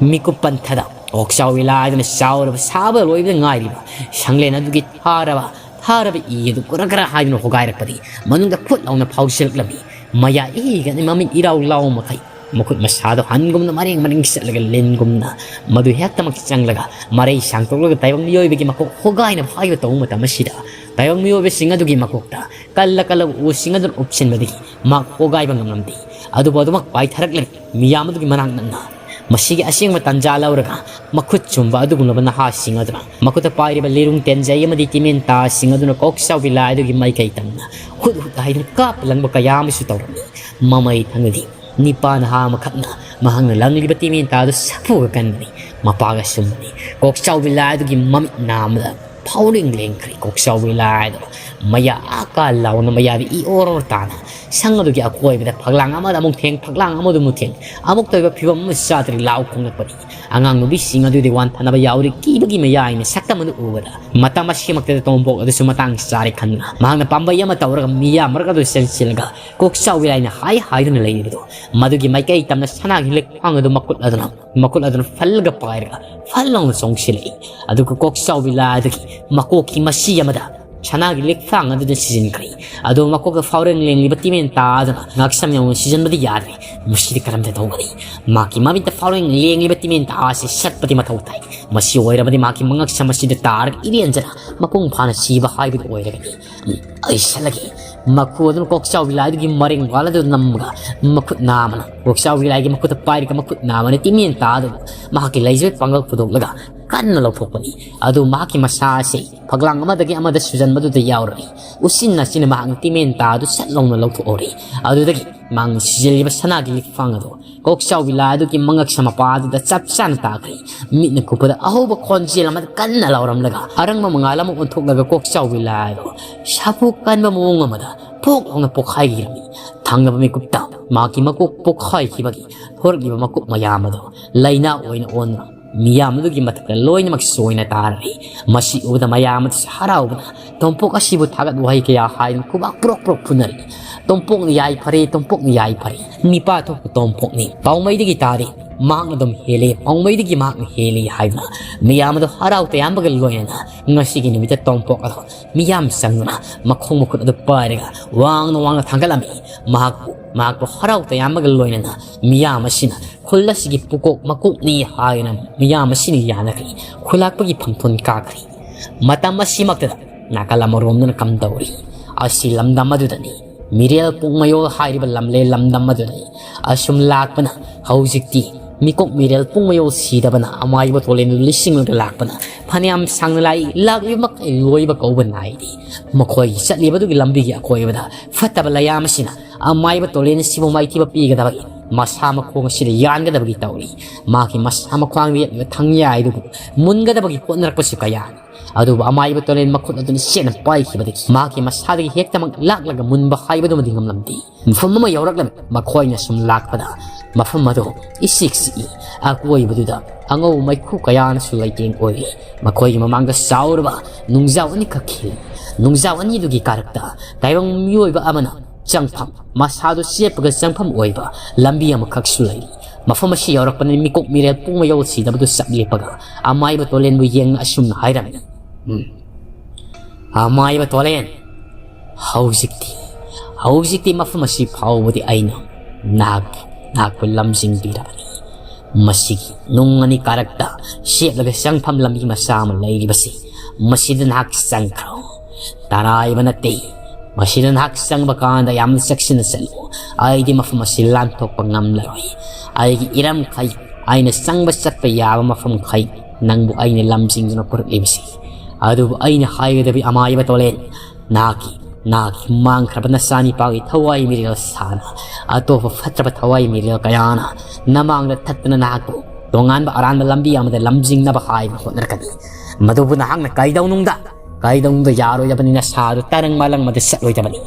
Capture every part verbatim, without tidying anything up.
ꯃꯤꯀꯨꯞ ꯄꯟꯊꯗ ꯀꯣꯛꯆꯥꯎꯕꯤ ꯂꯥꯏꯗꯨꯅ ꯆꯥꯎꯔꯕ, ꯁꯥꯕ ꯂꯣꯏꯕꯗ ꯉꯥꯏꯔꯤꯕ ꯁꯪꯂꯦꯟ ꯑꯗꯨꯒꯤ ꯊꯥꯔꯕ, ꯊꯥꯔꯕ ꯏ ꯑꯗꯨ ꯒꯔ ꯒꯔ ꯍꯥꯏꯗꯨꯅ ꯍꯣꯒꯥꯏꯔꯛꯄꯗꯒꯤ ꯃꯅꯨꯡꯗ ꯐꯨꯠ ꯂꯥꯎꯅ ꯐꯥꯎꯖꯤꯜꯂꯛꯂꯝꯃꯤ꯫ ꯃꯌꯥ ꯏꯒꯅꯤ, ꯃꯃꯤꯠ ꯏꯔꯥꯎ ꯂꯥꯎ ꯃꯈꯩ, ꯃꯈꯨꯠ ꯃꯁꯥꯗꯣ ꯍꯟꯒꯨꯝꯅ ꯃꯔꯦꯡ ꯃꯔꯦꯡ ꯆꯠꯂꯒ ꯂꯤꯟꯒꯨꯝꯅ ꯃꯗꯨ ꯍꯦꯛꯇꯃꯛ ꯆꯪꯂꯒ ꯃꯔꯩ ꯁꯥꯡꯗꯣꯛꯂꯒ ꯇꯥꯏꯕꯪ ꯃꯤꯑꯣꯏꯕꯒꯤ ꯃꯀꯣꯛ ꯍꯣꯒꯥꯏꯅꯕ ꯍꯥꯏꯕ ꯇꯧꯕ ꯃꯇꯝ ꯑꯁꯤꯗ ꯇꯥꯏꯕꯪ ꯃꯤꯑꯣꯏꯕꯁꯤꯡ ꯑꯗꯨꯒꯤ ꯃꯀꯣꯛꯇ ꯀꯜꯂ ꯀꯜꯂꯕ ꯎꯁꯤꯡ ꯑꯗꯨꯅ ꯎꯞꯁꯤꯟꯕꯗꯒꯤ ꯃꯍꯥꯛ ꯍꯣꯒꯥꯏꯕ ꯉꯝꯂꯝꯗꯦ꯫ ꯑꯗꯨꯕꯨ ꯑꯗꯨꯃꯛ ꯄꯥꯏꯊꯔꯛꯂꯤꯕ ꯃꯤꯌꯥꯝ ꯑꯗꯨꯒꯤ ꯃꯅꯥꯛ ꯅꯛꯅ ꯃꯁꯤꯒꯤ ꯑꯁꯦꯡꯕ ꯇꯟꯖꯥ ꯂꯧꯔꯒ ꯃꯈꯨꯠ ꯆꯨꯝꯕ ꯑꯗꯨꯒꯨꯝꯂꯕ ꯅꯍꯥꯁꯤꯡ ꯑꯗꯨꯅ ꯃꯈꯨꯠꯇ ꯄꯥꯏꯔꯤꯕ ꯂꯤꯔꯨꯡ ꯇꯦꯟꯖꯩ ꯑꯃꯗꯤ ꯇꯤꯃꯦꯟ ꯇꯥꯁꯤꯡ ꯑꯗꯨꯅ ꯀꯣꯛꯆꯥꯎꯕꯤ ꯂꯥꯏ ꯑꯗꯨꯒꯤ ꯃꯥꯏꯀꯩ ꯇꯝꯅ ꯍꯨꯠ ꯍꯨꯠ ꯍꯥꯏꯗꯨꯅ ꯀꯥꯞꯄ ꯂꯪꯕ ꯀꯌꯥ ꯑꯃꯁꯨ ꯇꯧꯔꯝꯃꯤ꯫ ꯃꯃꯩ ꯊꯪꯅꯗꯤ ꯅꯤꯄꯥ ꯅꯍꯥ ꯑꯃꯈꯛꯅ ꯃꯍꯥꯛꯅ ꯂꯪꯂꯤꯕ ꯇꯤꯃꯦꯟ ꯇꯥꯗꯨ ꯁꯥꯐꯨꯒ ꯀꯟꯕꯅꯤ꯫ ꯃꯄꯥꯒ ꯁꯨꯝꯕꯅꯤ꯫ ꯀꯣꯛꯆꯥꯎꯕꯤ ꯂꯥꯏ ꯑꯗꯨꯒꯤ ꯃꯃꯤꯠ ꯅꯥ ꯑꯃꯗ ꯐꯥꯎꯔꯤꯡ ꯂꯦꯡꯈ꯭ꯔꯦ꯫ ꯀꯣꯛꯆꯥꯎꯕꯤ ꯂꯥꯏꯗꯣ ꯃꯌꯥ ꯑꯥ ꯀꯥ ꯂꯥꯎꯅ ꯃꯌꯥꯗ ꯏ ꯑꯣꯔ ꯑꯣꯔ ꯇꯥꯅ ꯁꯪ ꯑꯗꯨꯒꯤ ꯑꯀꯣꯏꯕꯗ ꯐꯛꯂꯥꯡ ꯑꯃꯗ ꯑꯃꯨꯛ ꯊꯦꯡ, ꯐꯛꯂꯥꯡ ꯑꯃꯗ ꯑꯃꯨꯛ ꯊꯦꯡ, ꯑꯃꯨꯛ ꯇꯧꯕ ꯐꯤꯕꯝ ꯑꯃ ꯆꯥꯗ꯭ꯔꯤ ꯂꯥꯎ ꯈꯣꯡꯂꯛꯄꯅꯤ꯫ ꯑꯉꯥꯡ ꯅꯨꯄꯤꯁꯤꯡ ꯑꯗꯨꯗꯤ ꯋꯥꯟꯊꯅꯕ ꯌꯥꯎꯔꯤ꯫ ꯀꯤꯕꯒꯤ ꯃꯌꯥꯏꯅ ꯁꯛꯇꯝ ꯑꯗꯨ ꯎꯕꯗ ꯃꯇꯝ ꯑꯁꯤꯃꯛꯇꯗ ꯇꯣꯝꯄꯣꯛ ꯑꯗꯨꯁꯨ ꯃꯇꯥꯡ ꯆꯥꯔꯦ ꯈꯟꯗꯨꯅ ꯃꯍꯥꯛꯅ ꯄꯥꯝꯕꯩ ꯑꯃ ꯇꯧꯔꯒ ꯃꯤꯌꯥꯝ ꯃꯔꯛ ꯑꯗꯨ ꯆꯦꯟꯁꯤꯜꯂꯒ ꯀꯣꯛꯆꯥꯎꯕꯤ ꯂꯥꯏꯅ ꯍꯥꯏ ꯍꯥꯏꯗꯨꯅ ꯂꯩꯔꯤꯕꯗꯣ ꯃꯗꯨꯒꯤ ꯃꯥꯏꯀꯩ ꯇꯝꯅ ꯁꯅꯥꯒꯤ ꯂꯤꯛꯐꯥꯡ ꯑꯗꯨ ꯃꯈꯨꯠ ꯑꯗꯨꯅ ꯃꯈꯨꯠ ꯑꯗꯨꯅ ꯐꯜꯂꯒ ꯄꯥꯏꯔꯒ ꯐꯜ ꯂꯥꯎꯅ ꯆꯣꯡꯁꯤꯜꯂꯛꯏ꯫ ꯑꯗꯨꯒ ꯀꯣꯛꯆꯥꯎꯕꯤ ꯂꯥꯏ ꯑꯗꯨꯒꯤ ꯃꯀꯣꯛꯀꯤ ꯃꯁꯤ ꯑꯃꯗ ꯁꯅꯥꯒꯤ ꯂꯤꯛꯐꯥꯡ ꯑꯗꯨꯗ ꯁꯤꯖꯤꯟꯈ꯭ꯔꯦ꯫ ꯑꯗꯨ ꯃꯀꯣꯛꯇ ꯐꯥꯎꯔꯦꯡ ꯂꯦꯡꯂꯤꯕ ꯇꯤꯃꯦꯟ ꯇꯥꯗꯨꯅ ꯉꯥꯛꯁꯝ ꯌꯧꯅ ꯁꯤꯖꯤꯟꯕꯗꯤ ꯌꯥꯗ꯭ꯔꯦ꯫ ꯃꯁꯤꯗꯤ ꯀꯔꯝꯅ ꯇꯧꯒꯅꯤ? ꯃꯍꯥꯛꯀꯤ ꯃꯃꯤꯠꯇ ꯐꯥꯎꯔꯦꯡ ꯂꯦꯡꯂꯤꯕ ꯇꯤꯃꯦꯟ ꯇꯥ ꯑꯁꯤ ꯁꯠꯄꯗꯤ ꯃꯊꯧ ꯇꯥꯏ꯫ ꯃꯁꯤ ꯑꯣꯏꯔꯕꯗꯤ ꯃꯍꯥꯛꯀꯤ ꯃꯉꯛꯁꯝ ꯑꯁꯤꯗ ꯇꯥꯔꯒ ꯏꯔꯦꯟꯖꯅ ꯃꯄꯨꯡ ꯐꯥꯅ ꯁꯤꯕ ꯍꯥꯏꯕꯗꯨ ꯑꯣꯏꯔꯒꯅꯤ꯫ ꯑꯩ ꯁꯠꯂꯒꯦ꯫ ꯃꯈꯨ ꯑꯗꯨꯅ ꯀꯣꯛꯆꯥꯎꯕꯤ ꯂꯥꯏꯗꯨꯒꯤ ꯃꯔꯦꯡ ꯋꯥꯜ ꯑꯗꯨ ꯅꯝꯃꯒ ꯃꯈꯨꯠ ꯅꯥꯝꯃꯅ ꯀꯣꯛꯆꯥꯎꯕꯤ ꯂꯥꯏꯒꯤ ꯃꯈꯨꯠꯇ ꯄꯥꯏꯔꯒ ꯃꯈꯨꯠ ꯅꯥꯝꯃꯅ ꯇꯤꯃꯦꯟ ꯇꯥꯗꯨ ꯃꯍꯥꯛꯀꯤ ꯂꯩꯖꯕ ꯄꯥꯡꯒꯜ ꯄꯨꯊꯣꯛꯂꯒ ꯀꯟꯅ ꯂꯧꯊꯣꯛꯄꯅꯤ꯫ ꯑꯗꯨ ꯃꯍꯥꯛꯀꯤ ꯃꯁꯥ ꯑꯁꯤ ꯐꯛꯂꯥꯡ ꯑꯃꯗꯒꯤ ꯑꯃꯗ ꯁꯨꯖꯟꯕꯗꯨꯗ ꯌꯥꯎꯔꯛꯏ꯫ ꯎꯆꯤꯟ ꯅꯥꯆꯤꯟꯅ ꯃꯍꯥꯛꯅ ꯇꯤꯃꯦꯟ ꯇꯥꯗꯨ ꯁꯠ ꯂꯥꯎꯅ ꯂꯧꯊꯣꯛꯍꯧꯔꯤ꯫ ꯑꯗꯨꯗꯒꯤ ꯃꯍꯥꯛꯅ ꯁꯤꯖꯤꯜꯂꯤꯕ ꯁꯅꯥꯒꯤ ꯂꯤꯛꯐꯥꯡ ꯑꯗꯨ ꯀꯣꯛꯆꯥꯎꯕꯤ ꯂꯥꯏ ꯑꯗꯨꯒꯤ ꯃꯉꯛꯁꯝ ꯃꯄꯥ ꯑꯗꯨꯗ ꯆꯞ ꯆꯥꯅ ꯇꯥꯈ꯭ꯔꯦ꯫ ꯃꯤꯠꯅ ꯀꯨꯞꯄꯗ ꯑꯍꯧꯕ ꯈꯣꯟꯖꯦꯜ ꯑꯃꯗ ꯀꯟꯅ ꯂꯥꯎꯔꯝꯂꯒ ꯑꯔꯪꯕ ꯃꯉꯥꯜ ꯑꯃ ꯑꯣꯟꯊꯣꯛꯂꯒ ꯀꯣꯛꯆꯥꯎꯕꯤ ꯂꯥꯏ ꯑꯗꯨ ꯁꯥꯐꯨ ꯀꯟꯕ ꯃꯑꯣꯡ ꯑꯃꯗ ꯄꯣꯛ ꯂꯥꯎꯅ ꯄꯣꯛꯈꯥꯏꯈꯤꯔꯝꯃꯤ꯫ ꯊꯪꯅꯕ ꯃꯤꯀꯨꯞꯇ ꯃꯍꯥꯛꯀꯤ ꯃꯀꯣꯛ ꯄꯣꯛꯈꯥꯏꯈꯤꯕꯒꯤ ꯊꯣꯔꯛꯂꯤꯕ ꯃꯀꯨꯞ ꯃꯌꯥꯝ ꯑꯗꯨ ꯂꯥꯏꯅꯥ ꯑꯣꯏꯅ ꯑꯣꯟꯗꯨꯅ ꯃꯤꯌꯥꯝ ꯑꯗꯨꯒꯤ ꯃꯊꯛꯇ ꯂꯣꯏꯅꯃꯛ ꯆꯣꯏꯅ ꯇꯥꯔꯔꯤ꯫ ꯃꯁꯤ ꯎꯕꯗ ꯃꯌꯥꯝ ꯑꯗꯨꯁꯨ ꯍꯔꯥꯎꯕꯅ ꯇꯣꯝꯄꯣꯛ ꯑꯁꯤꯕꯨ ꯊꯥꯒꯠ ꯋꯥꯍꯩ ꯀꯌꯥ ꯍꯥꯏꯗꯨꯅ ꯈꯨꯕꯥꯛ ꯄ꯭ꯔꯣꯛ ꯄ꯭ꯔꯣꯛ ꯐꯨꯅꯔꯤ꯫ "ꯇꯣꯝꯄꯣꯛꯅ ꯌꯥꯏꯐꯔꯦ, ꯇꯣꯝꯄꯣꯛꯅ ꯌꯥꯏꯐꯔꯦ꯫ ꯅꯤꯄꯥ ꯊꯣꯛꯄ ꯇꯣꯝꯄꯣꯛꯅꯤ꯫ ꯄꯥꯎꯃꯩꯗꯒꯤ ꯇꯥꯔꯦ꯫ ꯃꯍꯥꯛꯅ ꯑꯗꯨꯝ ꯍꯦꯜꯂꯤ, ꯄꯥꯎꯃꯩꯗꯒꯤ ꯃꯍꯥꯛꯅ ꯍꯦꯜꯂꯤ ꯍꯥꯏꯗꯨꯅ ꯃꯤꯌꯥꯝ ꯑꯗꯨ ꯍꯔꯥꯎ ꯇꯌꯥꯝꯕꯒ ꯂꯣꯏꯅꯅ ꯉꯁꯤꯒꯤ ꯅꯨꯃꯤꯠꯇ ꯇꯣꯝꯄꯣꯛ ꯑꯗꯣ ꯃꯤꯌꯥꯝ ꯆꯪꯗꯨꯅ ꯃꯈꯣꯡ ꯃꯈꯨꯠ ꯑꯗꯨ ꯄꯥꯏꯔꯒ ꯋꯥꯡꯅ ꯋꯥꯡꯅ ꯊꯥꯡꯒꯠꯂꯝꯃꯤ꯫ ꯃꯍꯥꯛꯄꯨ, ꯃꯍꯥꯛꯄꯨ ꯍꯔꯥꯎ ꯇꯌꯥꯝꯕꯒ ꯂꯣꯏꯅꯅ ꯃꯤꯌꯥꯝ ꯑꯁꯤꯅ ꯈꯨꯜ ꯑꯁꯤꯒꯤ ꯄꯨꯀꯣꯛ ꯃꯀꯣꯛꯅꯤ ꯍꯥꯏꯅ ꯃꯤꯌꯥꯝ ꯑꯁꯤꯅ ꯌꯥꯅꯈ꯭ꯔꯤ꯫ ꯈꯨꯜꯂꯥꯛꯄꯒꯤ ꯐꯝꯊꯣꯟ ꯀꯥꯈ꯭ꯔꯤ꯫ ꯃꯇꯝ ꯑꯁꯤꯃꯛꯇꯗ ꯅꯥꯀꯜ ꯑꯃꯔꯣꯝꯗꯅ ꯀꯝꯗꯧꯔꯤ? ꯑꯁꯤ ꯂꯝꯗꯝ ꯑꯗꯨꯗꯅꯤ꯫ ꯃꯤꯔꯦꯜ ꯄꯨꯡꯃꯌꯣꯜ ꯍꯥꯏꯔꯤꯕ ꯂꯝꯂꯦ ꯂꯝꯗꯝ ꯑꯗꯨꯗꯅꯤ꯫ ꯑꯁꯨꯝ ꯂꯥꯛꯄꯅ ꯍꯧꯖꯤꯛꯇꯤ ꯃꯤꯀꯣꯛ ꯃꯤꯔꯦꯜ ꯄꯨꯡꯃꯌꯣꯜ ꯁꯤꯗꯕꯅ ꯑꯃꯥꯏꯕ ꯇꯣꯂꯦꯟꯗꯨ ꯂꯤꯁꯤꯡꯂꯒ ꯂꯥꯛꯄꯅ ꯐꯅꯌꯥꯝ ꯁꯥꯡꯅ ꯂꯥꯛꯏ꯫ ꯂꯥꯛꯂꯤꯕ ꯃꯈꯩ ꯂꯣꯏꯕ ꯀꯧꯕ ꯅꯥꯏꯗꯦ꯫ ꯃꯈꯣꯏꯒꯤ ꯆꯠꯂꯤꯕꯗꯨꯒꯤ ꯂꯝꯕꯤꯒꯤ ꯑꯀꯣꯏꯕꯗ ꯐꯠꯇꯕ ꯂꯩꯌꯥꯝ ꯑꯁꯤꯅ ꯑꯃꯥꯏꯕ ꯇꯣꯂꯦꯟ ꯑꯁꯤꯕꯨ ꯃꯥꯏꯊꯤꯕ ꯄꯤꯒꯗꯕꯒꯤ, ꯃꯁꯥ ꯃꯈꯣꯡ ꯑꯁꯤꯗ ꯌꯥꯟꯒꯗꯕꯒꯤ ꯇꯧꯔꯤ꯫ ꯃꯍꯥꯛꯀꯤ ꯃꯁꯥ ꯃꯈ꯭ꯋꯥꯡꯗ ꯌꯦꯠꯂꯤꯕ ꯊꯪꯌꯥꯏꯗꯨꯕꯨ ꯃꯨꯟꯒꯗꯕꯒꯤ ꯍꯣꯠꯅꯔꯛꯄꯁꯨ ꯀꯌꯥꯅꯤ꯫ ꯑꯗꯨꯕꯨ ꯑꯃꯥꯏꯕ ꯇꯣꯂꯦꯟ ꯃꯈꯨꯠ ꯑꯗꯨꯅ ꯆꯦꯠꯅ ꯄꯥꯏꯈꯤꯕꯗꯒꯤ ꯃꯍꯥꯛꯀꯤ ꯃꯁꯥꯗꯒꯤ ꯍꯦꯛꯇꯃꯛ ꯂꯥꯛꯂꯒ ꯃꯨꯟꯕ ꯍꯥꯏꯕꯗꯨꯃꯗꯤ ꯉꯝꯂꯝꯗꯦ꯫ ꯃꯐꯝ ꯑꯃ ꯌꯧꯔꯛꯂꯝꯃꯤ꯫ ꯃꯈꯣꯏꯅ ꯁꯨꯝ ꯂꯥꯛꯄꯗ ꯃꯐꯝ ꯑꯗꯨ ꯏꯆꯤꯛ ꯆꯤꯛꯏ꯫ ꯑꯀꯣꯏꯕꯗꯨꯗ ꯑꯉꯧꯕ ꯃꯩꯈꯨ ꯀꯌꯥꯅꯁꯨ ꯂꯩꯇꯦꯡ ꯑꯣꯏꯔꯤ꯫ ꯃꯈꯣꯏꯒꯤ ꯃꯃꯥꯡꯗ ꯆꯥꯎꯔꯕ ꯅꯨꯡꯖꯥꯎ ꯑꯅꯤꯈꯛ ꯈꯤꯜꯂꯤ꯫ ꯅꯨꯡꯖꯥꯎ ꯑꯅꯤꯗꯨꯒꯤ ꯀꯥꯔꯛꯇ ꯇꯥꯏꯕꯪ ꯃꯤꯑꯣꯏꯕ ꯑꯃꯅ ꯆꯪꯐꯝ, ꯃꯁꯥꯗꯨ ꯆꯦꯞꯄꯒ ꯆꯪꯐꯝ ꯑꯣꯏꯕ ꯂꯝꯕꯤ ꯑꯃꯈꯛꯁꯨ ꯂꯩꯔꯤ꯫ ꯃꯐꯝ ꯑꯁꯤ ꯌꯧꯔꯛꯄꯅ ꯃꯤꯀꯣꯛ ꯃꯤꯔꯦꯜ ꯄꯨꯡꯃꯌꯣꯜ ꯁꯤꯗꯕꯗꯨ ꯆꯞ ꯂꯦꯞꯄꯒ ꯑꯃꯥꯏꯕ ꯇꯣꯂꯦꯟꯕꯨ ꯌꯦꯡꯅ ꯑꯁꯨꯝꯅ ꯍꯥꯏꯔꯝꯃꯤ, "ꯎꯝ, ꯑꯃꯥꯏꯕ ꯇꯣꯂꯦꯟ, ꯍꯧꯖꯤꯛꯇꯤ, ꯍꯧꯖꯤꯛꯇꯤ ꯃꯐꯝ ꯑꯁꯤ ꯐꯥꯎꯕꯗꯤ ꯑꯩꯅ ꯅꯍꯥꯛꯄꯨ, ꯅꯍꯥꯛꯄꯨ ꯂꯝꯖꯤꯡꯕꯤꯔꯕꯅꯤ꯫ ꯃꯁꯤꯒꯤ ꯅꯨꯡ ꯑꯅꯤ ꯀꯥꯔꯛꯇ ꯁꯦꯠꯂꯒ ꯆꯪꯐꯝ ꯂꯝꯕꯤ ꯃꯆꯥ ꯑꯃ ꯂꯩꯔꯤꯕꯁꯤ, ꯃꯁꯤꯗ ꯅꯍꯥꯛ ꯆꯪꯈ꯭ꯔꯣ꯫ ꯇꯔꯥꯏꯕ ꯅꯠꯇꯦ, ꯃꯁꯤꯗ ꯅꯍꯥꯛ ꯆꯪꯕ ꯀꯥꯟꯗ ꯌꯥꯝꯅ ꯆꯦꯛꯁꯤꯟꯅ ꯆꯠꯂꯨ꯫ ꯑꯩꯗꯤ ꯃꯐꯝ ꯑꯁꯤ ꯂꯥꯟꯊꯣꯛꯄ ꯉꯝꯂꯔꯣꯏ꯫ ꯑꯩꯒꯤ ꯏꯔꯝꯈꯩ, ꯑꯩꯅ ꯆꯪꯕ ꯆꯠꯄ ꯌꯥꯕ ꯃꯐꯝꯈꯩ ꯅꯪꯕꯨ ꯑꯩꯅ ꯂꯝꯖꯤꯡꯗꯨꯅ ꯄꯨꯔꯛꯂꯤꯕꯁꯤ꯫ ꯑꯗꯨꯕꯨ ꯑꯩꯅ ꯍꯥꯏꯒꯗꯕꯤ ꯑꯃꯥꯏꯕ ꯇꯣꯂꯦꯟ, ꯅꯍꯥꯛꯀꯤ, ꯅꯍꯥꯛꯀꯤ ꯃꯥꯡꯈ꯭ꯔꯕ ꯅꯆꯥꯅꯤꯄꯥꯒꯤ ꯊꯋꯥꯏ ꯃꯤꯔꯦꯜ ꯁꯥꯅ ꯑꯇꯣꯞꯄ ꯐꯠꯇ꯭ꯔꯕ ꯊꯋꯥꯏ ꯃꯤꯔꯦꯜ ꯀꯌꯥꯅ ꯅꯃꯥꯡꯗ ꯊꯠꯇꯅ ꯅꯍꯥꯛꯄꯨ ꯇꯣꯉꯥꯟꯕ ꯑꯔꯥꯟꯕ ꯂꯝꯕꯤ ꯑꯃꯗ ꯂꯝꯖꯤꯡꯅꯕ ꯍꯥꯏꯕ ꯍꯣꯠꯅꯔꯛꯀꯅꯤ꯫ ꯃꯗꯨꯕꯨ ꯅꯍꯥꯛꯅ ꯀꯩꯗꯧꯅꯨꯡꯗ, ꯀꯩꯗꯧꯅꯨꯡꯗ ꯌꯥꯔꯣꯏꯗꯕꯅꯤ꯫ ꯅꯁꯥꯗꯨ ꯇꯔꯪ ꯃꯥꯂꯪ ꯑꯃꯗ ꯆꯠꯂꯣꯏꯗꯕꯅꯤ꯫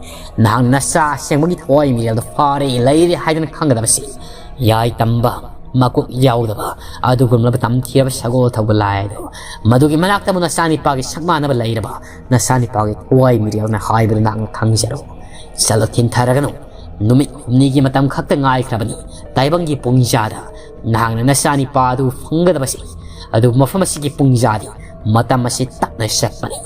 ꯅꯍꯥꯛ ꯅꯆꯥ ꯑꯁꯦꯡꯕꯒꯤ ꯊꯋꯥꯏ ꯃꯤꯔꯦꯜꯗ ꯐꯥꯔꯦ, ꯂꯩꯔꯦ ꯍꯥꯏꯗꯅ ꯈꯪꯒꯗꯕꯁꯤ ꯌꯥꯏ ꯇꯝꯕ, ꯃꯀꯣꯛ ꯌꯥꯎꯗꯕ, ꯑꯗꯨꯒꯨꯝꯂꯕ ꯇꯝꯊꯤꯔꯕ ꯁꯒꯣꯜ ꯊꯧꯕ ꯂꯥꯏꯗꯣ, ꯃꯗꯨꯒꯤ ꯃꯅꯥꯛꯇꯕꯨ ꯅꯆꯥꯅꯤꯄꯥꯒꯤ ꯁꯛꯃꯥꯟꯅꯕ ꯂꯩꯔꯕ ꯅꯆꯥꯅꯤꯄꯥꯒꯤ ꯊꯋꯥꯏ ꯃꯤꯔꯦꯜꯅ ꯍꯥꯏꯕꯗꯨ ꯅꯍꯥꯛꯅ ꯈꯪꯖꯔꯣ꯫ ꯆꯠꯂꯣ, ꯊꯤꯟꯊꯔꯒꯅꯨ꯫ ꯅꯨꯃꯤꯠ ꯍꯨꯝꯅꯤꯒꯤ ꯃꯇꯝ ꯈꯛꯇ ꯉꯥꯏꯈ꯭ꯔꯕꯅꯤ꯫ ꯇꯥꯏꯕꯪꯒꯤ ꯄꯨꯡꯖꯥꯗ ꯅꯍꯥꯛꯅ ꯅꯆꯥꯅꯤꯄꯥ ꯑꯗꯨ ꯐꯪꯒꯗꯕꯁꯤ꯫ ꯑꯗꯨꯕꯨ ꯃꯐꯝ ꯑꯁꯤꯒꯤ ꯄꯨꯡꯖꯥꯗꯤ ꯃꯇꯝ ꯑꯁꯤ ꯇꯞꯅ ꯆꯠꯄꯅꯤ꯫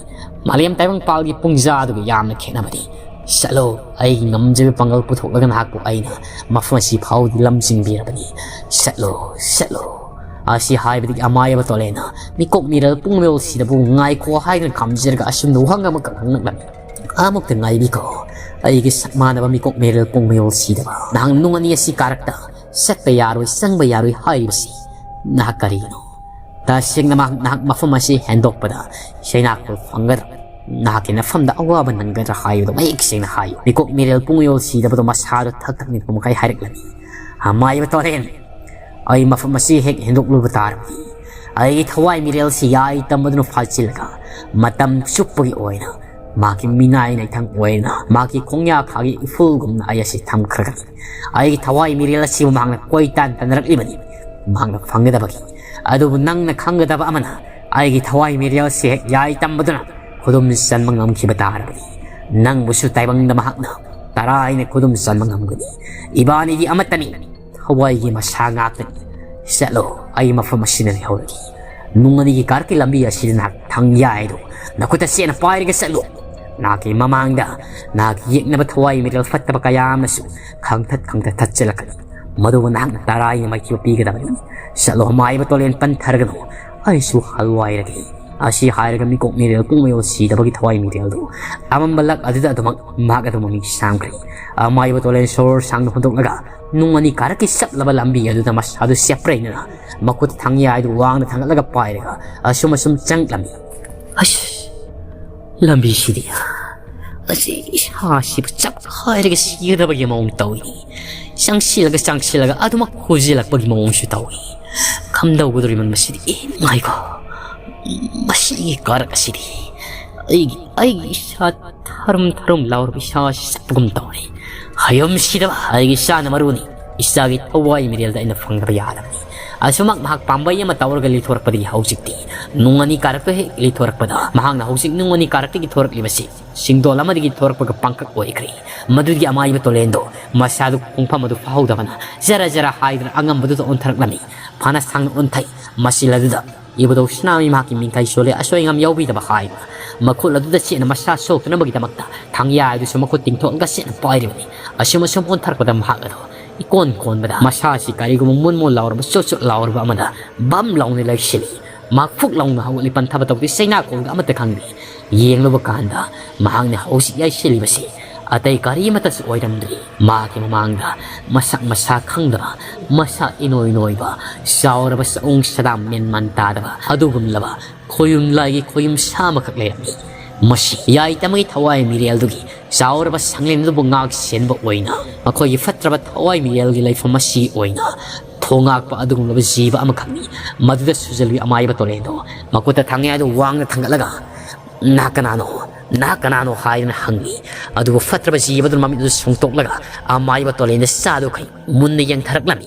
ꯃꯥꯂꯦꯝ ꯇꯥꯏꯕꯪꯄꯥꯜꯒꯤ ꯄꯨꯡꯖꯥ ꯑꯗꯨꯒ ꯌꯥꯝꯅ ꯈꯦꯠꯅꯕꯅꯤ꯫ ꯆꯠꯂꯣ, ꯑꯩꯒꯤ ꯉꯝꯖꯕ ꯄꯥꯡꯒꯜ ꯄꯨꯊꯣꯛꯂꯒ ꯅꯍꯥꯛꯄꯨ ꯑꯩꯅ ꯃꯐꯝ ꯑꯁꯤ ꯐꯥꯎꯗꯤ ꯂꯝꯖꯤꯡꯕꯤꯔꯕꯅꯤ꯫ ꯆꯠꯂꯣ, ꯆꯠꯂꯣ꯫ ꯑꯁꯤ ꯍꯥꯏꯕꯗꯒꯤ ꯑꯃꯥꯏꯕ ꯇꯣꯂꯦꯟꯅ ꯃꯤꯀꯣꯛ ꯃꯤꯔꯦꯜ ꯄꯨꯡꯃꯌꯣꯜꯁꯤꯗꯕꯨ ꯉꯥꯏꯈꯣ ꯍꯥꯏꯗꯨꯅ ꯈꯝꯖꯔꯒ ꯑꯁꯨꯝꯅ ꯋꯥꯍꯪ ꯑꯃꯈꯛ ꯍꯪꯂꯛꯂꯝꯃꯤ꯫ ꯑꯃꯨꯛꯇ ꯉꯥꯏꯕꯤꯈꯣ, ꯑꯩꯒꯤ ꯁꯛ ꯃꯥꯟꯅꯕ ꯃꯤꯀꯣꯛ ꯃꯤꯔꯦꯜ ꯄꯨꯡꯃꯌꯣꯜꯁꯤꯗꯕ꯫ ꯅꯍꯥꯛ ꯅꯨꯡ ꯑꯅꯤ ꯑꯁꯤ ꯀꯥꯔꯛꯇ ꯆꯠꯄ ꯌꯥꯔꯣꯏ, ꯆꯪꯕ ꯌꯥꯔꯣꯏ ꯍꯥꯏꯔꯤꯕꯁꯤ ꯅꯍꯥꯛ ꯀꯔꯤꯒꯤꯅꯣ? ꯇꯁꯦꯡꯅ ꯃꯍꯥꯛ ꯅꯍꯥꯛ ꯃꯐꯝ ꯑꯁꯤ ꯍꯦꯟꯗꯣꯛꯄꯗ ꯁꯩꯅꯥꯈꯣꯜ ꯐꯪꯒꯗ꯭ꯔꯥ? ꯅꯍꯥꯛꯀꯤ ꯅꯐꯝꯗ ꯑꯋꯥꯕ ꯅꯪꯒꯗ꯭ꯔꯥ ꯍꯥꯏꯕꯗꯨ ꯃꯌꯦꯛ ꯁꯦꯡꯅ ꯍꯥꯏꯌꯨ꯫ ꯃꯤꯀꯣꯛ ꯃꯤꯔꯦꯜ ꯄꯨꯡꯌꯣꯜ ꯁꯤꯗꯕꯗꯨ ꯃꯁꯥꯗꯨ ꯊꯛ ꯊꯛ ꯅꯤꯛꯄ ꯃꯈꯩ ꯍꯥꯏꯔꯛꯂꯝꯃꯤ꯫ ꯑꯃꯥꯏꯕ ꯇꯣꯔꯦꯟ, ꯑꯩ ꯃꯐꯝ ꯑꯁꯤ ꯍꯦꯛ ꯍꯦꯟꯗꯣꯛꯂꯨꯕ ꯇꯥꯔꯕꯗꯤ ꯑꯩꯒꯤ ꯊꯋꯥꯏ ꯃꯤꯔꯦꯜꯁꯤ ꯌꯥꯏ ꯇꯝꯕꯗꯨꯅ ꯐꯥꯖꯤꯜꯂꯒ ꯃꯇꯝ ꯆꯨꯞꯄꯒꯤ ꯑꯣꯏꯅ ꯃꯍꯥꯛꯀꯤ ꯃꯤꯅꯥꯏ ꯅꯥꯏꯊꯪ ꯑꯣꯏꯅ ꯃꯍꯥꯛꯀꯤ ꯈꯣꯡꯌꯥ ꯈꯥꯒꯤ ꯏꯐꯨꯜꯒꯨꯝꯅ ꯑꯩ ꯑꯁꯤ ꯊꯝꯈ꯭ꯔꯒꯅꯤ꯫ ꯑꯩꯒꯤ ꯊꯋꯥꯏ ꯃꯤꯔꯦꯜ ꯑꯁꯤꯕꯨ ꯃꯍꯥꯛꯅ ꯀꯣꯏꯇꯥꯟ ꯇꯥꯟꯅꯔꯛꯂꯤꯕꯅꯤ ꯃꯍꯥꯛꯅ ꯐꯪꯒꯗꯕꯒꯤ꯫ ꯑꯗꯨꯕꯨ ꯅꯪꯅ ꯈꯪꯒꯗꯕ ꯑꯃꯅ, ꯑꯩꯒꯤ ꯊꯋꯥꯏ ꯃꯤꯔꯦꯜꯁꯤ ꯍꯦꯛ ꯌꯥꯏ ꯇꯝꯕꯗꯨꯅ ꯈꯨꯗꯨꯝ ꯆꯟꯕ ꯉꯝꯈꯤꯕ ꯇꯥꯔꯕꯗꯤ ꯅꯪꯕꯨꯁꯨ ꯇꯥꯏꯕꯪꯗ ꯃꯍꯥꯛꯅ ꯇꯔꯥꯏꯅ ꯈꯨꯗꯨꯝ ꯆꯟꯕ ꯉꯝꯒꯅꯤ꯫ ꯏꯕꯥꯅꯤꯗꯤ ꯑꯃꯠꯇꯅꯤ꯫ ꯊꯋꯥꯏꯒꯤ ꯃꯁꯥ ꯉꯥꯛꯇꯅꯤ꯫ ꯆꯠꯂꯣ, ꯑꯩ ꯃꯐꯝ ꯑꯁꯤꯗ ꯂꯩꯍꯧꯔꯒꯦ꯫ ꯅꯨꯡ ꯑꯅꯤꯒꯤ ꯀꯥꯔꯛꯀꯤ ꯂꯝꯕꯤ ꯑꯁꯤꯗ ꯅꯍꯥꯛ ꯊꯥꯡ ꯌꯥꯏꯗꯨ ꯅꯈꯨꯠꯇ ꯆꯦꯠꯅ ꯄꯥꯏꯔꯒ ꯆꯠꯂꯨ꯫ ꯅꯍꯥꯛꯀꯤ ꯃꯃꯥꯡꯗ ꯅꯍꯥꯛ ꯌꯦꯛꯅꯕ ꯊꯋꯥꯏ ꯃꯤꯔꯦꯜ ꯐꯠꯇꯕ ꯀꯌꯥ ꯑꯃꯁꯨ ꯈꯪꯊꯠ ꯈꯪꯊꯠ ꯊꯠꯆꯤꯜꯂꯛꯀꯅꯤ꯫ ꯃꯗꯨꯕꯨ ꯅꯍꯥꯛꯅ ꯇꯔꯥꯏꯅ ꯃꯥꯏꯊꯤꯕ ꯄꯤꯒꯗꯕꯅꯤ꯫ ꯆꯠꯂꯣ, ꯃꯥꯏꯕ ꯇꯣꯂꯦꯟ ꯄꯟꯊꯔꯒꯅꯨ꯫ ꯑꯩꯁꯨ ꯍꯜꯋꯥꯏꯔꯒꯦ꯫ ꯑꯁꯤ ꯍꯥꯏꯔꯒ ꯃꯤꯀꯣꯛ ꯃꯤꯔꯦꯜ ꯄꯨꯡꯃꯌꯣꯜ ꯁꯤꯗꯕꯒꯤ ꯊꯋꯥꯏ ꯃꯤꯔꯦꯜꯗꯨ ꯑꯃꯝꯕ ꯂꯛ ꯑꯗꯨꯗ ꯑꯗꯨꯃꯛ ꯃꯍꯥꯛ ꯑꯗꯨ ꯃꯃꯤꯡ ꯁꯥꯡꯈ꯭ꯔꯦ꯫ ꯑꯃꯥꯏꯕ ꯇꯣꯂꯦꯟ ꯁꯣꯔ ꯁꯥꯡꯅ ꯍꯣꯟꯗꯣꯛꯂꯒ ꯅꯨꯡ ꯑꯅꯤ ꯀꯥꯔꯛꯀꯤ ꯆꯞꯂꯕ ꯂꯝꯕꯤ ꯑꯗꯨꯗ ꯃꯁꯥꯗꯨ ꯆꯦꯞꯄ꯭ꯔꯩꯅꯅ ꯃꯈꯨꯠ ꯊꯥꯡꯌꯥꯏꯗꯨ ꯋꯥꯡꯅ ꯊꯥꯡꯒꯠꯂꯒ ꯄꯥꯏꯔꯒ ꯑꯁꯨꯝ ꯑꯁꯨꯝ ꯆꯪꯂꯝꯃꯤ꯫ ꯑꯁ, ꯂꯝꯕꯤꯁꯤꯗꯤ ꯑꯁꯤ ꯏꯁꯥꯁꯤꯕꯨ ꯆꯞꯈꯥꯏꯔꯒ ꯁꯤꯒꯗꯕꯒꯤ ꯃꯑꯣꯡ ꯇꯧꯏ꯫ ꯆꯪꯁꯤꯜꯂꯒ ꯆꯪꯁꯤꯜꯂꯒ ꯑꯗꯨꯃꯛ ꯍꯨꯖꯤꯜꯂꯛꯄꯒꯤ ꯃꯑꯣꯡꯁꯨ ꯇꯧꯏ꯫ ꯀꯝꯗꯧꯒꯗꯧꯔꯤꯕꯅꯣ ꯃꯁꯤꯗꯤ? ꯑꯦ, ꯉꯥꯏꯈꯣ꯫ ꯃꯁꯤꯒꯤ ꯀꯥꯔꯛ ꯑꯁꯤꯗꯤ ꯑꯩꯒꯤ, ꯑꯩꯒꯤ ꯏꯁꯥ ꯊꯔꯨꯝ ꯊꯔꯨꯝ ꯂꯥꯎꯔꯕ ꯏꯁꯥꯁꯤ ꯆꯠꯄꯒꯨꯝ ꯇꯧꯔꯦ꯫ ꯍꯌꯨꯝꯁꯤꯗꯕ ꯑꯩꯒꯤ ꯏꯁꯥꯅ ꯃꯔꯨꯅꯤ꯫ ꯏꯁꯥꯒꯤ ꯊꯋꯥꯏ ꯃꯤꯔꯦꯜꯗ ꯑꯩꯅ ꯐꯪꯗꯕ ꯌꯥꯗꯕꯅꯤ꯫ ꯑꯁꯨꯃꯛ ꯃꯍꯥꯛ ꯄꯥꯝꯕꯩ ꯑꯃ ꯇꯧꯔꯒ ꯂꯩꯊꯣꯔꯛꯄꯗꯒꯤ ꯍꯧꯖꯤꯛꯇꯤ ꯅꯨꯡ ꯑꯅꯤ ꯀꯥꯔꯛꯇ ꯍꯦꯛ ꯂꯩꯊꯣꯔꯛꯄꯗ, ꯃꯍꯥꯛꯅ ꯍꯧꯖꯤꯛ ꯅꯨꯡ ꯑꯅꯤ ꯀꯥꯔꯛꯇꯒꯤ ꯊꯣꯔꯛꯂꯤꯕꯁꯤ ꯁꯤꯡꯗꯣꯜ ꯑꯃꯗꯒꯤ ꯊꯣꯔꯛꯄꯒ ꯄꯥꯡꯀꯛ ꯑꯣꯏꯈ꯭ꯔꯦ꯫ ꯃꯗꯨꯒꯤ ꯑꯃꯥꯏꯕ ꯇꯣꯂꯦꯟꯗꯣ ꯃꯁꯥꯗꯨ ꯈꯣꯡꯐꯝ ꯑꯗꯨ ꯐꯥꯍꯧꯗꯕꯅ ꯖꯔ ꯖꯔ ꯍꯥꯏꯗꯨꯅ ꯑꯉꯝꯕꯗꯨꯗ ꯑꯣꯟꯊꯔꯛꯂꯝꯃꯤ꯫ ꯐꯅ ꯁꯥꯡꯅ ꯑꯣꯟꯊꯩ꯫ ꯃꯁꯤ ꯂꯗꯨꯗ ꯏꯕꯨꯙꯧ ꯁꯅꯥꯃꯍꯤ ꯃꯍꯥꯛꯀꯤ ꯃꯤꯡꯈꯥꯏ ꯁꯣꯜꯂꯦ, ꯑꯁꯣꯏ ꯑꯉꯥꯝ ꯌꯥꯎꯕꯤꯗꯕ ꯍꯥꯏꯗꯨꯅ ꯃꯈꯨꯠ ꯑꯗꯨꯗ ꯆꯦꯠꯅ ꯃꯁꯥ ꯁꯣꯛꯇꯅꯕꯒꯤꯗꯃꯛꯇ ꯊꯥꯡꯌꯥ ꯑꯗꯨꯁꯨ ꯃꯈꯨꯠ ꯇꯤꯡꯊꯣꯛꯂꯒ ꯆꯦꯠꯅ ꯄꯥꯏꯔꯤꯕꯅꯤ꯫ ꯑꯁꯨꯝ ꯑꯁꯨꯝ ꯑꯣꯟꯊꯔꯛꯄꯗ ꯃꯍꯥꯛ ꯑꯗꯨ ꯏꯀꯣꯟ ꯀꯣꯟꯕꯗ ꯃꯁꯥ ꯑꯁꯤ ꯀꯔꯤꯒꯨꯝꯕ ꯃꯨꯟ ꯃꯨꯟ ꯂꯥꯎꯔꯕ, ꯆꯣꯠ ꯆꯣꯠ ꯂꯥꯎꯔꯕ ꯑꯃꯗ ꯕꯝ ꯂꯥꯎꯅ ꯂꯩꯁꯤꯜꯂꯤ꯫ ꯃꯍꯥꯛ ꯐꯨꯛ ꯂꯥꯎꯅ ꯍꯧꯒꯠꯂꯤ, ꯄꯟꯊꯕ ꯇꯧꯗꯦ, ꯆꯩꯅꯥ ꯀꯣꯜꯒ ꯑꯃꯠꯇ ꯈꯪꯗꯦ꯫ ꯌꯦꯡꯂꯨꯕ ꯀꯥꯟꯗ ꯃꯍꯥꯛꯅ ꯍꯧꯖꯤꯛ ꯌꯥꯏꯁꯤꯜꯂꯤꯕꯁꯤ ꯑꯇꯩ ꯀꯔꯤ ꯑꯃꯠꯇꯁꯨ ꯑꯣꯏꯔꯝꯗ꯭ꯔꯤ꯫ ꯃꯍꯥꯛꯀꯤ ꯃꯃꯥꯡꯗ ꯃꯁꯛ ꯃꯁꯥ ꯈꯪꯗꯕ, ꯃꯁꯥ ꯏꯅꯣꯏ ꯅꯣꯏꯕ, ꯆꯥꯎꯔꯕ ꯆꯥꯎꯅ ꯁꯗꯥ ꯃꯦꯟ ꯃꯥꯟ ꯇꯥꯗꯕ ꯑꯗꯨꯒꯨꯝꯂꯕ ꯈꯣꯌꯨꯝ ꯂꯥꯏꯒꯤ ꯈꯣꯌꯨꯝ ꯁꯥ ꯑꯃꯈꯛ ꯂꯩꯔꯝꯃꯤ꯫ ꯃꯁꯤ ꯌꯥꯏꯇꯃꯒꯤ ꯊꯋꯥꯏ ꯃꯤꯔꯦꯜꯗꯨꯒꯤ ꯆꯥꯎꯔꯕ ꯁꯪꯂꯦꯟ ꯑꯗꯨꯕꯨ ꯉꯥꯛ ꯁꯦꯟꯕ ꯑꯣꯏꯅ, ꯃꯈꯣꯏꯒꯤ ꯐꯠꯇ꯭ꯔꯕ ꯊꯋꯥꯏ ꯃꯤꯔꯦꯜꯒꯤ ꯂꯩꯐꯝ ꯑꯁꯤꯒꯤ ꯑꯣꯏꯅ ꯊꯣꯉꯥꯛꯄ ꯑꯗꯨꯒꯨꯝꯂꯕ ꯖꯤꯕ ꯑꯃꯈꯛꯅꯤ꯫ ꯃꯗꯨꯗ ꯁꯨꯖꯜꯂꯨꯏ ꯑꯃꯥꯏꯕ ꯇꯣꯂꯦꯟꯗꯣ ꯃꯈꯨꯠꯇ ꯊꯥꯡꯌꯥꯗꯨ ꯋꯥꯡꯅ ꯊꯥꯡꯒꯠꯂꯒ, "ꯅꯍꯥꯛ ꯀꯅꯥꯅꯣ? ꯅꯍꯥꯛ ꯀꯅꯥꯅꯣ?" ꯍꯥꯏꯗꯨꯅ ꯍꯪꯂꯤ꯫ ꯑꯗꯨꯕꯨ ꯐꯠꯇ꯭ꯔꯕ ꯖꯤꯕ ꯑꯗꯨꯅ ꯃꯃꯤꯠ ꯑꯗꯨ ꯁꯣꯡꯇꯣꯛꯂꯒ ꯑꯃꯥꯏꯕ ꯇꯣꯂꯦꯟꯗ ꯆꯥꯗꯨꯈꯩ ꯃꯨꯟꯅ ꯌꯦꯡꯊꯔꯛꯂꯝꯃꯤ꯫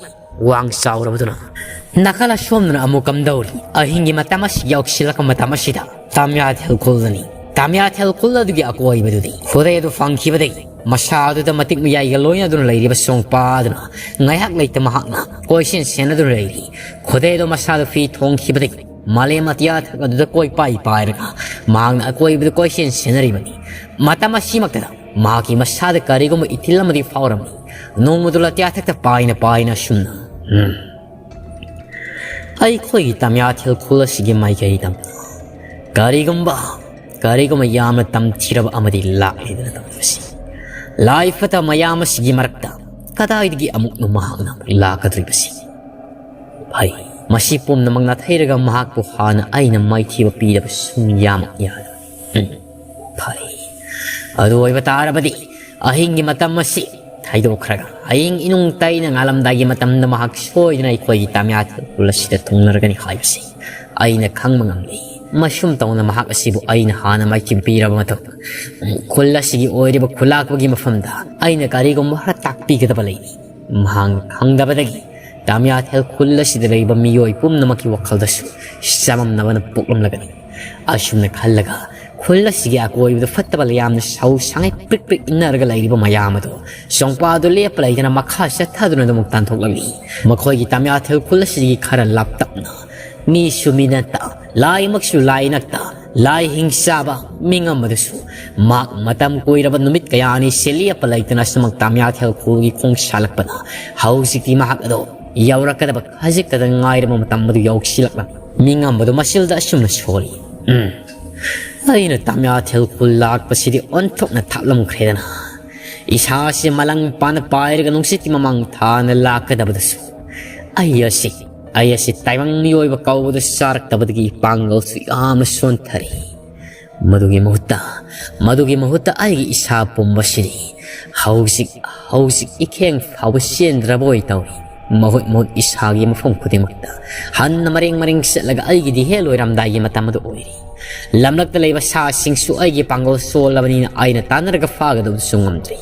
ꯋꯥꯡ ꯆꯥꯎꯔꯕꯗꯨꯅ, "ꯅꯥꯀꯜ ꯑꯁꯣꯝꯗꯅ ꯑꯃꯨꯛ ꯀꯝꯗꯧꯔꯤ? ꯑꯍꯤꯡꯒꯤ ꯃꯇꯝ ꯑꯁꯤ ꯌꯧꯁꯤꯜꯂꯛꯄ ꯃꯇꯝ ꯑꯁꯤꯗ ꯇꯥꯃꯤꯌꯥꯊꯦꯜ ꯈꯨꯜꯗꯅꯤ꯫ ꯇꯥꯃꯤꯌꯥꯊꯦꯜ ꯈꯨꯜ ꯑꯗꯨꯒꯤ ꯑꯀꯣꯏꯕꯗꯨꯗꯤ ꯈꯨꯗꯩ ꯑꯗꯨ ꯐꯪꯈꯤꯕꯗꯒꯤ ꯃꯁꯥ ꯑꯗꯨꯗ ꯃꯇꯤꯛ ꯃꯌꯥꯏꯒ ꯂꯣꯏꯅꯗꯨꯅ ꯂꯩꯔꯤꯕ ꯁꯣꯡꯄꯥ ꯑꯗꯨꯅ ꯉꯥꯏꯍꯥꯛ ꯂꯩꯇ ꯃꯍꯥꯛꯅ ꯀꯣꯏꯁꯦꯟ ꯁꯦꯟꯅꯗꯨꯅ ꯂꯩꯔꯤ꯫ ꯈꯨꯗꯩ ꯑꯗꯨ ꯃꯁꯥꯗ ꯐꯤ ꯊꯣꯡꯈꯤꯕꯗꯒꯤ ꯃꯥꯂꯦꯝ ꯑꯇꯤꯌꯥ ꯊꯛ ꯑꯗꯨꯗ ꯀꯣꯏ ꯄꯥꯏ ꯄꯥꯏꯔꯒ ꯃꯍꯥꯛꯅ ꯑꯀꯣꯏꯕꯗ ꯀꯣꯏꯁꯦꯟ ꯁꯦꯟꯅꯔꯤꯕꯅꯤ꯫ ꯃꯇꯝ ꯑꯁꯤꯃꯛꯇꯗ ꯃꯍꯥꯛꯀꯤ ꯃꯁꯥꯗ ꯀꯔꯤꯒꯨꯝꯕ ꯏꯊꯤꯜ ꯑꯃꯗꯤ ꯐꯥꯎꯔꯝꯃꯤ꯫ ꯅꯣꯡꯃꯗꯨ ꯑꯇꯤꯌꯥ ꯊꯛꯇ ꯄꯥꯏꯅ ꯄꯥꯏꯅ ꯑꯁꯨꯝꯅ, ꯎꯝ꯫ ꯑꯩꯈꯣꯏꯒꯤ ꯇꯥꯃꯤꯌꯥꯊꯦꯜ ꯈꯨꯜ ꯑꯁꯤꯒꯤ ꯃꯥꯏꯀꯩꯗ ꯀꯔꯤꯒꯨꯝꯕ, ꯀꯔꯤꯒꯨꯝꯕ ꯌꯥꯝꯅ ꯇꯝꯊꯤꯔꯕ ꯑꯃꯗꯤ ꯂꯥꯛꯂꯦꯗꯅ ꯇꯧꯔꯤꯕꯁꯤ꯫ ꯂꯥꯏ ꯐꯠꯇꯕ ꯃꯌꯥꯝ ꯑꯁꯤꯒꯤ ꯃꯔꯛꯇ ꯀꯗꯥꯏꯗꯒꯤ ꯑꯃꯨꯛꯅꯣ ꯃꯍꯥꯛꯅ ꯑꯃꯨꯛ ꯂꯥꯛꯀꯗꯧꯔꯤꯕꯁꯤ? ꯐꯩ, ꯃꯁꯤ ꯄꯨꯝꯅꯃꯛ ꯅꯥꯊꯩꯔꯒ ꯃꯍꯥꯛꯄꯨ ꯍꯥꯟꯅ ꯑꯩꯅ ꯃꯥꯏꯊꯤꯕ ꯄꯤꯗꯕ ꯁꯨꯡꯌꯥꯃꯛ ꯌꯥꯗꯕ꯫ ꯎꯝ, ꯐꯩ꯫ ꯑꯗꯨ ꯑꯣꯏꯕ ꯇꯥꯔꯕꯗꯤ ꯑꯍꯤꯡꯒꯤ ꯃꯇꯝ ꯑꯁꯤ ꯊꯩꯗꯣꯛꯈ꯭ꯔꯒ ꯍꯌꯦꯡ ꯏꯅꯨꯡ ꯇꯩꯅ ꯉꯥꯜꯂꯝꯗꯥꯏꯒꯤ ꯃꯇꯝꯗ ꯃꯍꯥꯛ ꯁꯣꯏꯗꯅ ꯑꯩꯈꯣꯏꯒꯤ ꯇꯥꯃꯤꯌꯥꯊꯦꯜ ꯈꯨꯜ ꯑꯁꯤꯗ ꯊꯨꯡꯂꯔꯒꯅꯤ ꯍꯥꯏꯕꯁꯤ ꯑꯩꯅ ꯈꯪꯕ ꯉꯝꯂꯤ꯫ ꯃꯁꯨꯝ ꯇꯧꯅ ꯃꯍꯥꯛ ꯑꯁꯤꯕꯨ ꯑꯩꯅ ꯍꯥꯟꯅ ꯃꯥꯏꯊꯤꯕ ꯄꯤꯔꯕ ꯃꯇꯨꯡ, ꯈꯨꯜ ꯑꯁꯤꯒꯤ ꯑꯣꯏꯔꯤꯕ ꯈꯨꯂꯥꯛꯄꯒꯤ ꯃꯐꯝꯗ ꯑꯩꯅ ꯀꯔꯤꯒꯨꯝꯕ ꯈꯔ ꯇꯥꯛꯄꯤꯒꯗꯕ ꯂꯩꯔꯤ꯫ ꯃꯍꯥꯛꯅ ꯈꯪꯗꯕꯗꯒꯤ ꯇꯥꯃꯤꯌꯥꯊꯦꯜ ꯈꯨꯜ ꯑꯁꯤꯗ ꯂꯩꯕ ꯃꯤꯑꯣꯏ ꯄꯨꯝꯅꯃꯛꯀꯤ ꯋꯥꯈꯜꯗꯁꯨ ꯆꯃꯝꯅꯕꯅ ꯄꯣꯛꯂꯝꯂꯒꯅꯤ꯫ ꯑꯁꯨꯝꯅ ꯈꯜꯂꯒ ꯈꯨꯜ ꯑꯁꯤꯒꯤ ꯑꯀꯣꯏꯕꯗ ꯐꯠꯇꯕ ꯂꯩꯌꯥꯝꯅ ꯁꯧ ꯁꯥꯡꯉꯩ ꯄ꯭ꯔꯤꯛ ꯄ꯭ꯔꯤꯛ ꯏꯟꯅꯔꯒ ꯂꯩꯔꯤꯕ ꯃꯌꯥꯝ ꯑꯗꯨ ꯆꯣꯡꯄꯥꯗꯨ ꯂꯦꯞꯄ ꯂꯩꯇꯅ ꯃꯈꯥ ꯆꯠꯊꯗꯨꯅ ꯑꯗꯨꯃꯛ ꯇꯥꯟꯊꯣꯛꯂꯝꯃꯤ꯫ ꯃꯈꯣꯏꯒꯤ ꯇꯥꯃꯤꯌꯥꯊꯦꯜ ꯈꯨꯜ ꯑꯁꯤꯒꯤ ꯈꯔ ꯂꯥꯞꯇꯛꯅ ꯃꯤꯁꯨ ꯃꯤ ꯅꯠꯇ, ꯂꯥꯏꯃꯛꯁꯨ ꯂꯥꯏ ꯅꯠꯇ, ꯂꯥꯏ ꯍꯤꯡꯆꯥꯕ ꯃꯤꯉꯝ ꯑꯗꯨꯁꯨ ꯃꯍꯥꯛ ꯃꯇꯝ ꯀꯨꯏꯔꯕ ꯅꯨꯃꯤꯠ ꯀꯌꯥꯅꯤ ꯁꯦ ꯂꯦꯞꯄ ꯂꯩꯇꯅ ꯑꯁꯨꯃꯛ ꯇꯥꯃꯤꯌꯥꯊꯦꯜ ꯈꯨꯜꯒꯤ ꯈꯣꯡ ꯁꯥꯜꯂꯛꯄꯅ ꯍꯧꯖꯤꯛꯇꯤ ꯃꯍꯥꯛ ꯑꯗꯣ ꯌꯧꯔꯛꯀꯗꯕ ꯈꯖꯤꯛꯇꯗ ꯉꯥꯏꯔꯕ ꯃꯇꯝ ꯑꯗꯨ ꯌꯧꯁꯤꯜꯂꯛꯂꯝꯃꯤ꯫ ꯃꯤꯉꯝꯕꯗꯨ ꯃꯁꯤꯜꯗ ꯑꯁꯨꯝꯅ ꯁꯣꯜꯂꯤ꯫ ꯎꯝ꯫ ꯑꯩꯅ ꯇꯥꯃꯤꯌꯥꯊꯦꯜ ꯈꯨꯜ ꯂꯥꯛꯄꯁꯤꯗꯤ ꯑꯣꯟꯊꯣꯛꯅ ꯊꯥꯞꯂꯝꯈ꯭ꯔꯦꯗꯅ꯫ ꯏꯁꯥꯁꯦ ꯃꯂꯪ ꯄꯥꯅ ꯄꯥꯏꯔꯒ ꯅꯨꯡꯁꯤꯠꯀꯤ ꯃꯃꯥꯡ ꯊꯥꯅ ꯂꯥꯛꯀꯗꯕꯗꯁꯨ ꯑꯩ ꯑꯁꯤ, ꯑꯩ ꯑꯁꯤ ꯇꯥꯏꯕꯪ ꯃꯤꯑꯣꯏꯕ ꯀꯧꯕꯗ ꯆꯥꯔꯛꯇꯕꯗꯒꯤ ꯄꯥꯡꯒꯜꯁꯨ ꯌꯥꯝꯅ ꯁꯣꯟꯊꯔꯤ꯫ ꯃꯗꯨꯒꯤ ꯃꯍꯨꯠꯇ, ꯃꯗꯨꯒꯤ ꯃꯍꯨꯠꯇ ꯑꯩꯒꯤ ꯏꯁꯥ ꯄꯨꯝꯕꯁꯤꯗꯤ ꯍꯧꯖꯤꯛ, ꯍꯧꯖꯤꯛ ꯏꯈꯦꯡ ꯐꯥꯎꯕ ꯆꯦꯟꯗ꯭ꯔꯕ ꯑꯣꯏ ꯇꯧꯔꯤ꯫ ꯃꯍꯨꯠ ꯃꯍꯨꯠ ꯏꯁꯥꯒꯤ ꯃꯐꯝ ꯈꯨꯗꯤꯡꯃꯛꯇ ꯍꯟꯅ ꯃꯔꯦꯡ ꯃꯔꯦꯡ ꯆꯠꯂꯒ ꯑꯩꯒꯤꯗꯤ ꯍꯦ ꯂꯣꯏꯔꯝꯗꯥꯏꯒꯤ ꯃꯇꯝ ꯑꯗꯨ ꯑꯣꯏꯔꯤ꯫ ꯂꯝꯂꯛꯇ ꯂꯩꯕ ꯁꯥꯁꯤꯡꯁꯨ ꯑꯩꯒꯤ ꯄꯥꯡꯒꯜ ꯁꯣꯜꯂꯕꯅꯤꯅ ꯑꯩꯅ ꯇꯥꯟꯅꯔꯒ ꯐꯥꯒꯗꯕꯁꯨ ꯉꯝꯗ꯭ꯔꯤ꯫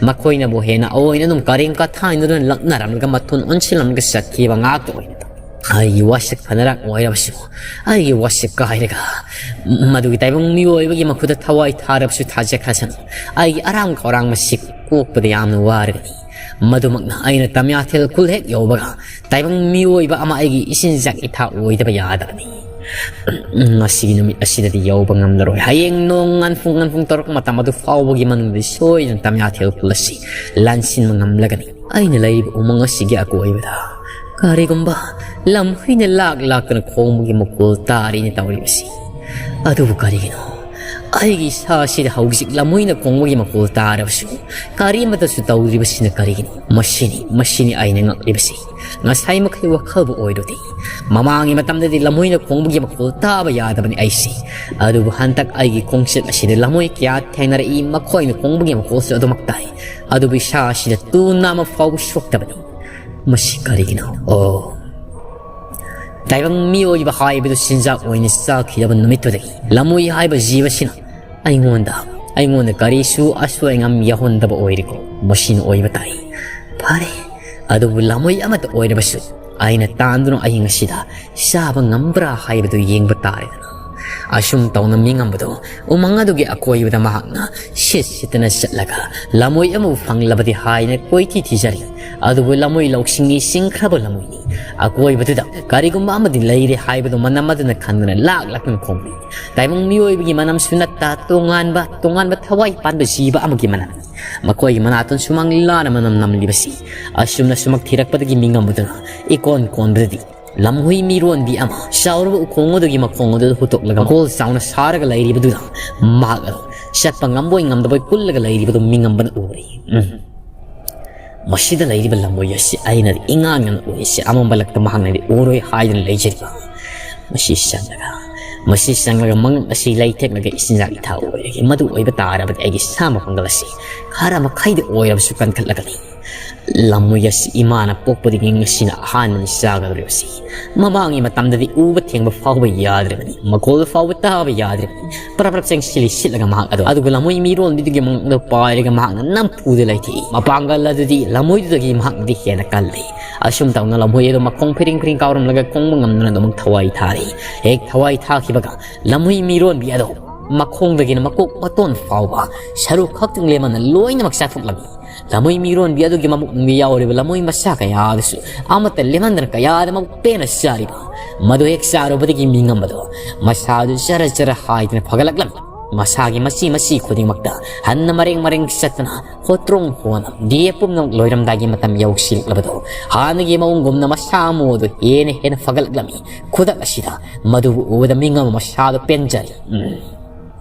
ꯃꯈꯣꯏꯅꯕꯨ ꯍꯦꯟꯅ ꯑꯑꯣꯏꯅ ꯑꯗꯨꯝ ꯀꯔꯦꯝ ꯀꯊꯥꯏꯅꯗꯨꯅ ꯂꯛꯅꯔꯝꯂꯒ ꯃꯊꯨꯟ ꯑꯣꯟꯁꯤꯜꯂꯝꯂꯒ ꯆꯠꯈꯤꯕ ꯉꯥꯛꯇ ꯑꯣꯏꯅ ꯇꯧꯏ꯫ ꯑꯩꯒꯤ ꯋꯥꯁꯛ ꯐꯅꯔꯛ ꯑꯣꯏꯔꯕꯁꯨ ꯑꯩꯒꯤ ꯋꯥꯁꯛ ꯀꯥꯏꯔꯒ ꯃꯗꯨꯒꯤ ꯇꯥꯏꯕꯪ ꯃꯤꯑꯣꯏꯕꯒꯤ ꯃꯈꯨꯠꯇ ꯊꯋꯥꯏ ꯊꯥꯔꯕꯁꯨ ꯊꯥꯖꯈ꯭ꯔꯁꯅꯨ꯫ ꯑꯩꯒꯤ ꯑꯔꯥꯡ ꯈꯧꯔꯥꯡ ꯃꯁꯤ ꯀꯣꯛꯄꯗ ꯌꯥꯝꯅ ꯋꯥꯔꯒꯅꯤ꯫ ꯃꯗꯨꯃꯛꯅ ꯑꯩꯅ ꯇꯥꯃꯤꯌꯥꯊꯦꯜ ꯈꯨꯜ ꯍꯦꯛ ꯌꯧꯕꯒ ꯇꯥꯏꯕꯪ ꯃꯤꯑꯣꯏꯕ ꯑꯃ ꯑꯩꯒꯤ ꯏꯆꯤꯟꯖꯥꯛ ꯏꯊꯥ ꯑꯣꯏꯗꯕ ꯌꯥꯗꯕꯅꯤ꯫ ꯉꯁꯤꯒꯤ ꯅꯨꯃꯤꯠ ꯑꯁꯤꯗꯗꯤ ꯌꯧꯕ ꯉꯝꯂꯔꯣꯏ꯫ ꯍꯌꯦꯡ ꯅꯣꯡ ꯉꯟꯐꯨꯡ ꯉꯟꯐꯨꯡ ꯇꯧꯔꯛꯄ ꯃꯇꯝ ꯑꯗꯨ ꯐꯥꯎꯕꯒꯤ ꯃꯅꯨꯡꯗꯗꯤ ꯁꯣꯏꯗꯅ ꯇꯥꯃꯤꯌꯥꯊꯦꯜ ꯈꯨꯜ ꯑꯁꯤ ꯂꯥꯟꯁꯤꯟꯕ ꯉꯝꯂꯒꯅꯤ꯫ ꯑꯩꯅ ꯂꯩꯔꯤꯕ ꯎꯃꯪ ꯑꯁꯤꯒꯤ ꯑꯀꯣꯏꯕꯗ ꯀꯔꯤꯒꯨꯝꯕ ꯂꯝꯍꯨꯏꯅ ꯂꯥꯛ ꯂꯥꯛꯇꯅ ꯈꯣꯡꯕꯒꯤ ꯃꯈꯣꯜ ꯇꯥꯔꯤꯅ ꯇꯧꯔꯤꯕꯁꯤ꯫ ꯑꯗꯨꯕꯨ ꯀꯔꯤꯒꯤꯅꯣ? ꯑꯩꯒꯤ ꯏꯁꯥꯁꯤꯗ ꯍꯧꯖꯤꯛ ꯂꯝꯍꯨꯏꯅ ꯈꯣꯡꯕꯒꯤ ꯃꯈꯣꯜ ꯇꯥꯔꯕꯁꯨ ꯀꯔꯤꯃꯠꯇꯁꯨ ꯇꯧꯗ꯭ꯔꯤꯕꯁꯤꯅ ꯀꯔꯤꯒꯤꯅꯣ? ꯃꯁꯤꯅꯤ, ꯃꯁꯤꯅꯤ ꯑꯩꯅ ꯉꯛꯂꯤꯕꯁꯤ꯫ ꯉꯁꯥꯏ ꯃꯈꯩ ꯋꯥꯈꯜꯕꯨ ꯑꯣꯏꯔꯨꯗꯦ꯫ ꯃꯃꯥꯡꯒꯤ ꯃꯇꯝꯗꯗꯤ ꯂꯝꯍꯨꯏꯅ ꯈꯣꯡꯕꯒꯤ ꯃꯈꯣꯜ ꯇꯥꯕ ꯌꯥꯗꯕꯅꯤ ꯑꯩꯁꯤ꯫ ꯑꯗꯨꯕꯨ ꯍꯟꯗꯛ ꯑꯩꯒꯤ ꯈꯣꯡꯆꯠ ꯑꯁꯤꯗ ꯂꯝꯍꯨꯏ ꯀꯌꯥ ꯊꯦꯡꯅꯔꯛꯏ, ꯃꯈꯣꯏꯅ ꯈꯣꯡꯕꯒꯤ ꯃꯈꯣꯜꯁꯨ ꯑꯗꯨꯃꯛ ꯇꯥꯏ꯫ ꯑꯗꯨꯕꯨ ꯏꯁꯥ ꯑꯁꯤꯗ ꯇꯨ ꯅꯥꯝꯃ ꯐꯥꯎꯕ ꯁꯣꯛꯇꯕꯅꯤ꯫ ꯃꯁꯤ ꯀꯔꯤꯒꯤꯅꯣ? ꯑꯣ, ꯇꯥꯏꯕꯪ ꯃꯤꯑꯣꯏꯕ ꯍꯥꯏꯕꯗꯨ ꯆꯤꯟꯖꯥꯛ ꯑꯣꯏꯅ ꯆꯥꯈꯤꯗꯕ ꯅꯨꯃꯤꯠꯇꯨꯗꯒꯤ ꯂꯝꯍꯨꯏ ꯍꯥꯏꯕ ꯖꯤꯕꯁꯤꯅ ꯑꯩꯉꯣꯟꯗ, ꯑꯩꯉꯣꯟꯗ ꯀꯔꯤꯁꯨ ꯑꯁꯣꯏ ꯑꯉꯥꯝ ꯌꯥꯎꯍꯟꯗꯕ ꯑꯣꯏꯔꯦꯀꯣ꯫ ꯃꯁꯤꯅ ꯑꯣꯏꯕ ꯇꯥꯏ꯫ ꯐꯔꯦ, ꯑꯗꯨꯕꯨ ꯂꯝꯃꯣꯏ ꯑꯃꯠꯇ ꯑꯣꯏꯔꯕꯁꯨ ꯑꯩꯅ ꯇꯥꯟꯗꯨꯅ ꯑꯍꯤꯡ ꯑꯁꯤꯗ ꯆꯥꯕ ꯉꯝꯕ꯭ꯔꯥ ꯍꯥꯏꯕꯗꯨ ꯌꯦꯡꯕ ꯇꯥꯔꯦꯗꯅ꯫ ꯑꯁꯨꯝ ꯇꯧꯅ ꯃꯤꯉꯝꯕꯗꯣ ꯎꯃꯪ ꯑꯗꯨꯒꯤ ꯑꯀꯣꯏꯕꯗ ꯃꯍꯥꯛꯅ ꯁꯤꯠ ꯁꯤꯠꯇꯅ ꯆꯠꯂꯒ ꯂꯝꯃꯣꯏ ꯑꯃꯕꯨ ꯐꯪꯂꯕꯗꯤ ꯍꯥꯏꯅ ꯀꯣꯏꯊꯤ ꯊꯤꯖꯔꯤ꯫ ꯑꯗꯨꯕꯨ ꯂꯝꯃꯣꯏ ꯂꯧꯁꯤꯡꯒꯤ ꯆꯤꯡꯈ꯭ꯔꯕ ꯂꯝꯃꯣꯏꯅꯤ꯫ ꯑꯀꯣꯏꯕꯗꯨꯗ ꯀꯔꯤꯒꯨꯝꯕ ꯑꯃꯗꯤ ꯂꯩꯔꯦ ꯍꯥꯏꯕꯗꯨ ꯃꯅꯝ ꯑꯗꯨꯅ ꯈꯪꯗꯨꯅ ꯂꯥꯛ ꯂꯥꯛꯇꯨꯅ ꯈꯣꯡꯂꯤ꯫ ꯇꯥꯏꯕꯪ ꯃꯤꯑꯣꯏꯕꯒꯤ ꯃꯅꯝꯁꯨ ꯅꯠꯇ ꯇꯣꯉꯥꯟꯕ ꯇꯣꯉꯥꯟꯕ ꯊꯋꯥꯏ ꯄꯥꯟꯕ ꯖꯤꯕ ꯑꯃꯒꯤ ꯃꯅꯝ꯫ ꯃꯈꯣꯏꯒꯤ ꯃꯅꯥꯇꯣꯟ ꯁꯨꯃꯥꯡ ꯂꯥꯅ ꯃꯅꯝ ꯅꯝꯂꯤꯕꯁꯤ ꯑꯁꯨꯝꯅ ꯁꯨꯃꯛ ꯊꯤꯔꯛꯄꯗꯒꯤ ꯃꯤꯉꯝꯕꯗꯨꯅ ꯏꯀꯣꯟ ꯀꯣꯟꯕꯗꯗꯤ ꯂꯝꯍꯨꯏ ꯃꯤꯔꯣꯟꯕꯤ ꯑꯃ ꯆꯥꯎꯔꯕ ꯎꯈꯣꯡ ꯑꯗꯨꯒꯤ ꯃꯈꯣꯡ ꯑꯗꯨꯗ ꯍꯨꯠꯇꯣꯛꯂꯒ ꯃꯈꯣꯜ ꯆꯥꯎꯅ ꯁꯥꯔꯒ ꯂꯩꯔꯤꯕꯗꯨꯗ ꯃꯍꯥꯛ ꯑꯗꯨ ꯆꯠꯄ ꯉꯝꯕꯣꯏ ꯉꯝꯗꯕꯣꯏ ꯀꯨꯜꯂꯒ ꯂꯩꯔꯤꯕꯗꯨ ꯃꯤꯉꯝꯕꯅ ꯎꯔꯦ꯫ ꯎꯝ꯫ ꯃꯁꯤꯗ ꯂꯩꯔꯤꯕ ꯂꯝꯃꯣꯏ ꯑꯁꯤ ꯑꯩꯅꯗꯤ ꯏꯉꯥꯟ ꯉꯥꯟꯅ ꯎꯔꯤꯁꯤ ꯑꯃꯝꯕ ꯂꯛꯇ ꯃꯍꯥꯛꯅꯗꯤ ꯎꯔꯣꯏ ꯍꯥꯏꯗꯨꯅ ꯂꯩꯖꯔꯤꯕ꯫ ꯃꯁꯤ ꯆꯪꯂꯒ ꯃꯁꯤ ꯆꯪꯂꯒ ꯃꯉꯛ ꯑꯁꯤ ꯂꯩꯊꯦꯛꯂꯒ ꯏꯆꯤꯟꯖꯥꯛ ꯏꯊꯥ ꯑꯣꯏꯔꯒꯦ꯫ ꯃꯗꯨ ꯑꯣꯏꯕ ꯇꯥꯔꯕꯗꯤ ꯑꯩꯒꯤ ꯁꯥ ꯃꯄꯥꯡꯒꯜ ꯑꯁꯤ ꯈꯔ ꯃꯈꯩꯗ ꯑꯣꯏꯔꯕꯁꯨ ꯀꯟꯈꯠꯂꯒꯅꯤ꯫ ꯂꯝꯃꯣꯏ ꯑꯁꯤ ꯏꯃꯥꯅ ꯄꯣꯛꯄꯗꯒꯤ ꯉꯁꯤꯅ ꯑꯍꯥꯟꯕꯅꯤ ꯆꯥꯒꯗꯧꯔꯤꯕꯁꯤ꯫ ꯃꯃꯥꯡꯒꯤ ꯃꯇꯝꯗꯗꯤ ꯎꯕ ꯊꯦꯡꯕ ꯐꯥꯎꯕ ꯌꯥꯗ꯭ꯔꯤꯕꯅꯤ, ꯃꯈꯣꯜ ꯐꯥꯎꯕ ꯇꯥꯕ ꯌꯥꯗ꯭ꯔꯤꯕꯅꯤ꯫ ꯄ꯭ꯔꯞ ꯄ꯭ꯔꯞ ꯆꯦꯡꯁꯤꯜꯂꯤ ꯁꯤꯠꯂꯒ ꯃꯍꯥꯛ ꯑꯗꯨ ꯑꯗꯨꯒ ꯂꯝꯃꯣꯏ ꯃꯤꯔꯣꯟꯕꯤꯗꯨꯒꯤ ꯃꯉꯛ ꯑꯗꯨ ꯄꯥꯏꯔꯒ ꯃꯍꯥꯛꯅ ꯅꯝꯐꯨꯗ ꯂꯩꯊꯦꯛꯏ꯫ ꯃꯄꯥꯡꯒꯜ ꯑꯗꯨꯗꯤ ꯂꯝꯃꯣꯏꯗꯨꯗꯒꯤ ꯃꯍꯥꯛꯅꯗꯤ ꯍꯦꯟꯅ ꯀꯜꯂꯤ꯫ ꯑꯁꯨꯝ ꯇꯧꯅ ꯂꯝꯃꯣꯏ ꯑꯗꯨ ꯃꯈꯣꯡ ꯐꯤꯔꯤꯡ ꯐꯤꯔꯤꯡ ꯀꯥꯎꯔꯝꯂꯒ ꯈꯣꯡꯕ ꯉꯝꯗꯅ ꯑꯗꯨꯃꯛ ꯊꯋꯥꯏ ꯊꯥꯔꯤ꯫ ꯍꯦꯛ ꯊꯋꯥꯏ ꯊꯥꯈꯤꯕꯒ ꯂꯝꯃꯣꯏ ꯃꯤꯔꯣꯟꯕꯤ ꯑꯗꯨ ꯃꯈꯣꯡꯗꯒꯤꯅ ꯃꯀꯣꯛ ꯃꯇꯣꯟ ꯐꯥꯎꯕ ꯁꯔꯨ ꯈꯛꯇꯪ ꯂꯦꯝꯍꯟꯅ ꯂꯣꯏꯅꯃꯛ ꯆꯥꯊꯣꯛꯂꯝꯃꯤ꯫ ꯂꯝꯃꯣꯏ ꯃꯤꯔꯣꯟꯕꯤ ꯑꯗꯨꯒꯤ ꯃꯕꯨꯛꯅꯨꯡꯗ ꯌꯥꯎꯔꯤꯕ ꯂꯝꯃꯣꯏ ꯃꯁꯥ ꯀꯌꯥ ꯑꯗꯨꯁꯨ ꯑꯃꯠꯇ ꯂꯦꯝꯍꯟꯗꯅ ꯀꯌꯥꯗ ꯃꯕꯨꯛ ꯄꯦꯟꯅ ꯆꯥꯔꯤꯕ꯫ ꯃꯗꯨ ꯍꯦꯛ ꯆꯥꯔꯨꯕꯗꯒꯤ ꯃꯤꯉꯝꯕꯗꯣ ꯃꯁꯥꯗꯨ ꯆꯔ ꯆꯔ ꯍꯥꯏꯗꯅ ꯐꯒꯠꯂꯛꯂꯝꯃꯤ꯫ ꯃꯁꯥꯒꯤ ꯃꯆꯤ ꯃꯆꯤ ꯈꯨꯗꯤꯡꯃꯛꯇ ꯍꯟꯅ ꯃꯔꯦꯡ ꯃꯔꯦꯡ ꯆꯠꯇꯅ ꯍꯣꯇ꯭ꯔꯣꯡ ꯍꯣꯅ ꯗꯦ ꯄꯨꯝꯅꯃꯛ ꯂꯣꯏꯔꯝꯗꯥꯏꯒꯤ ꯃꯇꯝ ꯌꯧꯁꯤꯜꯂꯛꯂꯕꯗꯣ ꯍꯥꯟꯅꯒꯤ ꯃꯑꯣꯡꯒꯨꯝꯅ ꯃꯁꯥ ꯃꯎ ꯑꯗꯨ ꯍꯦꯟꯅ ꯍꯦꯟꯅ ꯐꯒꯠꯂꯛꯂꯝꯃꯤ꯫ ꯈꯨꯗꯛ ꯑꯁꯤꯗ ꯃꯗꯨꯕꯨ ꯎꯕꯗ ꯃꯤꯉꯝ ꯃꯁꯥꯗꯨ ꯄꯦꯟꯖꯔꯦ꯫ ꯎꯝ꯫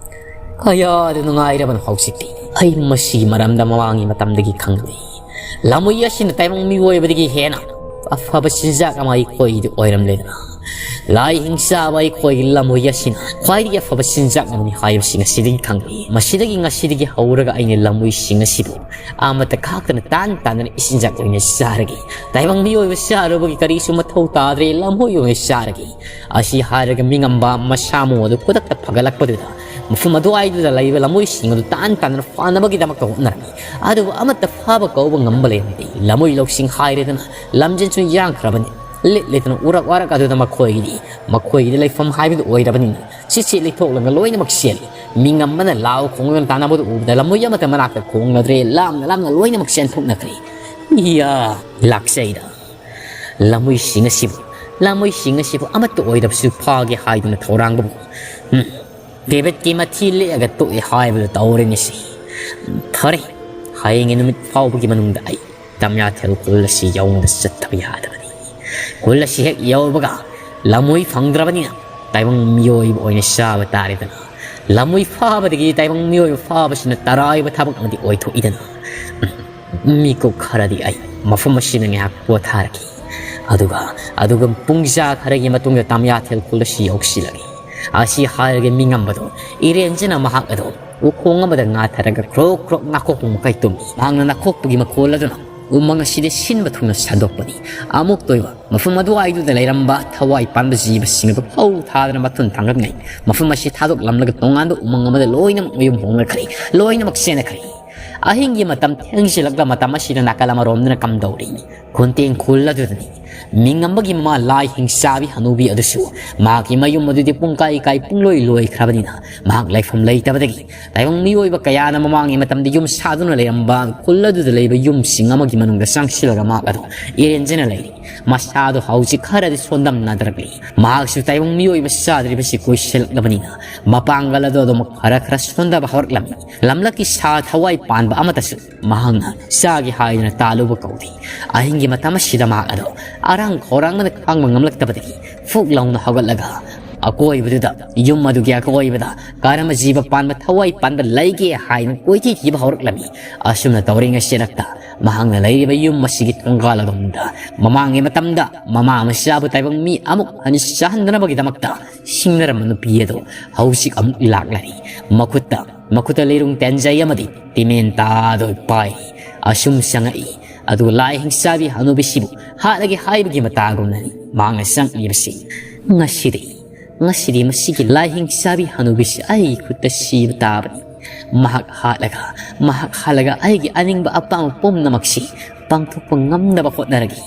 ꯀꯌꯥꯗ ꯅꯨꯡꯉꯥꯏꯔꯕꯅꯣ ꯍꯧꯖꯤꯛꯇꯤ꯫ ꯑꯩ ꯃꯁꯤꯒꯤ ꯃꯔꯝꯗ ꯃꯃꯥꯡꯒꯤ ꯃꯇꯝꯗꯒꯤ ꯈꯪꯂꯤ꯫ ꯂꯝꯃꯣꯏ ꯑꯁꯤꯅ ꯇꯥꯏꯕꯪ ꯃꯤꯑꯣꯏꯕꯗꯒꯤ ꯍꯦꯟꯅ ꯑꯐꯕ ꯆꯤꯟꯖꯥꯛ ꯑꯃ ꯑꯩꯈꯣꯏꯒꯤꯗꯤ ꯑꯣꯏꯔꯝꯂꯦꯗꯅ꯫ ꯂꯥꯏ ꯍꯤꯡꯆꯥꯕ ꯑꯩꯈꯣꯏꯒꯤ ꯂꯝꯃꯣꯏ ꯑꯁꯤꯅ ꯈ꯭ꯋꯥꯏꯗꯒꯤ ꯑꯐꯕ ꯆꯤꯟꯖꯥꯛ ꯑꯃꯅꯤ ꯍꯥꯏꯕꯁꯤ ꯉꯁꯤꯗꯒꯤ ꯈꯪꯂꯤ꯫ ꯃꯁꯤꯗꯒꯤ ꯉꯁꯤꯗꯒꯤ ꯍꯧꯔꯒ ꯑꯩꯅ ꯂꯝꯃꯣꯏꯁꯤꯡ ꯑꯁꯤꯕꯨ ꯑꯃꯠꯇ ꯈꯥꯛꯇꯅ ꯇꯥꯟ ꯇꯥꯟꯗꯅ ꯏꯆꯤꯟꯖꯥꯛ ꯑꯣꯏꯅ ꯆꯥꯔꯒꯦ꯫ ꯇꯥꯏꯕꯪ ꯃꯤꯑꯣꯏꯕ ꯆꯥꯔꯨꯕꯒꯤ ꯀꯔꯤꯁꯨ ꯃꯊꯧ ꯇꯥꯗ꯭ꯔꯦ, ꯂꯝꯃꯣꯏ ꯑꯣꯏꯅ ꯆꯥꯔꯒꯦ꯫ ꯑꯁꯤ ꯍꯥꯏꯔꯒ ꯃꯤꯉꯝꯕ ꯃꯁꯥ ꯃꯎ ꯑꯗꯨ ꯈꯨꯗꯛꯇ ꯐꯒꯠꯂꯛꯄꯗꯨꯗ ꯃꯐꯝ ꯑꯗꯨꯋꯥꯏꯗꯨꯗ ꯂꯩꯕ ꯂꯝꯃꯣꯏꯁꯤꯡ ꯑꯗꯨ ꯇꯥꯟ ꯇꯥꯟꯗꯅ ꯐꯥꯅꯕꯒꯤꯗꯃꯛꯇ ꯍꯣꯠꯅꯔꯝꯃꯤ꯫ ꯑꯗꯨꯕꯨ ꯑꯃꯠꯇ ꯐꯥꯕ ꯀꯧꯕ ꯉꯝꯕ ꯂꯩꯔꯝꯗꯦ꯫ ꯂꯝꯃꯣꯏ ꯂꯧꯁꯤꯡ ꯍꯥꯏꯔꯦꯗꯅ ꯂꯝꯖꯦꯟꯁꯨ ꯌꯥꯡꯈ꯭ꯔꯕꯅꯤ꯫ ꯂꯤꯠ ꯂꯤꯠꯇꯅ ꯎꯔꯛ ꯋꯥꯔꯛ ꯑꯗꯨꯗ ꯃꯈꯣꯏꯒꯤꯗꯤ, ꯃꯈꯣꯏꯒꯤꯗꯤ ꯂꯩꯐꯝ ꯍꯥꯏꯕꯗꯨ ꯑꯣꯏꯔꯕꯅꯤꯅ ꯆꯤꯠ ꯆꯤꯠ ꯂꯤꯊꯣꯛꯂꯒ ꯂꯣꯏꯅꯃꯛ ꯆꯦꯜꯂꯤ꯫ ꯃꯤ ꯉꯝꯕꯅ ꯂꯥꯎ ꯈꯣꯡꯗꯨꯅ ꯇꯥꯟꯅꯕꯗꯨ ꯎꯕꯗ ꯂꯝꯃꯣꯏ ꯑꯃꯠꯇ ꯃꯅꯥꯛꯇ ꯈꯣꯡꯂꯗ꯭ꯔꯦ, ꯂꯥꯞꯅ ꯂꯥꯞꯅ ꯂꯣꯏꯅꯃꯛ ꯆꯦꯟꯊꯣꯛꯅꯈ꯭ꯔꯦ꯫ ꯏꯌꯥ! ꯂꯥꯛꯆꯩꯗ꯫ ꯂꯝꯃꯣꯏꯁꯤꯡ ꯑꯁꯤꯕꯨ, ꯂꯝꯃꯣꯏꯁꯤꯡ ꯑꯁꯤꯕꯨ ꯑꯃꯠꯇ ꯑꯣꯏꯔꯕꯁꯨ ꯐꯥꯒꯦ ꯍꯥꯏꯗꯨꯅ ꯊꯧꯔꯥꯡꯕꯕꯨ, ꯎꯝ, ꯗꯦꯕꯤꯠꯀꯤ ꯃꯊꯤ ꯂꯦꯛꯑꯒ ꯇꯣꯛꯑꯦ ꯍꯥꯏꯕꯗꯨ ꯇꯧꯔꯦꯅꯦ ꯁꯤ꯫ ꯐꯔꯦ, ꯍꯌꯦꯡꯒꯤ ꯅꯨꯃꯤꯠ ꯐꯥꯎꯕꯒꯤ ꯃꯅꯨꯡꯗ ꯑꯩ ꯇꯝꯌꯥꯊꯦꯜ ꯈꯨꯜ ꯑꯁꯤ ꯌꯧꯅ ꯆꯠꯇꯕ ꯌꯥꯗꯕꯅꯤ꯫ ꯈꯨꯜ ꯑꯁꯤ ꯍꯦꯛ ꯌꯧꯕꯒ ꯂꯝꯃꯣꯏ ꯐꯪꯗ꯭ꯔꯕꯅꯤꯅ ꯇꯥꯏꯕꯪ ꯃꯤꯑꯣꯏꯕ ꯑꯣꯏꯅ ꯆꯥꯕ ꯇꯥꯔꯦꯗꯅ꯫ ꯂꯝꯃꯣꯏ ꯐꯥꯕꯗꯒꯤ ꯇꯥꯏꯕꯪ ꯃꯤꯑꯣꯏꯕ ꯐꯥꯕꯁꯤꯅ ꯇꯔꯥꯏꯕ ꯊꯕꯛ ꯑꯃꯗꯤ ꯑꯣꯏꯊꯣꯛꯏꯗꯅ꯫ ꯃꯤꯀꯨꯞ ꯈꯔꯗꯤ ꯑꯩ ꯃꯐꯝ ꯑꯁꯤꯗ ꯉꯥꯏꯍꯥꯛ ꯄꯣꯊꯥꯔꯒꯦ꯫ ꯑꯗꯨꯒ, ꯑꯗꯨꯒ ꯄꯨꯡꯖꯥ ꯈꯔꯒꯤ ꯃꯇꯨꯡꯗ ꯇꯝꯌꯥꯊꯦꯜ ꯈꯨꯜ ꯑꯁꯤ ꯌꯧꯁꯤꯜꯂꯒꯦ꯫ ꯑꯁꯤ ꯍꯥꯏꯔꯒ ꯃꯤ ꯉꯝꯕꯗꯣ ꯏꯔꯦꯟꯖꯅ ꯃꯍꯥꯛ ꯑꯗꯣ ꯎꯈꯣꯡ ꯑꯃꯗ ꯉꯥꯊꯔꯒ ꯈ꯭ꯔꯣꯛ ꯈ꯭ꯔꯣꯛ ꯅꯥꯈꯣꯛꯄ ꯃꯈꯩ ꯇꯨꯝꯃꯤ꯫ ꯃꯍꯥꯛꯅ ꯅꯥꯈꯣꯛꯄꯒꯤ ꯃꯈꯣꯜ ꯑꯗꯨꯅ ꯎꯃꯪ ꯑꯁꯤꯗ ꯁꯤꯟꯕ ꯊꯨꯡꯅ ꯁꯟꯗꯣꯛꯄꯅꯤ꯫ ꯑꯃꯨꯛꯇ ꯑꯣꯏꯕ ꯃꯐꯝ ꯑꯗꯨꯋꯥꯏꯗꯨꯗ ꯂꯩꯔꯝꯕ ꯊꯋꯥꯏ ꯄꯥꯟꯕ ꯖꯤꯕꯁꯤꯡ ꯑꯗꯨ ꯐꯧ ꯊꯥꯗꯅ ꯃꯊꯨꯟ ꯊꯥꯡꯒꯠꯅꯩ꯫ ꯃꯐꯝ ꯑꯁꯤ ꯊꯥꯗꯣꯛꯂꯝꯂꯒ ꯇꯣꯉꯥꯟꯕ ꯎꯃꯪ ꯑꯃꯗ ꯂꯣꯏꯅꯃꯛ ꯃꯌꯨꯝ ꯍꯣꯡꯅꯈ꯭ꯔꯦ, ꯂꯣꯏꯅꯃꯛ ꯆꯦꯟꯅꯈ꯭ꯔꯦ꯫ ꯑꯍꯤꯡꯒꯤ ꯃꯇꯝ ꯊꯦꯡꯖꯤꯜꯂꯛꯂ ꯃꯇꯝ ꯑꯁꯤꯗ ꯅꯥꯀꯜ ꯑꯃꯔꯣꯝꯗꯅ ꯀꯝꯗꯧꯔꯤ? ꯈꯨꯟꯇꯦꯡ ꯈꯨꯜ ꯑꯗꯨꯗꯅꯤ꯫ ꯃꯤꯡꯉꯝꯕꯒꯤ ꯃꯃꯥ ꯂꯥꯏ ꯍꯤꯡꯆꯥꯕꯤ ꯍꯅꯨꯕꯤ ꯑꯗꯨꯁꯨ ꯃꯍꯥꯛꯀꯤ ꯃꯌꯨꯝ ꯑꯗꯨꯗꯤ ꯄꯨꯡꯀꯥꯏ ꯀꯥꯏ ꯄꯨꯡꯂꯣꯏ ꯂꯣꯏꯈ꯭ꯔꯕꯅꯤꯅ ꯃꯍꯥꯛ ꯂꯩꯐꯝ ꯂꯩꯇꯕꯗꯒꯤ ꯇꯥꯏꯕꯪ ꯃꯤꯑꯣꯏꯕ ꯀꯌꯥꯅ ꯃꯃꯥꯡꯒꯤ ꯃꯇꯝꯗ ꯌꯨꯝ ꯁꯥꯗꯨꯅ ꯂꯩꯔꯝꯕ ꯈꯨꯜ ꯑꯗꯨꯗ ꯂꯩꯕ ꯌꯨꯝꯁꯤꯡ ꯑꯃꯒꯤ ꯃꯅꯨꯡꯗ ꯆꯪꯁꯤꯜꯂꯒ ꯃꯍꯥꯛ ꯑꯗꯨ ꯏꯔꯦꯟꯖꯅ ꯂꯩꯔꯤ꯫ ꯃꯁꯥꯗꯣ ꯍꯧꯖꯤꯛ ꯈꯔꯗꯤ ꯁꯣꯟꯗꯝꯅꯗ꯭ꯔꯛꯂꯤ꯫ ꯃꯍꯥꯛꯁꯨ ꯇꯥꯏꯕꯪ ꯃꯤꯑꯣꯏꯕ ꯆꯥꯗ꯭ꯔꯤꯕꯁꯤ ꯀꯨꯏꯁꯤꯜꯂꯛꯂꯕꯅꯤꯅ ꯃꯄꯥꯡꯒꯜ ꯑꯗꯨ ꯑꯗꯨꯃꯛ ꯈꯔ ꯈꯔ ꯁꯣꯟꯊꯕ ꯍꯧꯔꯛꯂꯝꯃꯤ꯫ ꯂꯝꯂꯛꯀꯤ ꯁꯥ ꯊꯋꯥꯏ ꯄꯥꯟꯕ ꯑꯃꯠꯇꯁꯨ ꯃꯍꯥꯛꯅ ꯆꯥꯒꯦ ꯍꯥꯏꯗꯨꯅ ꯇꯥꯜꯂꯨꯕ ꯀꯧꯗꯦ꯫ ꯑꯍꯤꯡꯒꯤ ꯃꯇꯝ ꯑꯁꯤꯗ ꯃꯍꯥꯛ ꯑꯗꯣ ꯑꯔꯥꯡ ꯈꯧꯔꯥꯡꯕꯅ ꯈꯥꯡꯕ ꯉꯝꯂꯛꯇꯕꯗꯒꯤ ꯐꯨꯛ ꯂꯥꯎꯅ ꯍꯧꯒꯠꯂꯒ ꯑꯀꯣꯏꯕꯗꯨꯗ, ꯌꯨꯝ ꯑꯗꯨꯒꯤ ꯑꯀꯣꯏꯕꯗ ꯀꯔꯝꯕ ꯖꯤꯕ ꯄꯥꯟꯕ ꯊꯋꯥꯏ ꯄꯥꯟꯕ ꯂꯩꯒꯦ ꯍꯥꯏꯅ ꯀꯣꯏꯊꯤ ꯊꯤꯕ ꯍꯧꯔꯛꯂꯝꯃꯤ꯫ ꯑꯁꯨꯝꯅ ꯇꯧꯔꯤꯉꯩ ꯆꯦꯔꯛꯇ ꯃꯍꯥꯛꯅ ꯂꯩꯔꯤꯕ ꯌꯨꯝ ꯑꯁꯤꯒꯤ ꯊꯣꯡꯒꯥꯜ ꯑꯗꯣꯝꯗ ꯃꯃꯥꯡꯒꯤ ꯃꯇꯝꯗ ꯃꯃꯥ ꯃꯆꯥꯕꯨ ꯇꯥꯏꯕꯪ ꯃꯤ ꯑꯃꯨꯛ ꯍꯟꯅ ꯆꯥꯍꯟꯗꯅꯕꯒꯤꯗꯃꯛꯇ ꯁꯤꯡꯅꯔꯝꯕ ꯅꯨꯄꯤ ꯑꯗꯣ ꯍꯧꯖꯤꯛ ꯑꯃꯨꯛ ꯂꯥꯛꯂꯔꯤ꯫ ꯃꯈꯨꯠꯇ, ꯃꯈꯨꯠꯇ ꯂꯤꯔꯨꯡ ꯇꯦꯟꯖꯩ ꯑꯃꯗꯤ ꯇꯤꯃꯦꯟ ꯇꯥꯗꯣꯏ ꯄꯥꯏ꯫ ꯑꯁꯨꯝ ꯆꯪꯉꯛꯏ꯫ ꯑꯗꯨꯒ ꯂꯥꯏ ꯍꯤꯡꯆꯥꯕꯤ ꯍꯅꯨꯕꯤꯁꯤꯕꯨ ꯍꯥꯠꯂꯒꯦ ꯍꯥꯏꯕꯒꯤ ꯃꯇꯥꯒꯨꯝꯅꯅꯤ ꯃꯍꯥꯛꯅ ꯆꯪꯉꯛꯂꯤꯕꯁꯤ꯫ ꯉꯁꯤꯗꯤ "ꯉꯁꯤꯗꯤ ꯃꯁꯤꯒꯤ ꯂꯥꯏꯍꯤꯡ ꯆꯥꯕꯤ ꯍꯅꯨꯕꯤꯁꯤ ꯑꯩꯒꯤ ꯈꯨꯠꯇ ꯁꯤꯕ ꯇꯥꯕꯅꯤ꯫ ꯃꯍꯥꯛ ꯍꯥꯠꯂꯒ, ꯃꯍꯥꯛ ꯍꯥꯠꯂꯒ ꯑꯩꯒꯤ ꯑꯅꯤꯡꯕ ꯑꯄꯥꯝꯕ ꯄꯨꯝꯅꯃꯛꯁꯤ ꯄꯥꯡꯊꯣꯛꯄ ꯉꯝꯅꯕ ꯍꯣꯠꯅꯔꯒꯦ꯫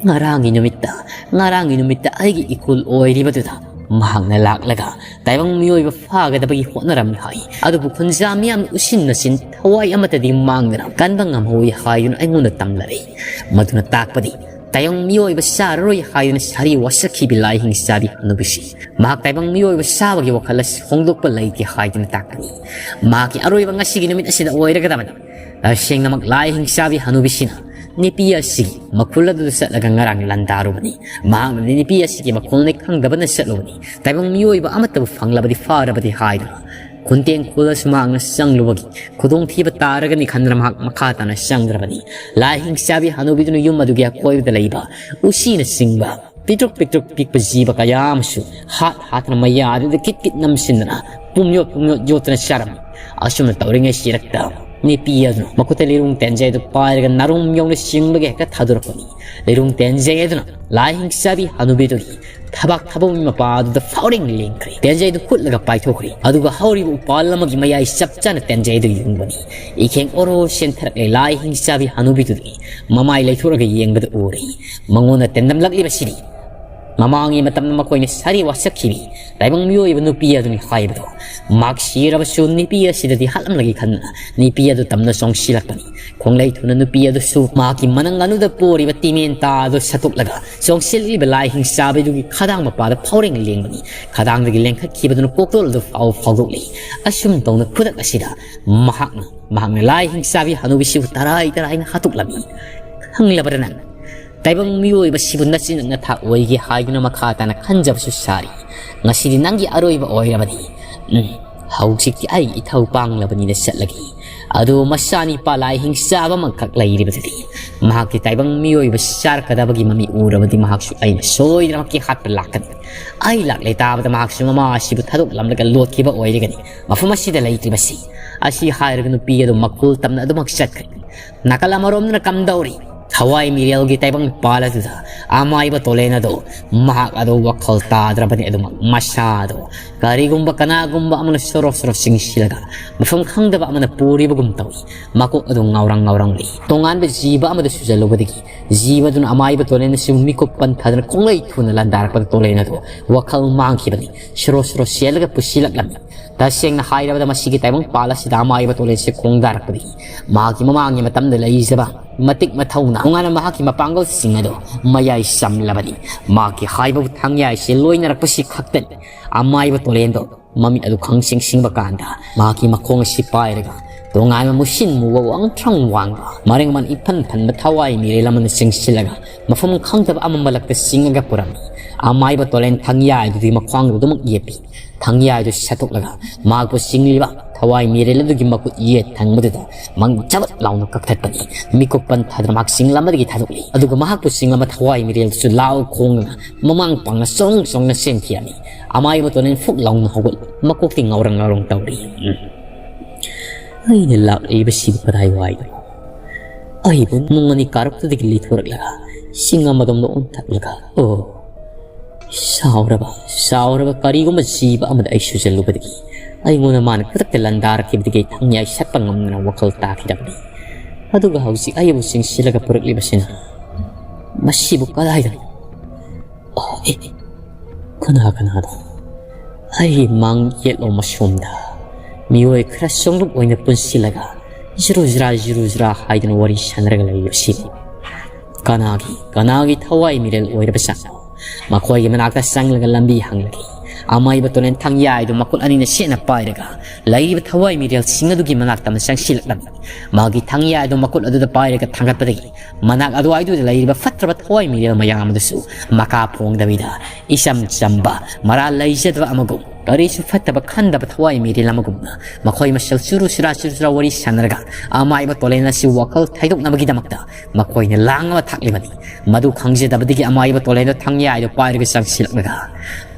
ꯉꯔꯥꯡꯒꯤ ꯅꯨꯃꯤꯠꯇ, ꯉꯔꯥꯡꯒꯤ ꯅꯨꯃꯤꯠꯇ ꯑꯩꯒꯤ ꯏꯀꯨꯜ ꯑꯣꯏꯔꯤꯕꯗꯨꯗ ꯃꯍꯥꯛꯅ ꯂꯥꯛꯂꯒ ꯇꯥꯏꯕꯪ ꯃꯤꯑꯣꯏꯕ ꯐꯥꯒꯗꯕꯒꯤ ꯍꯣꯠꯅꯔꯝꯃꯤ ꯍꯥꯏ꯫ ꯑꯗꯨꯕꯨ ꯈꯨꯟꯖꯥ ꯃꯤꯌꯥꯝꯅ ꯎꯁꯤꯟ ꯅꯥꯁꯤꯟ ꯊꯋꯥꯏ ꯑꯃꯠꯇꯗꯤ ꯃꯥꯡꯗꯅ ꯀꯟꯕ ꯉꯝꯍꯧꯏ ꯍꯥꯏꯗꯨꯅ ꯑꯩꯉꯣꯟꯗ ꯇꯝꯂꯔꯦ꯫ ꯃꯗꯨꯅ ꯇꯥꯛꯄꯗꯤ ꯇꯥꯏꯕꯪ ꯃꯤꯑꯣꯏꯕ ꯆꯥꯔꯔꯣꯏ ꯍꯥꯏꯗꯨꯅ ꯁꯥꯔꯤ ꯋꯥꯁꯛꯈꯤꯕꯤ ꯂꯥꯏꯍꯤꯡ ꯆꯥꯕꯤ ꯍꯅꯨꯕꯤꯁꯤ ꯃꯍꯥꯛ ꯇꯥꯏꯕꯪ ꯃꯤꯑꯣꯏꯕ ꯆꯥꯕꯒꯤ ꯋꯥꯈꯜ ꯑꯁꯤ ꯍꯣꯡꯗꯣꯛꯄ ꯂꯩꯇꯦ ꯍꯥꯏꯗꯨꯅ ꯇꯥꯛꯄꯅꯤ꯫ ꯃꯍꯥꯛꯀꯤ ꯑꯔꯣꯏꯕ ꯉꯁꯤꯒꯤ ꯅꯨꯃꯤꯠ ꯑꯁꯤꯗ ꯑꯣꯏꯔꯒꯗꯕꯅꯤ꯫ ꯇꯁꯦꯡꯅꯃꯛ ꯂꯥꯏꯍꯤꯡ ꯆꯥꯕꯤ ꯍꯅꯨꯕꯤꯁꯤꯅ ꯅꯨꯄꯤ ꯑꯁꯤꯒꯤ ꯃꯈꯨꯜ ꯑꯗꯨꯗ ꯆꯠꯂꯒ ꯉꯔꯥꯡ ꯂꯥꯟꯗꯥꯔꯨꯕꯅꯤ꯫ ꯃꯍꯥꯛꯅꯗꯤ ꯅꯨꯄꯤ ꯑꯁꯤꯒꯤ ꯃꯈꯨꯜꯅꯤ ꯈꯪꯗꯕꯅ ꯆꯠꯂꯨꯕꯅꯤ꯫ ꯇꯥꯏꯕꯪ ꯃꯤꯑꯣꯏꯕ ꯑꯃꯠꯇꯕꯨ ꯐꯪꯂꯕꯗꯤ ꯐꯔꯕꯗꯤ ꯍꯥꯏꯗꯨꯅ ꯈꯨꯟꯇꯦꯡ ꯈꯨꯜ ꯑꯁꯤ ꯃꯍꯥꯛꯅ ꯆꯪꯂꯨꯕꯒꯤ ꯈꯨꯗꯣꯡꯊꯤꯕ ꯇꯥꯔꯒꯅꯤ ꯈꯟꯗꯨꯅ ꯃꯍꯥꯛ ꯃꯈꯥ ꯇꯥꯅ ꯆꯪꯗ꯭ꯔꯕꯅꯤ꯫ ꯂꯥꯏꯍꯤꯡ ꯆꯥꯕꯤ ꯍꯅꯨꯕꯤꯗꯨꯅ ꯌꯨꯝ ꯑꯗꯨꯒꯤ ꯑꯀꯣꯏꯕꯗ ꯂꯩꯕ ꯎꯆꯤꯅꯆꯤꯡꯕ ꯄꯤꯛꯇ꯭ꯔꯨꯛ ꯄꯤꯛꯇ꯭ꯔꯨꯛ ꯄꯤꯛꯄ ꯖꯤꯕ ꯀꯌꯥ ꯑꯃꯁꯨ ꯍꯥꯠ ꯍꯥꯠꯇꯨꯅ ꯃꯌꯥꯗꯨꯗ ꯀꯤꯠ ꯀꯤꯠ ꯅꯝꯁꯤꯟꯗꯨꯅ ꯄꯨꯝꯌꯣꯠ ꯄꯨꯝꯌꯣꯠ ꯌꯣꯠꯇꯨꯅ ꯆꯥꯔꯝꯃꯤ꯫ ꯑꯁꯨꯝꯅ ꯇꯧꯔꯤꯉꯩ ꯁꯤꯔꯛꯇ ꯅꯨꯄꯤ ꯑꯗꯨꯅ ꯃꯈꯨꯠꯇ ꯂꯤꯔꯨꯡ ꯇꯦꯟꯖꯩ ꯑꯗꯨ ꯄꯥꯏꯔꯒ ꯅꯥꯔꯨꯝ ꯌꯧꯅ ꯆꯤꯡꯂꯒ ꯍꯦꯛꯇ ꯊꯥꯗꯣꯔꯛꯄꯅꯤ꯫ ꯂꯤꯔꯨꯡ ꯇꯦꯟꯖꯩ ꯑꯗꯨꯅ ꯂꯥꯏꯍꯤꯡ ꯆꯥꯕꯤ ꯍꯅꯨꯕꯤꯗꯨꯒꯤ ꯊꯕꯥꯛ ꯊꯥꯕꯨꯡꯒꯤ ꯃꯄꯥ ꯑꯗꯨꯗ ꯐꯥꯎꯔꯦꯡ ꯂꯦꯡꯈ꯭ꯔꯦ꯫ ꯇꯦꯟꯖꯩꯗꯨ ꯍꯨꯠꯂꯒ ꯄꯥꯏꯊꯣꯛꯈ꯭ꯔꯦ꯫ ꯑꯗꯨꯒ ꯍꯧꯔꯤꯕ ꯎꯄꯥꯜ ꯑꯃꯒꯤ ꯃꯌꯥꯏ ꯆꯞ ꯆꯥꯅ ꯇꯦꯟꯖꯩꯗꯨ ꯌꯨꯡꯕꯅꯤ꯫ ꯏꯈꯦꯡ ꯑꯣꯔꯣ ꯆꯦꯟꯊꯔꯛꯂꯦ꯫ ꯂꯥꯏꯍꯤꯡ ꯆꯥꯕꯤ ꯍꯅꯨꯕꯤꯗꯨꯗꯤ ꯃꯃꯥꯏ ꯂꯩꯊꯣꯛꯂꯒ ꯌꯦꯡꯕꯗ ꯎꯔꯦ꯫ ꯃꯉꯣꯟꯗ ꯇꯦꯟꯗꯝꯂꯛꯂꯤꯕꯁꯤꯗꯤ ꯃꯃꯥꯡꯒꯤ ꯃꯇꯝꯗ ꯃꯈꯣꯏꯅ ꯁꯥꯔꯤ ꯋꯥꯁꯛꯈꯤꯕꯤ ꯇꯥꯏꯕꯪ ꯃꯤꯑꯣꯏꯕ ꯅꯨꯄꯤ ꯑꯗꯨꯅꯤ ꯍꯥꯏꯕꯗꯣ꯫ ꯃꯍꯥꯛ ꯁꯤꯔꯕꯁꯨ ꯅꯨꯄꯤ ꯑꯁꯤꯗꯗꯤ ꯍꯥꯠꯂꯝꯂꯒꯦ ꯈꯟꯗꯨꯅ ꯅꯨꯄꯤ ꯑꯗꯨ ꯇꯝꯅ ꯆꯣꯡꯁꯤꯜꯂꯛꯄꯅꯤ꯫ ꯈꯣꯡꯂꯩ ꯊꯨꯅ ꯅꯨꯄꯤ ꯑꯗꯨꯁꯨ ꯃꯍꯥꯛꯀꯤ ꯃꯅꯪ ꯑꯗꯨꯗ ꯄꯣꯔꯤꯕ ꯇꯤꯃꯦꯟ ꯇꯥ ꯑꯗꯨ ꯁꯠꯇꯣꯛꯂꯒ ꯆꯣꯡꯁꯤꯜꯂꯤꯕ ꯂꯥꯏꯍꯤꯡ ꯆꯥꯕꯤꯗꯨꯒꯤ ꯈꯗꯥꯡ ꯃꯄꯥꯗ ꯐꯥꯎꯔꯦꯡ ꯂꯦꯡꯕꯅꯤ꯫ ꯈꯗꯥꯡꯗꯒꯤ ꯂꯦꯡꯈꯠꯈꯤꯕꯗꯨꯅ ꯀꯣꯛꯇꯣꯜ ꯑꯗꯨ ꯐꯥꯎ ꯐꯥꯎꯗꯣꯛꯂꯤ꯫ ꯑꯁꯨꯝ ꯇꯧꯅ ꯈꯨꯗꯛ ꯑꯁꯤꯗ ꯃꯍꯥꯛꯅ, ꯃꯍꯥꯛꯅ ꯂꯥꯏꯍꯤꯡ ꯆꯥꯕꯤ ꯍꯅꯨꯕꯤꯁꯤꯕꯨ ꯇꯔꯥꯏ ꯇꯔꯥꯏꯅ ꯍꯥꯠꯇꯣꯛꯂꯝꯃꯤ꯫ ꯈꯪꯂꯕꯔꯥ ꯅꯪ? ꯇꯥꯏꯕꯪ ꯃꯤꯑꯣꯏꯕꯁꯤꯕꯨ ꯅꯆꯤꯟ ꯅꯊꯥ ꯑꯣꯏꯒꯦ ꯍꯥꯏꯗꯨꯅ ꯃꯈꯥ ꯇꯥꯅ ꯈꯟꯖꯕꯁꯨ ꯁꯥꯔꯤ꯫ ꯉꯁꯤꯗꯤ ꯅꯪꯒꯤ ꯑꯔꯣꯏꯕ ꯑꯣꯏꯔꯕꯅꯤ꯫ ꯎꯝ, ꯍꯧꯖꯤꯛꯇꯤ ꯑꯩ ꯏꯊꯧ ꯄꯥꯡꯂꯕꯅꯤꯅ ꯆꯠꯂꯒꯦ꯫ ꯑꯗꯨ ꯃꯆꯥꯅꯤꯄꯥ ꯂꯥꯏꯍꯤꯡ ꯆꯥꯕ ꯑꯃꯈꯛ ꯂꯩꯔꯤꯕꯗꯨꯗꯤ ꯃꯍꯥꯛꯇꯤ ꯇꯥꯏꯕꯪ ꯃꯤꯑꯣꯏꯕ ꯆꯥꯔꯛꯀꯗꯕꯒꯤ ꯃꯃꯤ ꯎꯔꯕꯗꯤ ꯃꯍꯥꯛꯁꯨ ꯑꯩꯅ ꯁꯣꯏꯗꯅꯃꯛꯀꯤ ꯍꯥꯠꯄ ꯂꯥꯛꯀꯅꯤ꯫ ꯑꯩ ꯂꯥꯛꯂꯦ ꯇꯥꯕꯗ ꯃꯍꯥꯛꯁꯨ ꯃꯃꯥ ꯑꯁꯤꯕꯨ ꯊꯥꯗꯣꯛꯂꯝꯂꯒ ꯂꯣꯠꯈꯤꯕ ꯑꯣꯏꯔꯒꯅꯤ꯫ ꯃꯐꯝ ꯑꯁꯤꯗ ꯂꯩꯇ꯭ꯔꯤꯕꯁꯤ꯫ ꯑꯁꯤ ꯍꯥꯏꯔꯒ ꯅꯨꯄꯤ ꯑꯗꯨ ꯃꯈꯨꯜ ꯇꯝꯅ ꯑꯗꯨꯃꯛ ꯆꯠꯈ꯭ꯔꯦ꯫ ꯅꯥꯀꯜ ꯑꯃꯔꯣꯝꯗꯅ ꯀꯝꯗꯧꯔꯤ? ꯊꯋꯥꯏ ꯃꯤꯔꯦꯜꯒꯤ ꯇꯥꯏꯕꯪ ꯄꯥꯜ ꯑꯗꯨꯗ ꯑꯃꯥꯏꯕ ꯇꯣꯂꯦꯟ ꯑꯗꯣ ꯃꯍꯥꯛ ꯑꯗꯣ ꯋꯥꯈꯜ ꯇꯥꯗ꯭ꯔꯕꯅꯤ꯫ ꯑꯗꯨꯃꯛ ꯃꯁꯥꯗꯣ ꯀꯔꯤꯒꯨꯝꯕ ꯀꯅꯥꯒꯨꯝꯕ ꯑꯃꯅ ꯁꯣꯔꯣ ꯁꯣꯔꯣ ꯆꯤꯡꯁꯤꯜꯂꯒ ꯃꯐꯝ ꯈꯪꯗꯕ ꯑꯃꯅ ꯄꯨꯔꯤꯕꯒꯨꯝ ꯇꯧꯏ꯫ ꯃꯀꯣꯛ ꯑꯗꯨ ꯉꯥꯎꯔꯪ ꯉꯥꯎꯔꯪꯂꯤ꯫ ꯇꯣꯉꯥꯟꯕ ꯖꯤꯕ ꯑꯃꯗ ꯁꯨꯖꯜꯂꯨꯕꯗꯒꯤ ꯖꯤꯕ ꯑꯗꯨꯅ ꯑꯃꯥꯏꯕ ꯇꯣꯂꯦꯟ ꯑꯁꯤꯕꯨ ꯃꯤꯀꯨꯞ ꯄꯟꯊꯗꯅ ꯈꯣꯡꯂꯩ ꯊꯨꯅ ꯂꯥꯟꯗꯥꯔꯛꯄꯗ ꯇꯣꯂꯦꯟ ꯑꯗꯨ ꯋꯥꯈꯜ ꯃꯥꯡꯈꯤꯕꯅꯤ꯫ ꯁꯣꯔꯣ ꯁꯣꯔꯣ ꯆꯦꯜꯂꯒ ꯄꯨꯁꯤꯜꯂꯛꯂꯝꯃꯤ꯫ ꯇꯁꯦꯡꯅ ꯍꯥꯏꯔꯕꯗ ꯃꯁꯤꯒꯤ ꯇꯥꯏꯕꯪ ꯄꯥꯜ ꯑꯁꯤꯗ ꯑꯃꯥꯏꯕ ꯇꯣꯂꯦꯟꯁꯦ ꯈꯣꯡꯗꯥꯔꯛꯄꯗꯒꯤ ꯃꯍꯥꯛꯀꯤ ꯃꯃꯥꯡꯒꯤ ꯃꯇꯝꯗ ꯂꯩꯖꯕ ꯃꯇꯤꯛ ꯃꯊꯧꯅ ꯇꯣꯉꯥꯟꯅ ꯃꯍꯥꯛꯀꯤ ꯃꯄꯥꯡꯒꯜꯁꯤꯡ ꯑꯗꯨ ꯃꯌꯥꯏ ꯆꯝꯂꯕꯅꯤ꯫ ꯃꯍꯥꯛꯀꯤ ꯍꯥꯏꯕꯕꯨ ꯊꯥꯡꯌꯥꯏꯁꯦ ꯂꯣꯏꯅꯔꯛꯄꯁꯤ ꯈꯛꯇꯅꯤ꯫ ꯑꯃꯥꯏꯕ ꯇꯣꯂꯦꯟꯗꯣ ꯃꯃꯤꯠ ꯑꯗꯨ ꯈꯪꯁꯤꯡ ꯁꯤꯡꯕ ꯀꯥꯟꯗ ꯃꯍꯥꯛꯀꯤ ꯃꯈꯣꯡ ꯑꯁꯤ ꯄꯥꯏꯔꯒ ꯇꯣꯉꯥꯟꯕ ꯃꯨꯁꯤꯟ ꯃꯨꯕ ꯋꯥꯡꯊ꯭ꯔꯪ ꯋꯥꯡꯕ ꯃꯔꯦꯡ ꯃꯟ ꯏꯐꯟ ꯐꯟꯕ ꯊꯋꯥꯏ ꯃꯤꯔꯦꯜ ꯑꯃꯅ ꯆꯤꯡꯁꯤꯜꯂꯒ ꯃꯐꯝ ꯈꯪꯗꯕ ꯑꯃ ꯃꯔꯛꯇ ꯆꯤꯡꯉꯒ ꯄꯨꯔꯝꯃꯤ꯫ ꯑꯃꯥꯏꯕ ꯇꯣꯂꯦꯟ ꯊꯥꯡꯌꯥꯏꯗꯨꯗꯤ ꯃꯈ꯭ꯋꯥꯡꯗꯨ ꯑꯗꯨꯃꯛ ꯌꯦꯞꯄꯤ꯫ ꯊꯥꯡꯌꯥꯏꯗꯨ ꯁꯠꯇꯣꯛꯂꯒ ꯃꯍꯥꯛꯄꯨ ꯆꯤꯡꯂꯤꯕ ꯊꯋꯥꯏ ꯃꯤꯔꯦꯜ ꯑꯗꯨꯒꯤ ꯃꯈꯨꯠ ꯌꯦꯠ ꯊꯪꯕꯗꯨꯗ ꯃꯪ ꯆꯕꯠ ꯂꯥꯎꯅ ꯀꯛꯊꯠꯄꯅꯤ꯫ ꯃꯤꯀꯨꯞ ꯄꯟꯊꯥꯗꯅ ꯃꯍꯥꯛ ꯆꯤꯡꯂꯝꯕꯗꯒꯤ ꯊꯥꯗꯣꯛꯂꯤ꯫ ꯑꯗꯨꯒ ꯃꯍꯥꯛꯄꯨ ꯆꯤꯡꯂꯝꯕ ꯊꯋꯥꯏ ꯃꯤꯔꯦꯜꯗꯨꯁꯨ ꯂꯥꯎ ꯈꯣꯡꯗꯅ ꯃꯃꯥꯡ ꯄꯥꯡꯅ ꯆꯣꯡ ꯆꯣꯡꯅ ꯆꯦꯟꯈꯤꯔꯝꯃꯤ꯫ ꯑꯃꯥꯏꯕ ꯇꯣꯂꯦꯟ ꯐꯨꯛ ꯂꯥꯎꯅ ꯍꯧꯒꯠꯂꯤ꯫ ꯃꯀꯣꯛꯇꯤ ꯉꯥꯎꯔꯪ ꯉꯥꯎꯔꯪ ꯇꯧꯔꯤ꯫ "ꯑꯩꯅ ꯂꯥꯛꯂꯤꯕꯁꯤꯕꯨ ꯀꯗꯥꯏꯋꯥꯏꯗꯅꯣ? ꯑꯩꯕꯨ ꯅꯨꯡ ꯑꯅꯤ ꯀꯥꯔꯛꯇꯨꯗꯒꯤ ꯂꯤꯊꯣꯔꯛꯂꯒ ꯆꯤꯡ ꯑꯃꯗꯣꯝꯗ ꯑꯣꯟꯊꯠꯂꯒ, ꯑꯣ, ꯁꯥꯎꯔꯕ, ꯁꯥꯎꯔꯕ ꯀꯔꯤꯒꯨꯝꯕ ꯖꯤꯕ ꯑꯃꯗ ꯑꯩ ꯁꯨꯖꯜꯂꯨꯕꯗꯒꯤ ꯑꯩꯉꯣꯟꯗ ꯃꯥꯅ ꯈꯨꯗꯛꯇ ꯂꯥꯟꯗꯥꯔꯛꯈꯤꯕꯗꯒꯤ ꯑꯩ ꯊꯥꯡꯌꯥꯏ ꯁꯠꯄ ꯉꯝꯗꯅ ꯋꯥꯈꯜ ꯇꯥꯈꯤꯗꯕꯅꯤ꯫ ꯑꯗꯨꯒ ꯍꯧꯖꯤꯛ ꯑꯩꯕꯨ ꯆꯤꯡꯁꯤꯜꯂꯒ ꯄꯨꯔꯛꯂꯤꯕꯁꯤꯅ ꯃꯁꯤꯕꯨ ꯀꯗꯥꯏꯗꯅꯣ? ꯑꯣ, ꯑꯦ, ꯀꯅꯥ ꯀꯅꯥꯅꯣ? ꯑꯩ ꯃꯥꯡ ꯌꯦꯠꯂꯣꯝ ꯑꯁꯣꯝꯗ ꯃꯤꯑꯣꯏ ꯈꯔ ꯆꯣꯡꯂꯨꯞ ꯑꯣꯏꯅ ꯄꯨꯟꯁꯤꯜꯂꯒ ꯖꯤꯔꯨ ꯖꯤꯔꯥ, ꯖꯤꯔꯨ ꯖꯤꯔꯥ ꯍꯥꯏꯗꯨꯅ ꯋꯥꯔꯤ ꯁꯥꯟꯅꯔꯒ ꯂꯩꯔꯤꯕꯁꯤꯕꯨ ꯀꯅꯥꯒꯤ, ꯀꯅꯥꯒꯤ ꯊꯋꯥꯏ ꯃꯤꯔꯦꯜ ꯑꯣꯏꯔꯕꯖꯥꯠꯅꯣ? ꯃꯈꯣꯏꯒꯤ ꯃꯅꯥꯛꯇ ꯆꯪꯂꯒ ꯂꯝꯕꯤ ꯍꯪꯂꯛꯏ꯫ ꯑꯃꯥꯏꯕ ꯇꯣꯂꯦꯟ ꯊꯥꯡꯌꯥꯏꯗꯨ ꯃꯈꯨꯠ ꯑꯅꯤꯅ ꯁꯦꯠꯅ ꯄꯥꯏꯔꯒ ꯂꯩꯔꯤꯕ ꯊꯋꯥꯏ ꯃꯤꯔꯦꯜꯁꯤꯡ ꯑꯗꯨꯒꯤ ꯃꯅꯥꯛꯇ ꯑꯃ ꯆꯪꯁꯤꯜꯂꯛꯂꯝꯃꯤ꯫ ꯃꯥꯒꯤ ꯊꯥꯡꯌꯥꯏꯗꯨ ꯃꯈꯨꯠ ꯑꯗꯨꯗ ꯄꯥꯏꯔꯒ ꯊꯥꯡꯒꯠꯄꯗꯒꯤ ꯃꯅꯥꯛ ꯑꯗꯨꯋꯥꯏꯗꯨꯗ ꯂꯩꯔꯤꯕ ꯐꯠꯇ꯭ꯔꯕ ꯊꯋꯥꯏ ꯃꯤꯔꯦꯜ ꯃꯌꯥꯝ ꯑꯗꯨꯁꯨ ꯃꯀꯥ ꯐꯣꯡꯗꯕꯤꯗ ꯏꯆꯝ ꯆꯝꯕ, ꯃꯔꯥꯜ ꯂꯩꯖꯗꯕ ꯑꯃꯒꯨꯝ, ꯀꯔꯤꯁꯨ ꯐꯠꯇꯕ ꯈꯟꯗꯕ ꯊꯋꯥꯏ ꯃꯤꯔꯦꯜ ꯑꯃꯒꯨꯝꯅ ꯃꯈꯣꯏ ꯃꯁꯦꯜ ꯆꯨꯔꯨ ꯆꯨꯔꯥ ꯆꯨꯔꯨ ꯆꯨꯔꯥ ꯋꯥꯔꯤ ꯁꯥꯟꯅꯔꯒ ꯑꯃꯥꯏꯕ ꯇꯣꯂꯦꯟ ꯑꯁꯤ ꯋꯥꯈꯜ ꯊꯩꯗꯣꯛꯅꯕꯒꯤꯗꯃꯛꯇ ꯃꯈꯣꯏꯅ ꯂꯥꯡ ꯑꯃ ꯊꯥꯛꯂꯤꯕꯅꯤ꯫ ꯃꯗꯨ ꯈꯪꯖꯗꯕꯗꯒꯤ ꯑꯃꯥꯏꯕ ꯇꯣꯂꯦꯟꯗꯣ ꯊꯥꯡꯌꯥꯏꯗꯣ ꯄꯥꯏꯔꯒ ꯆꯪꯁꯤꯜꯂꯛꯂꯒ,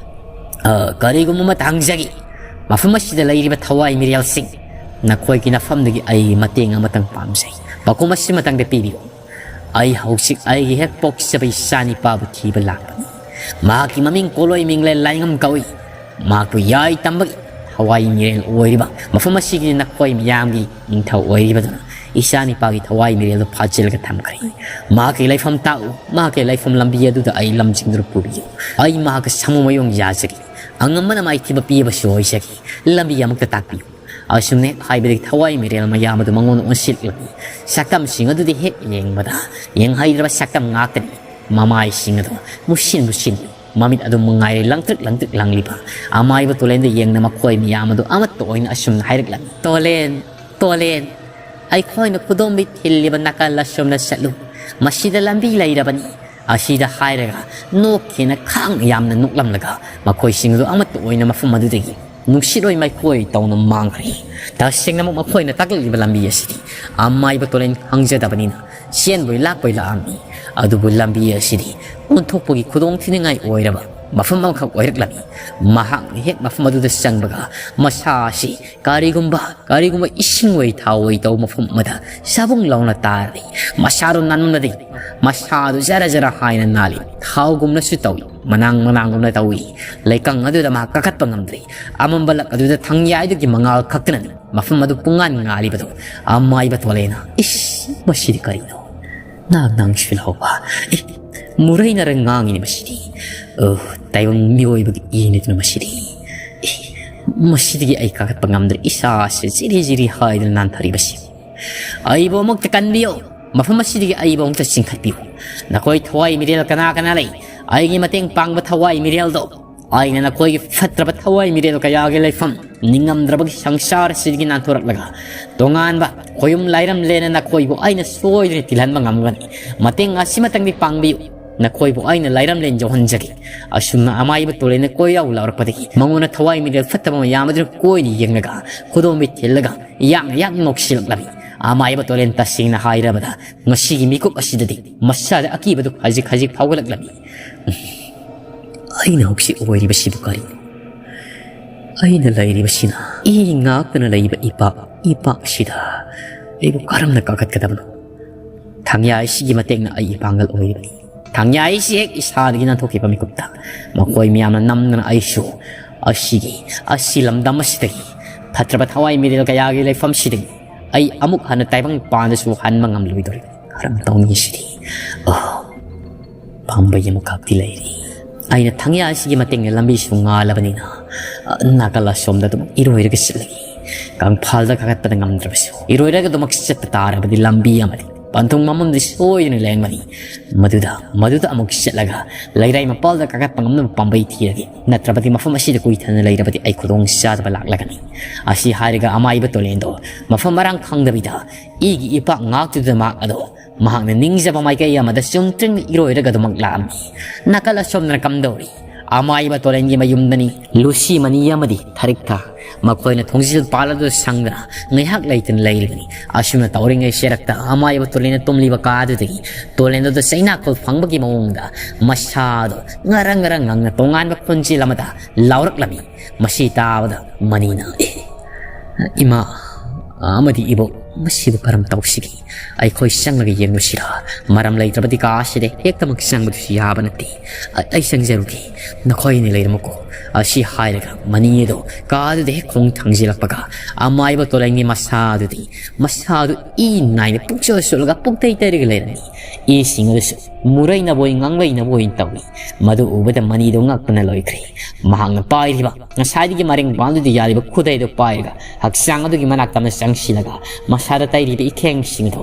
"ꯑ, ꯀꯔꯤꯒꯨꯝꯕ ꯑꯃꯇ ꯍꯪꯖꯒꯦ꯫ ꯃꯐꯝ ꯑꯁꯤꯗ ꯂꯩꯔꯤꯕ ꯊꯋꯥꯏ ꯃꯤꯔꯦꯜꯁꯤꯡ, ꯅꯈꯣꯏꯒꯤ ꯅꯐꯝꯗꯒꯤ ꯑꯩ ꯃꯇꯦꯡ ꯑꯃꯇꯪ ꯄꯥꯝꯖꯩ꯫ ꯄꯥꯎꯈꯨꯝ ꯑꯁꯤꯃꯇꯪꯗ ꯄꯤꯕꯤꯌꯨ꯫ ꯑꯩ ꯍꯧꯖꯤꯛ ꯑꯩꯒꯤ ꯍꯦꯛ ꯄꯣꯛꯆꯕ ꯏꯆꯥꯅꯤꯄꯥꯕꯨ ꯊꯤꯕ ꯂꯥꯛꯄꯅꯤ꯫ ꯃꯍꯥꯛꯀꯤ ꯃꯃꯤꯡ ꯀꯣꯂꯣꯏ ꯃꯤꯡꯂꯦꯟ ꯂꯥꯏꯉꯝ ꯀꯧꯏ꯫ ꯃꯍꯥꯛꯄꯨ ꯌꯥꯏ ꯇꯝꯕꯒꯤ ꯊꯋꯥꯏ ꯃꯤꯔꯦꯜ ꯑꯣꯏꯔꯤꯕ ꯃꯐꯝ ꯑꯁꯤꯒꯤ ꯅꯈꯣꯏ ꯃꯤꯌꯥꯝꯒꯤ ꯅꯤꯡꯊꯧ ꯑꯣꯏꯔꯤꯕꯗꯨꯅ ꯏꯆꯥꯅꯤꯄꯥꯒꯤ ꯊꯋꯥꯏ ꯃꯤꯔꯦꯜꯗꯨ ꯐꯥꯖꯤꯜꯂꯒ ꯊꯝꯈ꯭ꯔꯦ꯫ ꯃꯍꯥꯛꯀꯤ ꯂꯩꯐꯝ ꯇꯥꯛꯎ, ꯃꯍꯥꯛꯀꯤ ꯂꯩꯐꯝ ꯂꯝꯕꯤ ꯑꯗꯨꯗ ꯑꯩ ꯂꯝꯖꯤꯡꯗꯨꯅ ꯄꯨꯕꯤꯌꯨ꯫ ꯑꯩ ꯃꯍꯥꯛꯀ ꯁꯥꯃꯨ ꯃꯌꯣꯡ ꯌꯥꯖꯒꯦ꯫ ꯑꯉꯝꯕꯅ ꯃꯥꯏꯊꯤꯕ ꯄꯤꯕꯁꯨ ꯑꯣꯏꯖꯒꯦ꯫ ꯂꯝꯕꯤ ꯑꯃꯛꯇ ꯇꯥꯛꯄꯤꯌꯨ꯫ ꯑꯁꯨꯝꯅ ꯍꯦꯛ ꯍꯥꯏꯕꯗꯒꯤ ꯊꯋꯥꯏ ꯃꯤꯔꯦꯜ ꯃꯌꯥꯝ ꯑꯗꯨ ꯃꯉꯣꯟꯗ ꯑꯣꯟꯁꯤꯜꯂꯛꯂꯤ꯫ ꯁꯛꯇꯝꯁꯤꯡ ꯑꯗꯨꯗꯤ ꯍꯦꯛ ꯌꯦꯡꯕꯗ ꯌꯦꯡꯍꯩꯗ꯭ꯔꯕ ꯁꯛꯇꯝ ꯉꯥꯛꯇꯅꯤ꯫ ꯃꯃꯥꯏꯁꯤꯡ ꯑꯗꯨ ꯃꯨꯁꯤꯟ ꯃꯨꯁꯤꯟ, ꯃꯃꯤꯠ ꯑꯗꯨ ꯃꯉꯥꯏꯔꯦ ꯂꯪꯇ꯭ꯔꯤꯛ ꯂꯪꯇ꯭ꯔꯤꯛ ꯂꯪꯂꯤꯕ꯫ ꯑꯃꯥꯏꯕ ꯇꯣꯂꯦꯟꯗ ꯌꯦꯡꯅ ꯃꯈꯣꯏ ꯃꯤꯌꯥꯝ ꯑꯗꯨ ꯑꯃꯠꯇ ꯑꯣꯏꯅ ꯑꯁꯨꯝꯅ ꯍꯥꯏꯔꯛꯂꯝꯃꯤ, "ꯇꯣꯂꯦꯟ, ꯇꯣꯂꯦꯟ, ꯑꯩꯈꯣꯏꯅ ꯈꯨꯗꯣꯝꯕꯤ ꯊꯤꯜꯂꯤꯕ ꯅꯥꯀꯜ ꯑꯁꯣꯝꯗ ꯆꯠꯂꯨ꯫ ꯃꯁꯤꯗ ꯂꯝꯕꯤ ꯂꯩꯔꯕꯅꯤ"꯫ ꯑꯁꯤꯗ ꯍꯥꯏꯔꯒ ꯅꯣꯛꯈꯤꯅ ꯈꯥꯡꯅ ꯌꯥꯝꯅ ꯅꯣꯛꯂꯝꯂꯒ ꯃꯈꯣꯏꯁꯤꯡ ꯑꯗꯨ ꯑꯃꯠꯇ ꯑꯣꯏꯅ ꯃꯐꯝ ꯑꯗꯨꯗꯒꯤ ꯅꯨꯡꯁꯤꯠ ꯑꯣꯏ ꯃꯩꯈꯣꯏ ꯇꯧꯅ ꯃꯥꯡꯈ꯭ꯔꯦ꯫ ꯇꯁꯦꯡꯅꯃꯛ ꯃꯈꯣꯏꯅ ꯇꯥꯛꯂꯛꯂꯤꯕ ꯂꯝꯕꯤ ꯑꯁꯤꯗꯤ ꯑꯃꯥꯏꯕ ꯇꯣꯂꯦꯟ ꯈꯪꯖꯗꯕꯅꯤꯅ ꯆꯦꯟꯕꯣꯏ ꯂꯥꯛꯄꯣꯏ ꯂꯥꯛꯑꯝꯃꯤ꯫ ꯑꯗꯨꯕꯨ ꯂꯝꯕꯤ ꯑꯁꯤꯗꯤ ꯑꯣꯟꯊꯣꯛꯄꯒꯤ ꯈꯨꯗꯣꯡꯊꯤꯅꯤꯡꯉꯥꯏ ꯑꯣꯏꯔꯕ ꯃꯐꯝ ꯑꯃꯈꯛ ꯑꯣꯏꯔꯛꯂꯝꯃꯤ꯫ ꯃꯍꯥꯛꯅ ꯍꯦꯛ ꯃꯐꯝ ꯑꯗꯨꯗ ꯆꯪꯕꯒ ꯃꯁꯥ ꯑꯁꯤ ꯀꯔꯤꯒꯨꯝꯕ, ꯀꯔꯤꯒꯨꯝꯕ ꯏꯁꯤꯡ ꯑꯣꯏ ꯊꯥꯎ ꯑꯣꯏ ꯇꯧꯕ ꯃꯐꯝ ꯑꯃꯗ ꯆꯥꯕꯨꯡ ꯂꯥꯎꯅ ꯇꯥꯔꯤ꯫ ꯃꯁꯥꯗꯨ ꯅꯥꯟꯃꯟꯕꯗꯒꯤ ꯃꯁꯥꯗꯨ ꯖꯔ ꯖꯔ ꯍꯥꯏꯅ ꯅꯥꯜꯂꯤ꯫ ꯊꯥꯎꯒꯨꯝꯅꯁꯨ ꯇꯧꯏ, ꯃꯅꯥꯡ ꯃꯅꯥꯡꯒꯨꯝꯅ ꯇꯧꯏ꯫ ꯂꯩꯀꯪ ꯑꯗꯨꯗ ꯃꯍꯥꯛ ꯀꯥꯈꯠꯄ ꯉꯝꯗ꯭ꯔꯤ꯫ ꯑꯃꯝꯕ ꯂꯛ ꯑꯗꯨꯗ ꯊꯪꯌꯥꯏꯗꯒꯤ ꯃꯉꯥꯜ ꯈꯛꯇꯅ ꯃꯐꯝ ꯑꯗꯨ ꯄꯨꯡꯉꯥꯟ ꯉꯥꯜꯂꯤꯕꯗꯨ ꯑꯃꯥꯏꯕ ꯇꯣꯂꯦꯅ, "ꯏꯁ, ꯃꯁꯤꯗꯤ ꯀꯔꯤꯅꯣ? ꯅꯥꯡ ꯅꯥꯡꯁꯨ ꯂꯥꯎꯕ꯫ ꯑꯦ, ꯃꯨꯔꯩꯅꯔ ꯉꯥꯡꯉꯤꯅꯦ ꯃꯁꯤꯗꯤ꯫ ꯑꯣ, ꯇꯥꯏꯕꯪ ꯃꯤꯑꯣꯏꯕꯒꯤ ꯏꯅꯤꯗꯅ ꯃꯁꯤꯗꯤ꯫ ꯑꯦ, ꯃꯁꯤꯗꯒꯤ ꯑꯩ ꯀꯥꯈꯠꯄ ꯉꯝꯗ꯭ꯔꯦ꯫ ꯏꯁꯥꯁꯦ ꯖꯤꯔꯤ ꯖꯤꯔꯤ ꯍꯥꯏꯗꯅ ꯅꯥꯟꯊꯔꯤꯕꯁꯤ꯫ ꯑꯩꯕꯨ ꯑꯃꯨꯛꯇ ꯀꯟꯕꯤꯌꯨ꯫ ꯃꯐꯝ ꯑꯁꯤꯗꯒꯤ ꯑꯩꯕꯨ ꯑꯃꯨꯛꯇ ꯆꯤꯡꯈꯠꯄꯤꯌꯨ꯫ ꯅꯈꯣꯏ ꯊꯋꯥꯏ ꯃꯤꯔꯦꯜ ꯀꯅꯥ ꯀꯅꯥ ꯂꯩ? ꯑꯩꯒꯤ ꯃꯇꯦꯡ ꯄꯥꯡꯕ ꯊꯋꯥꯏ ꯃꯤꯔꯦꯜꯗꯣ꯫ ꯑꯩꯅ ꯅꯈꯣꯏꯒꯤ ꯐꯠꯇ꯭ꯔꯕ ꯊꯋꯥꯏ ꯃꯤꯔꯦꯜ ꯀꯌꯥꯒꯤ ꯂꯩꯐꯝ ꯅꯤꯡꯉꯝꯗ꯭ꯔꯕꯒꯤ ꯁꯪꯁꯥꯔ ꯑꯁꯤꯗꯒꯤ ꯅꯥꯟꯊꯣꯔꯛꯂꯒ ꯇꯣꯉꯥꯟꯕ ꯈꯣꯌꯨꯝ ꯂꯥꯏꯔꯝꯂꯦꯟꯅ ꯅꯈꯣꯏꯕꯨ ꯑꯩꯅ ꯁꯣꯏꯗꯅ ꯇꯤꯜꯍꯟꯕ ꯉꯝꯒꯅꯤ꯫ ꯃꯇꯦꯡ ꯑꯁꯤꯃꯇꯪꯗꯤ ꯄꯥꯡꯕꯤꯌꯨ꯫ ꯅꯈꯣꯏꯕꯨ ꯑꯩꯅ ꯂꯥꯏꯔꯝꯂꯦꯟ ꯌꯧꯍꯟꯖꯒꯦ꯫" ꯑꯁꯨꯝꯅ ꯑꯃꯥꯏꯕ ꯇꯣꯂꯦꯟꯅ ꯀꯣꯏꯔꯥꯎ ꯂꯥꯎꯔꯛꯄꯗꯒꯤ ꯃꯉꯣꯟꯗ ꯊꯋꯥꯏ ꯃꯤꯔꯦꯜ ꯐꯠꯇꯕ ꯃꯌꯥꯝ ꯑꯗꯨꯅ ꯀꯣꯏꯅ ꯌꯦꯡꯂꯒ ꯈꯨꯗꯣꯝꯕꯤ ꯊꯤꯜꯂꯒ ꯌꯥꯛꯅ ꯌꯥꯛꯅ ꯅꯣꯛꯁꯤꯜꯂꯛꯂꯝꯃꯤ꯫ ꯑꯃꯥꯏꯕ ꯇꯣꯂꯦꯟ, ꯇꯁꯦꯡꯅ ꯍꯥꯏꯔꯕꯗ ꯉꯁꯤꯒꯤ ꯃꯤꯀꯨꯞ ꯑꯁꯤꯗꯗꯤ ꯃꯁꯥꯗ ꯑꯀꯤꯕꯗꯨ ꯈꯖꯤꯛ ꯈꯖꯤꯛ ꯐꯥꯎꯒꯠꯂꯛꯂꯝꯃꯤ꯫ ꯑꯩꯅ ꯍꯧꯖꯤꯛ ꯑꯣꯏꯔꯤꯕꯁꯤꯕꯨ ꯀꯔꯤꯅꯣ? ꯑꯩꯅ ꯂꯩꯔꯤꯕꯁꯤꯅ ꯏ ꯉꯥꯛꯇꯅ ꯂꯩꯕ ꯏꯄꯥꯛ, ꯏꯄꯥꯛ ꯑꯁꯤꯗ ꯑꯩꯕꯨ ꯀꯔꯝꯅ ꯀꯥꯈꯠꯀꯗꯕꯅꯣ? ꯊꯥꯡꯌꯥꯏꯁꯤꯒꯤ ꯃꯇꯦꯡꯅ ꯑꯩ ꯏꯄꯥꯡꯒꯜ ꯑꯣꯏꯔꯤꯕꯅꯤ꯫ ꯊꯥꯡꯌꯥꯏꯁꯤ ꯍꯦꯛ ꯏꯁꯥꯗꯒꯤ ꯅꯥꯟꯊꯣꯛꯈꯤꯕ ꯃꯤꯀꯨꯞꯇ ꯃꯈꯣꯏ ꯃꯌꯥꯝꯅ ꯅꯝꯗꯅ ꯑꯩꯁꯨ ꯑꯁꯤꯒꯤ, ꯑꯁꯤ ꯂꯝꯗꯝ ꯑꯁꯤꯗꯒꯤ ꯐꯠꯇ꯭ꯔꯕ ꯊꯋꯥꯏ ꯃꯤꯔꯦꯜ ꯀꯌꯥꯒꯤ ꯂꯩꯐꯝꯁꯤꯗꯒꯤ ꯑꯩ ꯑꯃꯨꯛ ꯍꯟꯅ ꯇꯥꯏꯕꯪ ꯄꯥꯟꯗꯁꯨ ꯍꯟꯕ ꯉꯝꯂꯣꯏꯗꯧꯔꯤꯕꯅꯤ꯫ ꯀꯔꯝ ꯇꯧꯅꯤ ꯁꯤꯗꯤ? ꯑꯣ, ꯄꯥꯝꯕꯩ ꯑꯃꯈꯛꯇꯤ ꯂꯩꯔꯤ꯫ ꯑꯩꯅ ꯊꯥꯡꯌꯥ ꯑꯁꯤꯒꯤ ꯃꯇꯦꯡꯅ ꯂꯝꯕꯤꯁꯨ ꯉꯥꯜꯂꯕꯅꯤꯅ, ꯑ, ꯅꯥꯀꯜ ꯑꯁꯣꯝꯗ ꯑꯗꯨꯝ ꯏꯔꯣꯏꯔꯒ ꯆꯠꯂꯒꯦ꯫ ꯀꯪꯐꯥꯜꯗ ꯀꯥꯈꯠꯄꯗ ꯉꯝꯗ꯭ꯔꯕꯁꯨ, ꯏꯔꯣꯏꯔꯒ ꯑꯗꯨꯃꯛ ꯆꯠꯄ ꯇꯥꯔꯕꯗꯤ ꯂꯝꯕꯤ ꯑꯃꯗꯤ ꯄꯟꯊꯨꯡ ꯑꯃꯗꯤ ꯁꯣꯏꯗꯅ ꯂꯩꯔꯝꯒꯅꯤ꯫ ꯃꯗꯨꯗ, ꯃꯗꯨꯗ ꯑꯃꯨꯛ ꯆꯠꯂꯒ ꯂꯩꯔꯥꯏ ꯃꯄꯥꯜꯗ ꯀꯥꯈꯠꯄ ꯉꯝꯅꯕ ꯄꯥꯝꯕꯩ ꯊꯤꯔꯒꯦ꯫ ꯅꯠꯇ꯭ꯔꯕꯗꯤ ꯃꯐꯝ ꯑꯁꯤꯗ ꯀꯨꯏꯊꯅ ꯂꯩꯔꯕꯗꯤ ꯑꯩ ꯈꯨꯗꯣꯡ ꯆꯥꯗꯕ ꯂꯥꯛꯂꯒꯅꯤ꯫ ꯑꯁꯤ ꯍꯥꯏꯔꯒ ꯑꯃꯥꯏꯕ ꯇꯣꯂꯦꯟꯗꯣ ꯃꯐꯝ ꯃꯔꯥꯡ ꯈꯪꯗꯕꯤꯗ ꯏꯒꯤ ꯏꯄꯥꯛ ꯉꯥꯛꯇꯨꯗ ꯃꯍꯥꯛ ꯑꯗꯣ ꯃꯍꯥꯛꯅ ꯅꯤꯡꯖꯕ ꯃꯥꯏꯀꯩ ꯑꯃꯗ ꯆꯨꯝꯇ꯭ꯔꯤꯡ ꯏꯔꯣꯏꯔꯒ ꯑꯗꯨꯃꯛ ꯂꯥꯛꯑꯝꯃꯤ꯫ ꯅꯥꯀꯜ ꯑꯁꯣꯝꯗꯅ ꯀꯝꯗꯧꯔꯤ? ꯑꯃꯥꯏꯕ ꯇꯣꯂꯦꯟꯒꯤ ꯃꯌꯨꯝꯗꯅꯤ ꯂꯨꯁꯤ, ꯃꯅꯤ ꯑꯃꯗꯤ ꯊꯔꯤꯛꯊ꯫ ꯃꯈꯣꯏꯅ ꯊꯣꯡꯖꯤꯜ ꯄꯥꯜ ꯑꯗꯨ ꯁꯪꯗꯅ ꯉꯥꯏꯍꯥꯛ ꯂꯩꯇꯅ ꯂꯩꯔꯤꯕꯅꯤ꯫ ꯑꯁꯨꯝꯅ ꯇꯧꯔꯤꯉꯩ ꯆꯦꯔꯛꯇ ꯑꯃꯥꯏꯕ ꯇꯣꯂꯦꯟꯅ ꯇꯨꯝꯂꯤꯕ ꯀꯥꯗꯨꯗꯒꯤ ꯇꯣꯂꯦꯟꯗꯨꯗ ꯆꯩꯅꯥꯈꯣꯜ ꯐꯪꯕꯒꯤ ꯃꯑꯣꯡꯗ ꯃꯁꯥꯗꯣ ꯉꯔꯪ ꯉꯔꯪ ꯉꯪꯅ ꯇꯣꯉꯥꯟꯕ ꯈꯣꯟꯖꯦꯜ ꯑꯃꯗ ꯂꯥꯎꯔꯛꯂꯝꯃꯤ꯫ ꯃꯁꯤ ꯇꯥꯕꯗ ꯃꯅꯤꯅ, "ꯑꯦ, ꯏꯃꯥ ꯑꯃꯗꯤ ꯏꯕꯣꯛ, ꯃꯁꯤꯕꯨ ꯀꯔꯝ ꯇꯧꯁꯤꯒꯦ? ꯑꯩꯈꯣꯏ ꯆꯪꯂꯒ ꯌꯦꯡꯂꯨꯁꯤꯔꯥ? ꯃꯔꯝ ꯂꯩꯇ꯭ꯔꯕꯗꯤ ꯀꯥ ꯑꯁꯤꯗ ꯍꯦꯛꯇꯃꯛ ꯆꯪꯕꯗꯨꯁꯨ ꯌꯥꯕ ꯅꯠꯇꯦ꯫ ꯑ-, ꯑꯩ ꯆꯪꯖꯔꯨꯒꯦ, ꯅꯈꯣꯏ ꯑꯅꯤ ꯂꯩꯔꯝꯃꯨꯀꯣ"꯫ ꯑꯁꯤ ꯍꯥꯏꯔꯒ ꯃꯅꯤ ꯑꯗꯣ ꯀꯥꯗꯨꯗ ꯍꯦꯛ ꯈꯣꯡ ꯊꯥꯡꯖꯤꯜꯂꯛꯄꯒ ꯑꯃꯥꯏꯕ ꯇꯣꯂꯦꯟꯒꯤ ꯃꯁꯥꯗꯨꯗꯤ, ꯃꯁꯥꯗꯨ ꯏ ꯅꯥꯏꯅ ꯄꯨꯡꯆꯣꯠ ꯆꯣꯠꯂꯒ ꯄꯨꯡꯇꯩ ꯇꯩꯔꯒ ꯂꯩꯔꯝꯃꯤ꯫ ꯏꯁꯤꯡ ꯑꯗꯨꯁꯨ ꯃꯨꯔꯩꯅꯕꯣꯏ ꯉꯥꯡꯂꯩꯅꯕꯣꯏ ꯇꯧꯏ꯫ ꯃꯗꯨ ꯎꯕꯗ ꯃꯅꯤꯗꯨ ꯉꯛꯄꯅ ꯂꯣꯏꯈ꯭ꯔꯦ꯫ ꯃꯍꯥꯛꯅ ꯄꯥꯏꯔꯤꯕ, ꯉꯁꯥꯏꯗꯒꯤ ꯃꯔꯦꯡ ꯄꯥꯟꯗꯨꯗ ꯌꯥꯜꯂꯤꯕ ꯈꯨꯗꯩꯗꯨ ꯄꯥꯏꯔꯒ ꯍꯛꯆꯥꯡ ꯑꯗꯨꯒꯤ ꯃꯅꯥꯛꯇ ꯑꯃ ꯆꯪꯁꯤꯜꯂꯒ ꯃꯁꯥꯗ ꯇꯩꯔꯤꯕ ꯏꯈꯦꯡꯁꯤꯡ ꯑꯗꯨ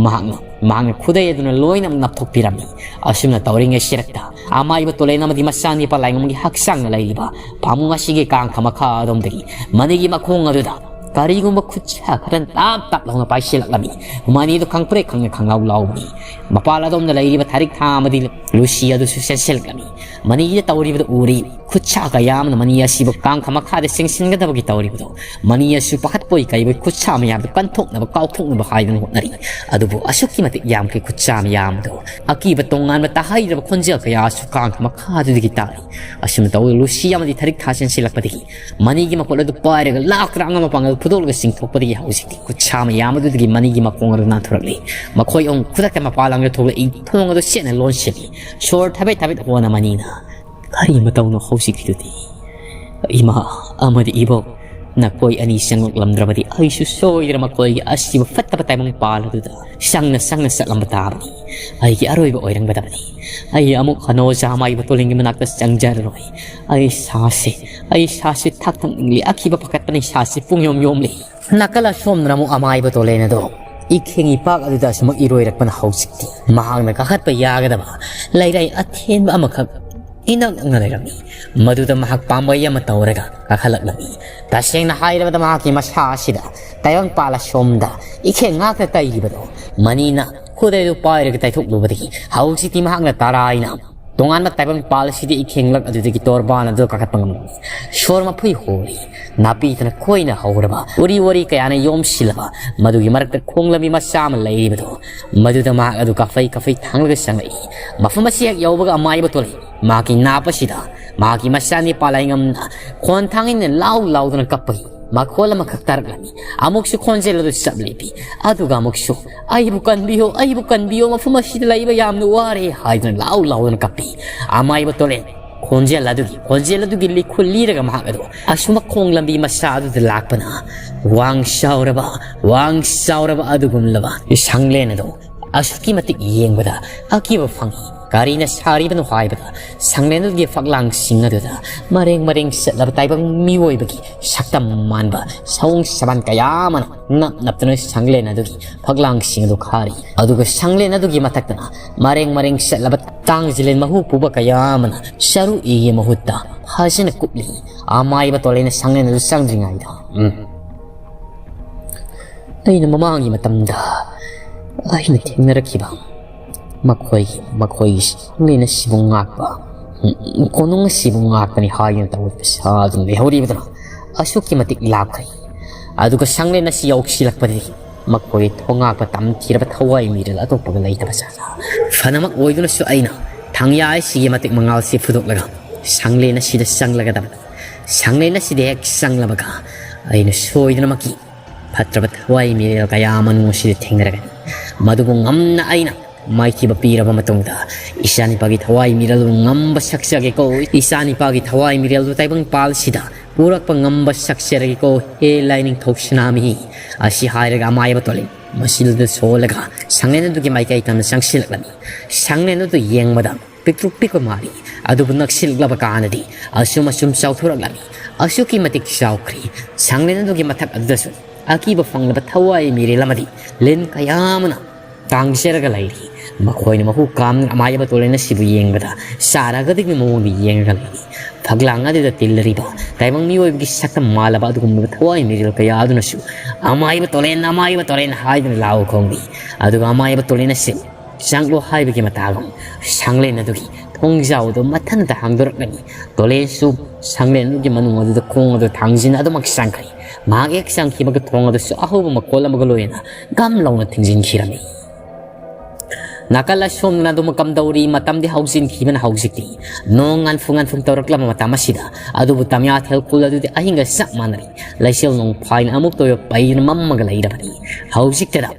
ꯃꯍꯥꯛꯅ, ꯃꯍꯥꯛꯅ ꯈꯨꯗꯩ ꯑꯗꯨꯅ ꯂꯣꯏꯅꯃꯛ ꯅꯞꯊꯣꯛꯄꯤꯔꯝꯃꯤ꯫ ꯑꯁꯨꯝꯅ ꯇꯧꯔꯤꯉꯩ ꯁꯤꯔꯛꯇ ꯑꯃꯥꯏꯕ ꯇꯣꯂꯦꯟ ꯑꯃꯗꯤ ꯃꯆꯥꯅꯤꯄꯥ ꯂꯥꯏꯉꯝꯒꯤ ꯍꯛꯆꯥꯡꯗ ꯂꯩꯔꯤꯕ ꯐꯃꯨꯡ ꯑꯁꯤꯒꯤ ꯀꯥꯡꯈ ꯃꯈꯥ ꯑꯗꯣꯝꯗꯒꯤ ꯃꯅꯤꯒꯤ ꯃꯈꯣꯡ ꯑꯗꯨꯗ ꯀꯔꯤꯒꯨꯝꯕ ꯈꯨꯠꯁꯥ ꯈꯔ ꯇꯥꯞ ꯇꯥꯞ ꯂꯥꯎꯅ ꯄꯥꯏꯁꯤꯜꯂꯛꯂꯝꯃꯤ꯫ ꯃꯅꯤꯗꯨ ꯈꯪꯄ꯭ꯔꯦꯛ ꯈꯪꯅ ꯈꯪꯂꯥꯎ ꯂꯥꯎꯕꯅꯤ꯫ ꯃꯄꯥꯜ ꯑꯗꯣꯝꯗ ꯂꯩꯔꯤꯕ ꯊꯥꯔꯤꯛ ꯊꯥ ꯑꯃꯗꯤ ꯂꯨꯁꯤ ꯑꯗꯨꯁꯨ ꯆꯦꯟꯁꯤꯜꯂꯛꯂꯝꯃꯤ꯫ ꯃꯅꯤꯒꯤꯗ ꯇꯧꯔꯤꯕꯗꯨ ꯎꯔꯤ꯫ ꯈꯨꯠꯁꯥ ꯀꯌꯥ ꯑꯃꯅ ꯃꯅꯤ ꯑꯁꯤꯕꯨ ꯀꯥꯡꯈ ꯃꯈꯥꯗ ꯆꯦꯟꯁꯤꯟꯒꯗꯕꯒꯤ ꯇꯧꯔꯤꯕꯗꯨ, ꯃꯅꯤ ꯑꯁꯤꯕꯨ ꯄꯥꯈꯠꯄꯣꯏ ꯀꯩꯕꯣꯏ ꯈꯨꯠꯁꯥ ꯃꯌꯥꯝꯗꯨ ꯀꯟꯊꯣꯛꯅꯕ, ꯀꯥꯎꯊꯣꯛꯅꯕ ꯍꯥꯏꯗꯨꯅ ꯍꯣꯠꯅꯔꯤ꯫ ꯑꯗꯨꯕꯨ ꯑꯁꯨꯛꯀꯤ ꯃꯇꯤꯛ ꯌꯥꯝꯈꯤ ꯈꯨꯠꯁꯥ ꯃꯌꯥꯝꯗꯨ꯫ ꯑꯀꯤꯕ ꯇꯣꯉꯥꯟꯕ ꯇꯥꯍꯩꯗ꯭ꯔꯕ ꯈꯣꯟꯖꯦꯜ ꯀꯌꯥꯁꯨ ꯀꯥꯡꯈ ꯃꯈꯥꯗꯨꯗꯒꯤ ꯇꯥꯔꯤ꯫ ꯑꯁꯨꯝꯅ ꯇꯧꯗꯨꯅ ꯂꯨꯁꯤ ꯑꯃꯗꯤ ꯊꯔꯤꯛ ꯊꯥ ꯆꯦꯟꯁꯤꯜꯂꯛꯄꯗꯒꯤ ꯃꯅꯤꯒꯤ ꯃꯈꯨꯠ ꯑꯗꯨ ꯄꯥꯏꯔꯒ ꯂꯥꯛꯇ꯭ꯔꯥ ꯑꯉꯝꯕ ꯄꯥꯡꯒꯜ ꯐꯨꯗꯣꯛꯂꯒ ꯆꯤꯡꯊꯣꯛꯄꯗꯒꯤ ꯍꯧꯖꯤꯛꯇꯤ ꯈꯨꯠꯁꯥ ꯃꯌꯥꯝ ꯑꯗꯨꯗꯒꯤ ꯃꯅꯤꯒꯤ ꯃꯈꯣꯡ ꯑꯗꯨ ꯅꯥꯟꯊꯣꯔꯛꯂꯤ꯫ ꯃꯈꯣꯏ ꯑꯍꯨꯝ ꯈꯨꯗꯛꯇ ꯃꯄꯥꯟ ꯂꯝꯗ ꯊꯣꯛꯂꯛꯏ꯫ ꯊꯣꯡ ꯑꯗꯨ ꯆꯦꯠꯅ ꯂꯣꯟꯁꯤꯜꯂꯤ꯫ ꯁꯣꯔ ꯊꯕꯦꯠ ꯊꯕꯦꯠ ꯍꯣꯟꯅ ꯃꯅꯤꯅ, "ꯀꯔꯤ ꯃꯇꯧꯅꯣ ꯍꯧꯖꯤꯛꯀꯤꯗꯨꯗꯤ? ꯏꯃꯥ ꯑꯃꯗꯤ ꯏꯕꯣꯛ, ꯅꯈꯣꯏ ꯑꯅꯤ ꯆꯪꯂꯛꯂꯝꯗ꯭ꯔꯕꯗꯤ ꯑꯩꯁꯨ ꯁꯣꯏꯗꯅ ꯃꯈꯣꯏꯒꯤ ꯑꯁꯤꯕ ꯐꯠꯇꯕ ꯇꯥꯏꯕꯪ ꯄꯥꯜ ꯑꯗꯨꯗ ꯆꯪꯅ ꯆꯪꯅ ꯆꯠꯂꯝꯕ ꯇꯥꯕꯅꯤ꯫ ꯑꯩꯒꯤ ꯑꯔꯣꯏꯕ ꯑꯣꯏꯔꯝꯒꯗꯕꯅꯤ꯫ ꯑꯩ ꯑꯃꯨꯛ ꯍꯟꯅ ꯑꯣꯖꯥ ꯃꯥꯏꯕ ꯇꯣꯂꯤꯡꯒꯤ ꯃꯅꯥꯛꯇ ꯆꯪꯖꯔꯔꯣꯏ꯫ ꯑꯩ ꯁꯥꯁꯤ, ꯑꯩ ꯁꯥꯁꯤ ꯊꯛ ꯊꯛꯅꯤꯡꯂꯤ꯫ ꯑꯀꯤꯕ ꯄꯥꯈꯠꯄꯅ ꯏꯁꯥꯁꯤ ꯄꯨꯡꯌꯣꯝ ꯌꯣꯝꯂꯤ꯫" ꯅꯥꯀꯜ ꯑꯁꯣꯝꯗꯅ ꯑꯃꯨꯛ ꯑꯃꯥꯏꯕ ꯇꯣꯂꯦꯟ ꯑꯗꯣ ꯏꯈꯦꯡ ꯏꯄꯥꯛ ꯑꯗꯨꯗ ꯑꯁꯨꯃꯛ ꯏꯔꯣꯏꯔꯛꯄꯅ ꯍꯧꯖꯤꯛꯇꯤ ꯃꯍꯥꯛꯅ ꯀꯥꯈꯠꯄ ꯌꯥꯒꯗꯕ ꯂꯩꯔꯥꯏ ꯑꯊꯦꯟꯕ ꯑꯃꯈꯛ ꯏꯅꯛ ꯅꯛꯅ ꯂꯩꯔꯝꯃꯤ꯫ ꯃꯗꯨꯗ ꯃꯍꯥꯛ ꯄꯥꯝꯕꯩ ꯑꯃ ꯇꯧꯔꯒ ꯀꯥꯈꯠꯂꯛꯂꯝꯃꯤ꯫ ꯇꯁꯦꯡꯅ ꯍꯥꯏꯔꯕꯗ ꯃꯍꯥꯛꯀꯤ ꯃꯁꯥ ꯑꯁꯤꯗ ꯇꯥꯏꯕꯪꯄꯥꯜ ꯑꯁꯣꯝꯗ ꯏꯈꯦꯡ ꯉꯥꯛꯇ ꯇꯩꯔꯤꯕꯗꯣ ꯃꯅꯤꯅ ꯈꯨꯗꯩꯗꯨ ꯄꯥꯏꯔꯒ ꯇꯩꯊꯣꯛꯂꯨꯕꯗꯒꯤ ꯍꯧꯖꯤꯛꯇꯤ ꯃꯍꯥꯛꯅ ꯇꯔꯥꯏꯅ ꯇꯣꯉꯥꯟꯕ ꯇꯥꯏꯕꯪꯄꯥꯜ ꯑꯁꯤꯗ ꯏꯈꯦꯡꯂꯛ ꯑꯗꯨꯗꯒꯤ ꯇꯣꯔꯕꯥꯟ ꯑꯗꯨ ꯀꯥꯈꯠꯄ ꯉꯝꯂꯝꯃꯤ꯫ ꯁꯣꯔ ꯃꯐꯩ ꯍꯣꯔꯤ, ꯅꯥꯄꯤꯗꯨꯅ ꯈꯣꯏꯅ ꯍꯧꯔꯕ ꯎꯔꯤ ꯋꯥꯔꯤ ꯀꯌꯥꯅ ꯌꯣꯝꯁꯤꯜꯂꯕ ꯃꯗꯨꯒꯤ ꯃꯔꯛꯇ ꯈꯣꯡꯂꯝꯕꯤ ꯃꯆꯥ ꯑꯃ ꯂꯩꯔꯤꯕꯗꯣ, ꯃꯗꯨꯗ ꯃꯍꯥꯛ ꯑꯗꯨ ꯀꯥꯐꯩ ꯀꯥꯐꯩ ꯊꯥꯡꯂꯒ ꯆꯪꯂꯛꯏ꯫ ꯃꯐꯝ ꯑꯁꯤ ꯍꯦꯛ ꯌꯧꯕꯒ ꯑꯃꯥꯏꯕ ꯇꯣꯂꯩ ꯃꯍꯥꯛꯀꯤ ꯅꯥꯞ ꯑꯁꯤꯗ ꯃꯍꯥꯛꯀꯤ ꯃꯆꯥꯅꯤꯄꯥ ꯂꯥꯏꯉꯝꯅ ꯈꯣꯟ ꯊꯥꯡ ꯏꯟꯅ ꯂꯥꯎ ꯂꯥꯎꯗꯨꯅ ꯀꯞꯄꯒꯤ ꯃꯈꯣꯜ ꯑꯃꯈꯛ ꯇꯥꯔꯛꯂꯝꯃꯤ꯫ ꯑꯃꯨꯛꯁꯨ ꯈꯣꯟꯖꯦꯜ ꯑꯗꯨ ꯆꯞ ꯂꯦꯞꯄꯤ꯫ ꯑꯗꯨꯒ ꯑꯃꯨꯛꯁꯨ, "ꯑꯩꯕꯨ ꯀꯟꯕꯤꯌꯣ, ꯑꯩꯕꯨ ꯀꯟꯕꯤꯌꯣ, ꯃꯐꯝ ꯑꯁꯤꯗ ꯂꯩꯕ ꯌꯥꯝꯅ ꯋꯥꯔꯦ" ꯍꯥꯏꯗꯨꯅ ꯂꯥꯎ ꯂꯥꯎꯗꯨꯅ ꯀꯞꯄꯤ꯫ ꯑꯃꯥꯏꯕ ꯇꯣꯂꯦꯟ ꯈꯣꯟꯖꯦꯜ ꯑꯗꯨꯒꯤ, ꯈꯣꯟꯖꯦꯜ ꯑꯗꯨꯒꯤ ꯂꯤꯈꯨꯜ ꯂꯤꯔꯒ ꯃꯍꯥꯛ ꯑꯗꯨ ꯑꯁꯨꯝꯕ ꯈꯣꯡ ꯂꯝꯕꯤ ꯃꯆꯥ ꯑꯗꯨꯗ ꯂꯥꯛꯄꯅ ꯋꯥꯡ ꯆꯥꯎꯔꯕ, ꯋꯥꯡ ꯆꯥꯎꯔꯕ ꯑꯗꯨꯒꯨꯝꯂꯕ ꯁꯪꯂꯦꯟ ꯑꯗꯨ ꯑꯁꯨꯛꯀꯤ ꯃꯇꯤꯛ ꯌꯦꯡꯕꯗ ꯑꯀꯤꯕ ꯐꯪꯏ꯫ ꯀꯔꯤꯅ ꯁꯥꯔꯤꯕꯅꯣ ꯍꯥꯏꯕꯗ ꯁꯪꯂꯦꯟ ꯑꯗꯨꯒꯤ ꯐꯛꯂꯥꯡꯁꯤꯡ ꯑꯗꯨꯗ ꯃꯔꯦꯡ ꯃꯔꯦꯡ ꯆꯠꯂꯕ ꯇꯥꯏꯕꯪ ꯃꯤꯑꯣꯏꯕꯒꯤ ꯁꯛꯇꯝ ꯃꯥꯟꯕ ꯁꯑꯣꯡ ꯁꯥꯗꯥꯟ ꯀꯌꯥ ꯑꯃꯅ ꯅꯞ ꯅꯞꯇꯨꯅ ꯁꯪꯂꯦꯟ ꯑꯗꯨꯒꯤ ꯐꯛꯂꯥꯡꯁꯤꯡ ꯑꯗꯨ ꯈꯥꯔꯤ꯫ ꯑꯗꯨꯒ ꯁꯪꯂꯦꯟ ꯑꯗꯨꯒꯤ ꯃꯊꯛꯇꯅ ꯃꯔꯦꯡ ꯃꯔꯦꯡ ꯆꯠꯂꯕ ꯇꯥꯡꯖꯤꯂꯦꯟ ꯃꯍꯨ ꯄꯨꯕ ꯀꯌꯥ ꯑꯃꯅ ꯆꯔꯨ ꯏꯒꯤ ꯃꯍꯨꯠꯇ ꯐꯖꯅ ꯀꯨꯞꯂꯤ꯫ ꯑꯃꯥꯏꯕ ꯇꯣꯂꯦꯅ ꯁꯪꯂꯦꯟ ꯑꯗꯨ ꯆꯪꯗ꯭ꯔꯤꯉꯩꯗ, ꯎꯝ, ꯑꯩꯅ ꯃꯃꯥꯡꯒꯤ ꯃꯇꯝꯗ ꯑꯩꯅ ꯊꯦꯡꯅꯔꯛꯈꯤꯕ ꯃꯈꯣꯏꯒꯤ, ꯃꯈꯣꯏꯒꯤ ꯁꯪꯂꯦꯟ ꯑꯁꯤꯕꯨ ꯉꯥꯛꯄ ꯎꯝ, ꯀꯣꯅꯨꯡ ꯑꯁꯤꯕꯨ ꯉꯥꯛꯄꯅꯤ ꯍꯥꯏꯗꯨꯅ ꯇꯧꯔꯤꯕ ꯁꯥꯗꯨꯅ ꯂꯩꯍꯧꯔꯤꯕꯗꯨꯅ ꯑꯁꯨꯛꯀꯤ ꯃꯇꯤꯛ ꯂꯥꯞꯈ꯭ꯔꯦ꯫ ꯑꯗꯨꯒ ꯁꯪꯂꯦꯟ ꯑꯁꯤ ꯌꯧꯁꯤꯜꯂꯛꯄꯗꯗꯤ ꯃꯈꯣꯏ ꯊꯣꯡꯉꯥꯛꯄ ꯇꯝꯊꯤꯔꯕ ꯊꯋꯥꯏ ꯃꯤꯔꯦꯜ ꯑꯇꯣꯞꯄꯒ ꯂꯩꯇꯕ ꯖꯥꯠꯂ? ꯐꯅꯃꯛ ꯑꯣꯏꯗꯨꯅꯁꯨ ꯑꯩꯅ ꯊꯥꯡꯌꯥ ꯑꯁꯤꯒꯤ ꯃꯇꯤꯛ ꯃꯉꯥꯜꯁꯤ ꯐꯨꯗꯣꯛꯂꯒ ꯁꯪꯂꯦꯟ ꯑꯁꯤꯗ ꯆꯪꯂꯒꯗꯕ꯫ ꯁꯪꯂꯦꯟ ꯑꯁꯤꯗ ꯍꯦꯛ ꯆꯪꯂꯕꯒ ꯑꯩꯅ ꯁꯣꯏꯗꯅꯃꯛꯀꯤ ꯐꯠꯇ꯭ꯔꯕ ꯊꯋꯥꯏ ꯃꯤꯔꯦꯜ ꯀꯌꯥ ꯃꯅꯨꯡ ꯑꯁꯤꯗ ꯊꯦꯡꯅꯔꯒꯅꯤ꯫ ꯃꯗꯨꯕꯨ ꯉꯝꯅ ꯑꯩꯅ ꯃꯥꯏꯊꯤꯕ ꯄꯤꯔꯕ ꯃꯇꯨꯡꯗ ꯏꯆꯥꯅꯤꯄꯥꯒꯤ ꯊꯋꯥꯏ ꯃꯤꯔꯦꯜꯕꯨ ꯉꯝꯕ ꯁꯛꯆꯒꯦꯀꯣ꯫ ꯏꯆꯥꯅꯤꯄꯥꯒꯤ ꯊꯋꯥꯏ ꯃꯤꯔꯦꯜꯕꯨ ꯇꯥꯏꯕꯪ ꯄꯥꯜꯁꯤꯗ ꯄꯨꯔꯛꯄ ꯉꯝꯕ ꯁꯛꯆꯔꯒꯦꯀꯣ, ꯍꯦ ꯂꯥꯏꯅꯤꯡꯊꯧ ꯁꯅꯥꯃꯍꯤ꯫ ꯑꯁꯤ ꯍꯥꯏꯔꯒ ꯑꯃꯥꯏꯕ ꯇꯣꯂꯤꯟ ꯃꯁꯤꯗ ꯁꯣꯜꯂꯒ ꯁꯪꯂꯦꯟ ꯑꯗꯨꯒꯤ ꯃꯥꯏꯀꯩ ꯇꯝꯅ ꯆꯪꯁꯤꯜꯂꯛꯂꯝꯃꯤ꯫ ꯁꯪꯂꯦꯟ ꯑꯗꯨ ꯌꯦꯡꯕꯗ ꯄꯤꯛꯇ꯭ꯔꯨ ꯄꯤꯛꯄ ꯃꯥꯜꯂꯤ, ꯑꯗꯨꯕꯨ ꯅꯛꯁꯤꯜꯂꯛꯂꯕ ꯀꯥꯟꯗꯗꯤ ꯑꯁꯨꯝ ꯑꯁꯨꯝ ꯆꯥꯎꯊꯣꯔꯛꯂꯝꯃꯤ꯫ ꯑꯁꯨꯛꯀꯤ ꯃꯇꯤꯛ ꯆꯥꯎꯈ꯭ꯔꯦ꯫ ꯁꯪꯂꯦꯟ ꯑꯗꯨꯒꯤ ꯃꯊꯛ ꯑꯗꯨꯗꯁꯨ ꯑꯀꯤꯕ ꯐꯪꯂꯕ ꯊꯋꯥꯏ ꯃꯤꯔꯦꯜ ꯑꯃꯗꯤ ꯂꯤꯟ ꯀꯌꯥ ꯑꯃꯅ ꯇꯥꯡꯖꯔꯒ ꯂꯩꯔꯤ꯫ ꯃꯈꯣꯏꯅ ꯃꯍꯨ ꯀꯥꯝꯅ ꯑꯃꯥꯏꯕ ꯇꯣꯂꯦꯟ ꯑꯁꯤꯕꯨ ꯌꯦꯡꯕꯗ ꯆꯥꯔꯒꯗꯕꯒꯤ ꯃꯑꯣꯡꯗ ꯌꯦꯡꯂꯒ ꯂꯩꯔꯤ꯫ ꯐꯛꯂꯥꯡ ꯑꯗꯨꯗ ꯇꯤꯜꯂꯔꯤꯕ ꯇꯥꯏꯕꯪ ꯃꯤꯑꯣꯏꯕꯒꯤ ꯁꯛꯇꯝ ꯃꯥꯜꯂꯕ ꯑꯗꯨꯒꯨꯝꯂꯕ ꯊꯋꯥꯏ ꯃꯤꯔꯦꯜ ꯀꯌꯥ ꯑꯗꯨꯅꯁꯨ "ꯑꯃꯥꯏꯕ ꯇꯣꯂꯦꯟ, ꯑꯃꯥꯏꯕ ꯇꯣꯂꯦꯟ" ꯍꯥꯏꯗꯨꯅ ꯂꯥꯎ ꯈꯣꯡꯂꯤ꯫ ꯑꯗꯨꯒ ꯑꯃꯥꯏꯕ ꯇꯣꯂꯦꯟ ꯑꯁꯤ ꯆꯪꯂꯣ ꯍꯥꯏꯕꯒꯤ ꯃꯇꯥꯒꯨꯝ ꯁꯪꯂꯦꯟ ꯑꯗꯨꯒꯤ ꯊꯣꯡꯖꯥꯎ ꯑꯗꯨ ꯃꯊꯟꯇ ꯍꯥꯡꯗꯣꯔꯛꯂꯅꯤ꯫ ꯇꯣꯂꯦꯟꯁꯨ ꯁꯪꯂꯦꯟ ꯑꯗꯨꯒꯤ ꯃꯅꯨꯡ ꯑꯗꯨꯗ ꯈꯣꯡ ꯑꯗꯨ ꯊꯥꯡꯖꯤꯟ ꯑꯗꯨꯃꯛ ꯆꯪꯈ꯭ꯔꯦ꯫ ꯃꯍꯥꯛ ꯍꯦꯛ ꯆꯪꯈꯤꯕꯒ ꯊꯣꯡ ꯑꯗꯨꯁꯨ ꯑꯍꯧꯕ ꯃꯈꯣꯜ ꯑꯃꯒ ꯂꯣꯏꯅꯅ ꯒꯝ ꯂꯥꯎꯅ ꯊꯤꯡꯖꯤꯟꯈꯤꯔꯝꯃꯤ꯫ ꯅꯥꯀꯜ ꯑꯁꯣꯝꯗꯅ ꯑꯗꯨꯃꯛ ꯀꯝꯗꯧꯔꯤ? ꯃꯇꯝꯗꯤ ꯍꯧꯖꯤꯟꯈꯤꯕꯅ ꯍꯧꯖꯤꯛꯇꯤ ꯅꯣꯡ ꯉꯥꯟꯐꯨ ꯉꯥꯟꯐꯨ ꯇꯧꯔꯛꯂꯕ ꯃꯇꯝ ꯑꯁꯤꯗ꯫ ꯑꯗꯨꯕꯨ ꯇꯝꯌꯥꯊꯦꯜ ꯈꯨꯜ ꯑꯗꯨꯗꯤ ꯑꯍꯤꯡꯒ ꯆꯞ ꯃꯥꯟꯅꯔꯤ꯫ ꯂꯩꯆꯤꯜ ꯅꯣꯡꯐꯥꯏꯅ ꯑꯃꯨꯛꯇ ꯑꯣꯏꯕ ꯄꯩꯗꯨꯅ ꯃꯝꯃꯒ ꯂꯩꯔꯕꯅꯤ꯫ ꯍꯧꯖꯤꯛꯇꯗ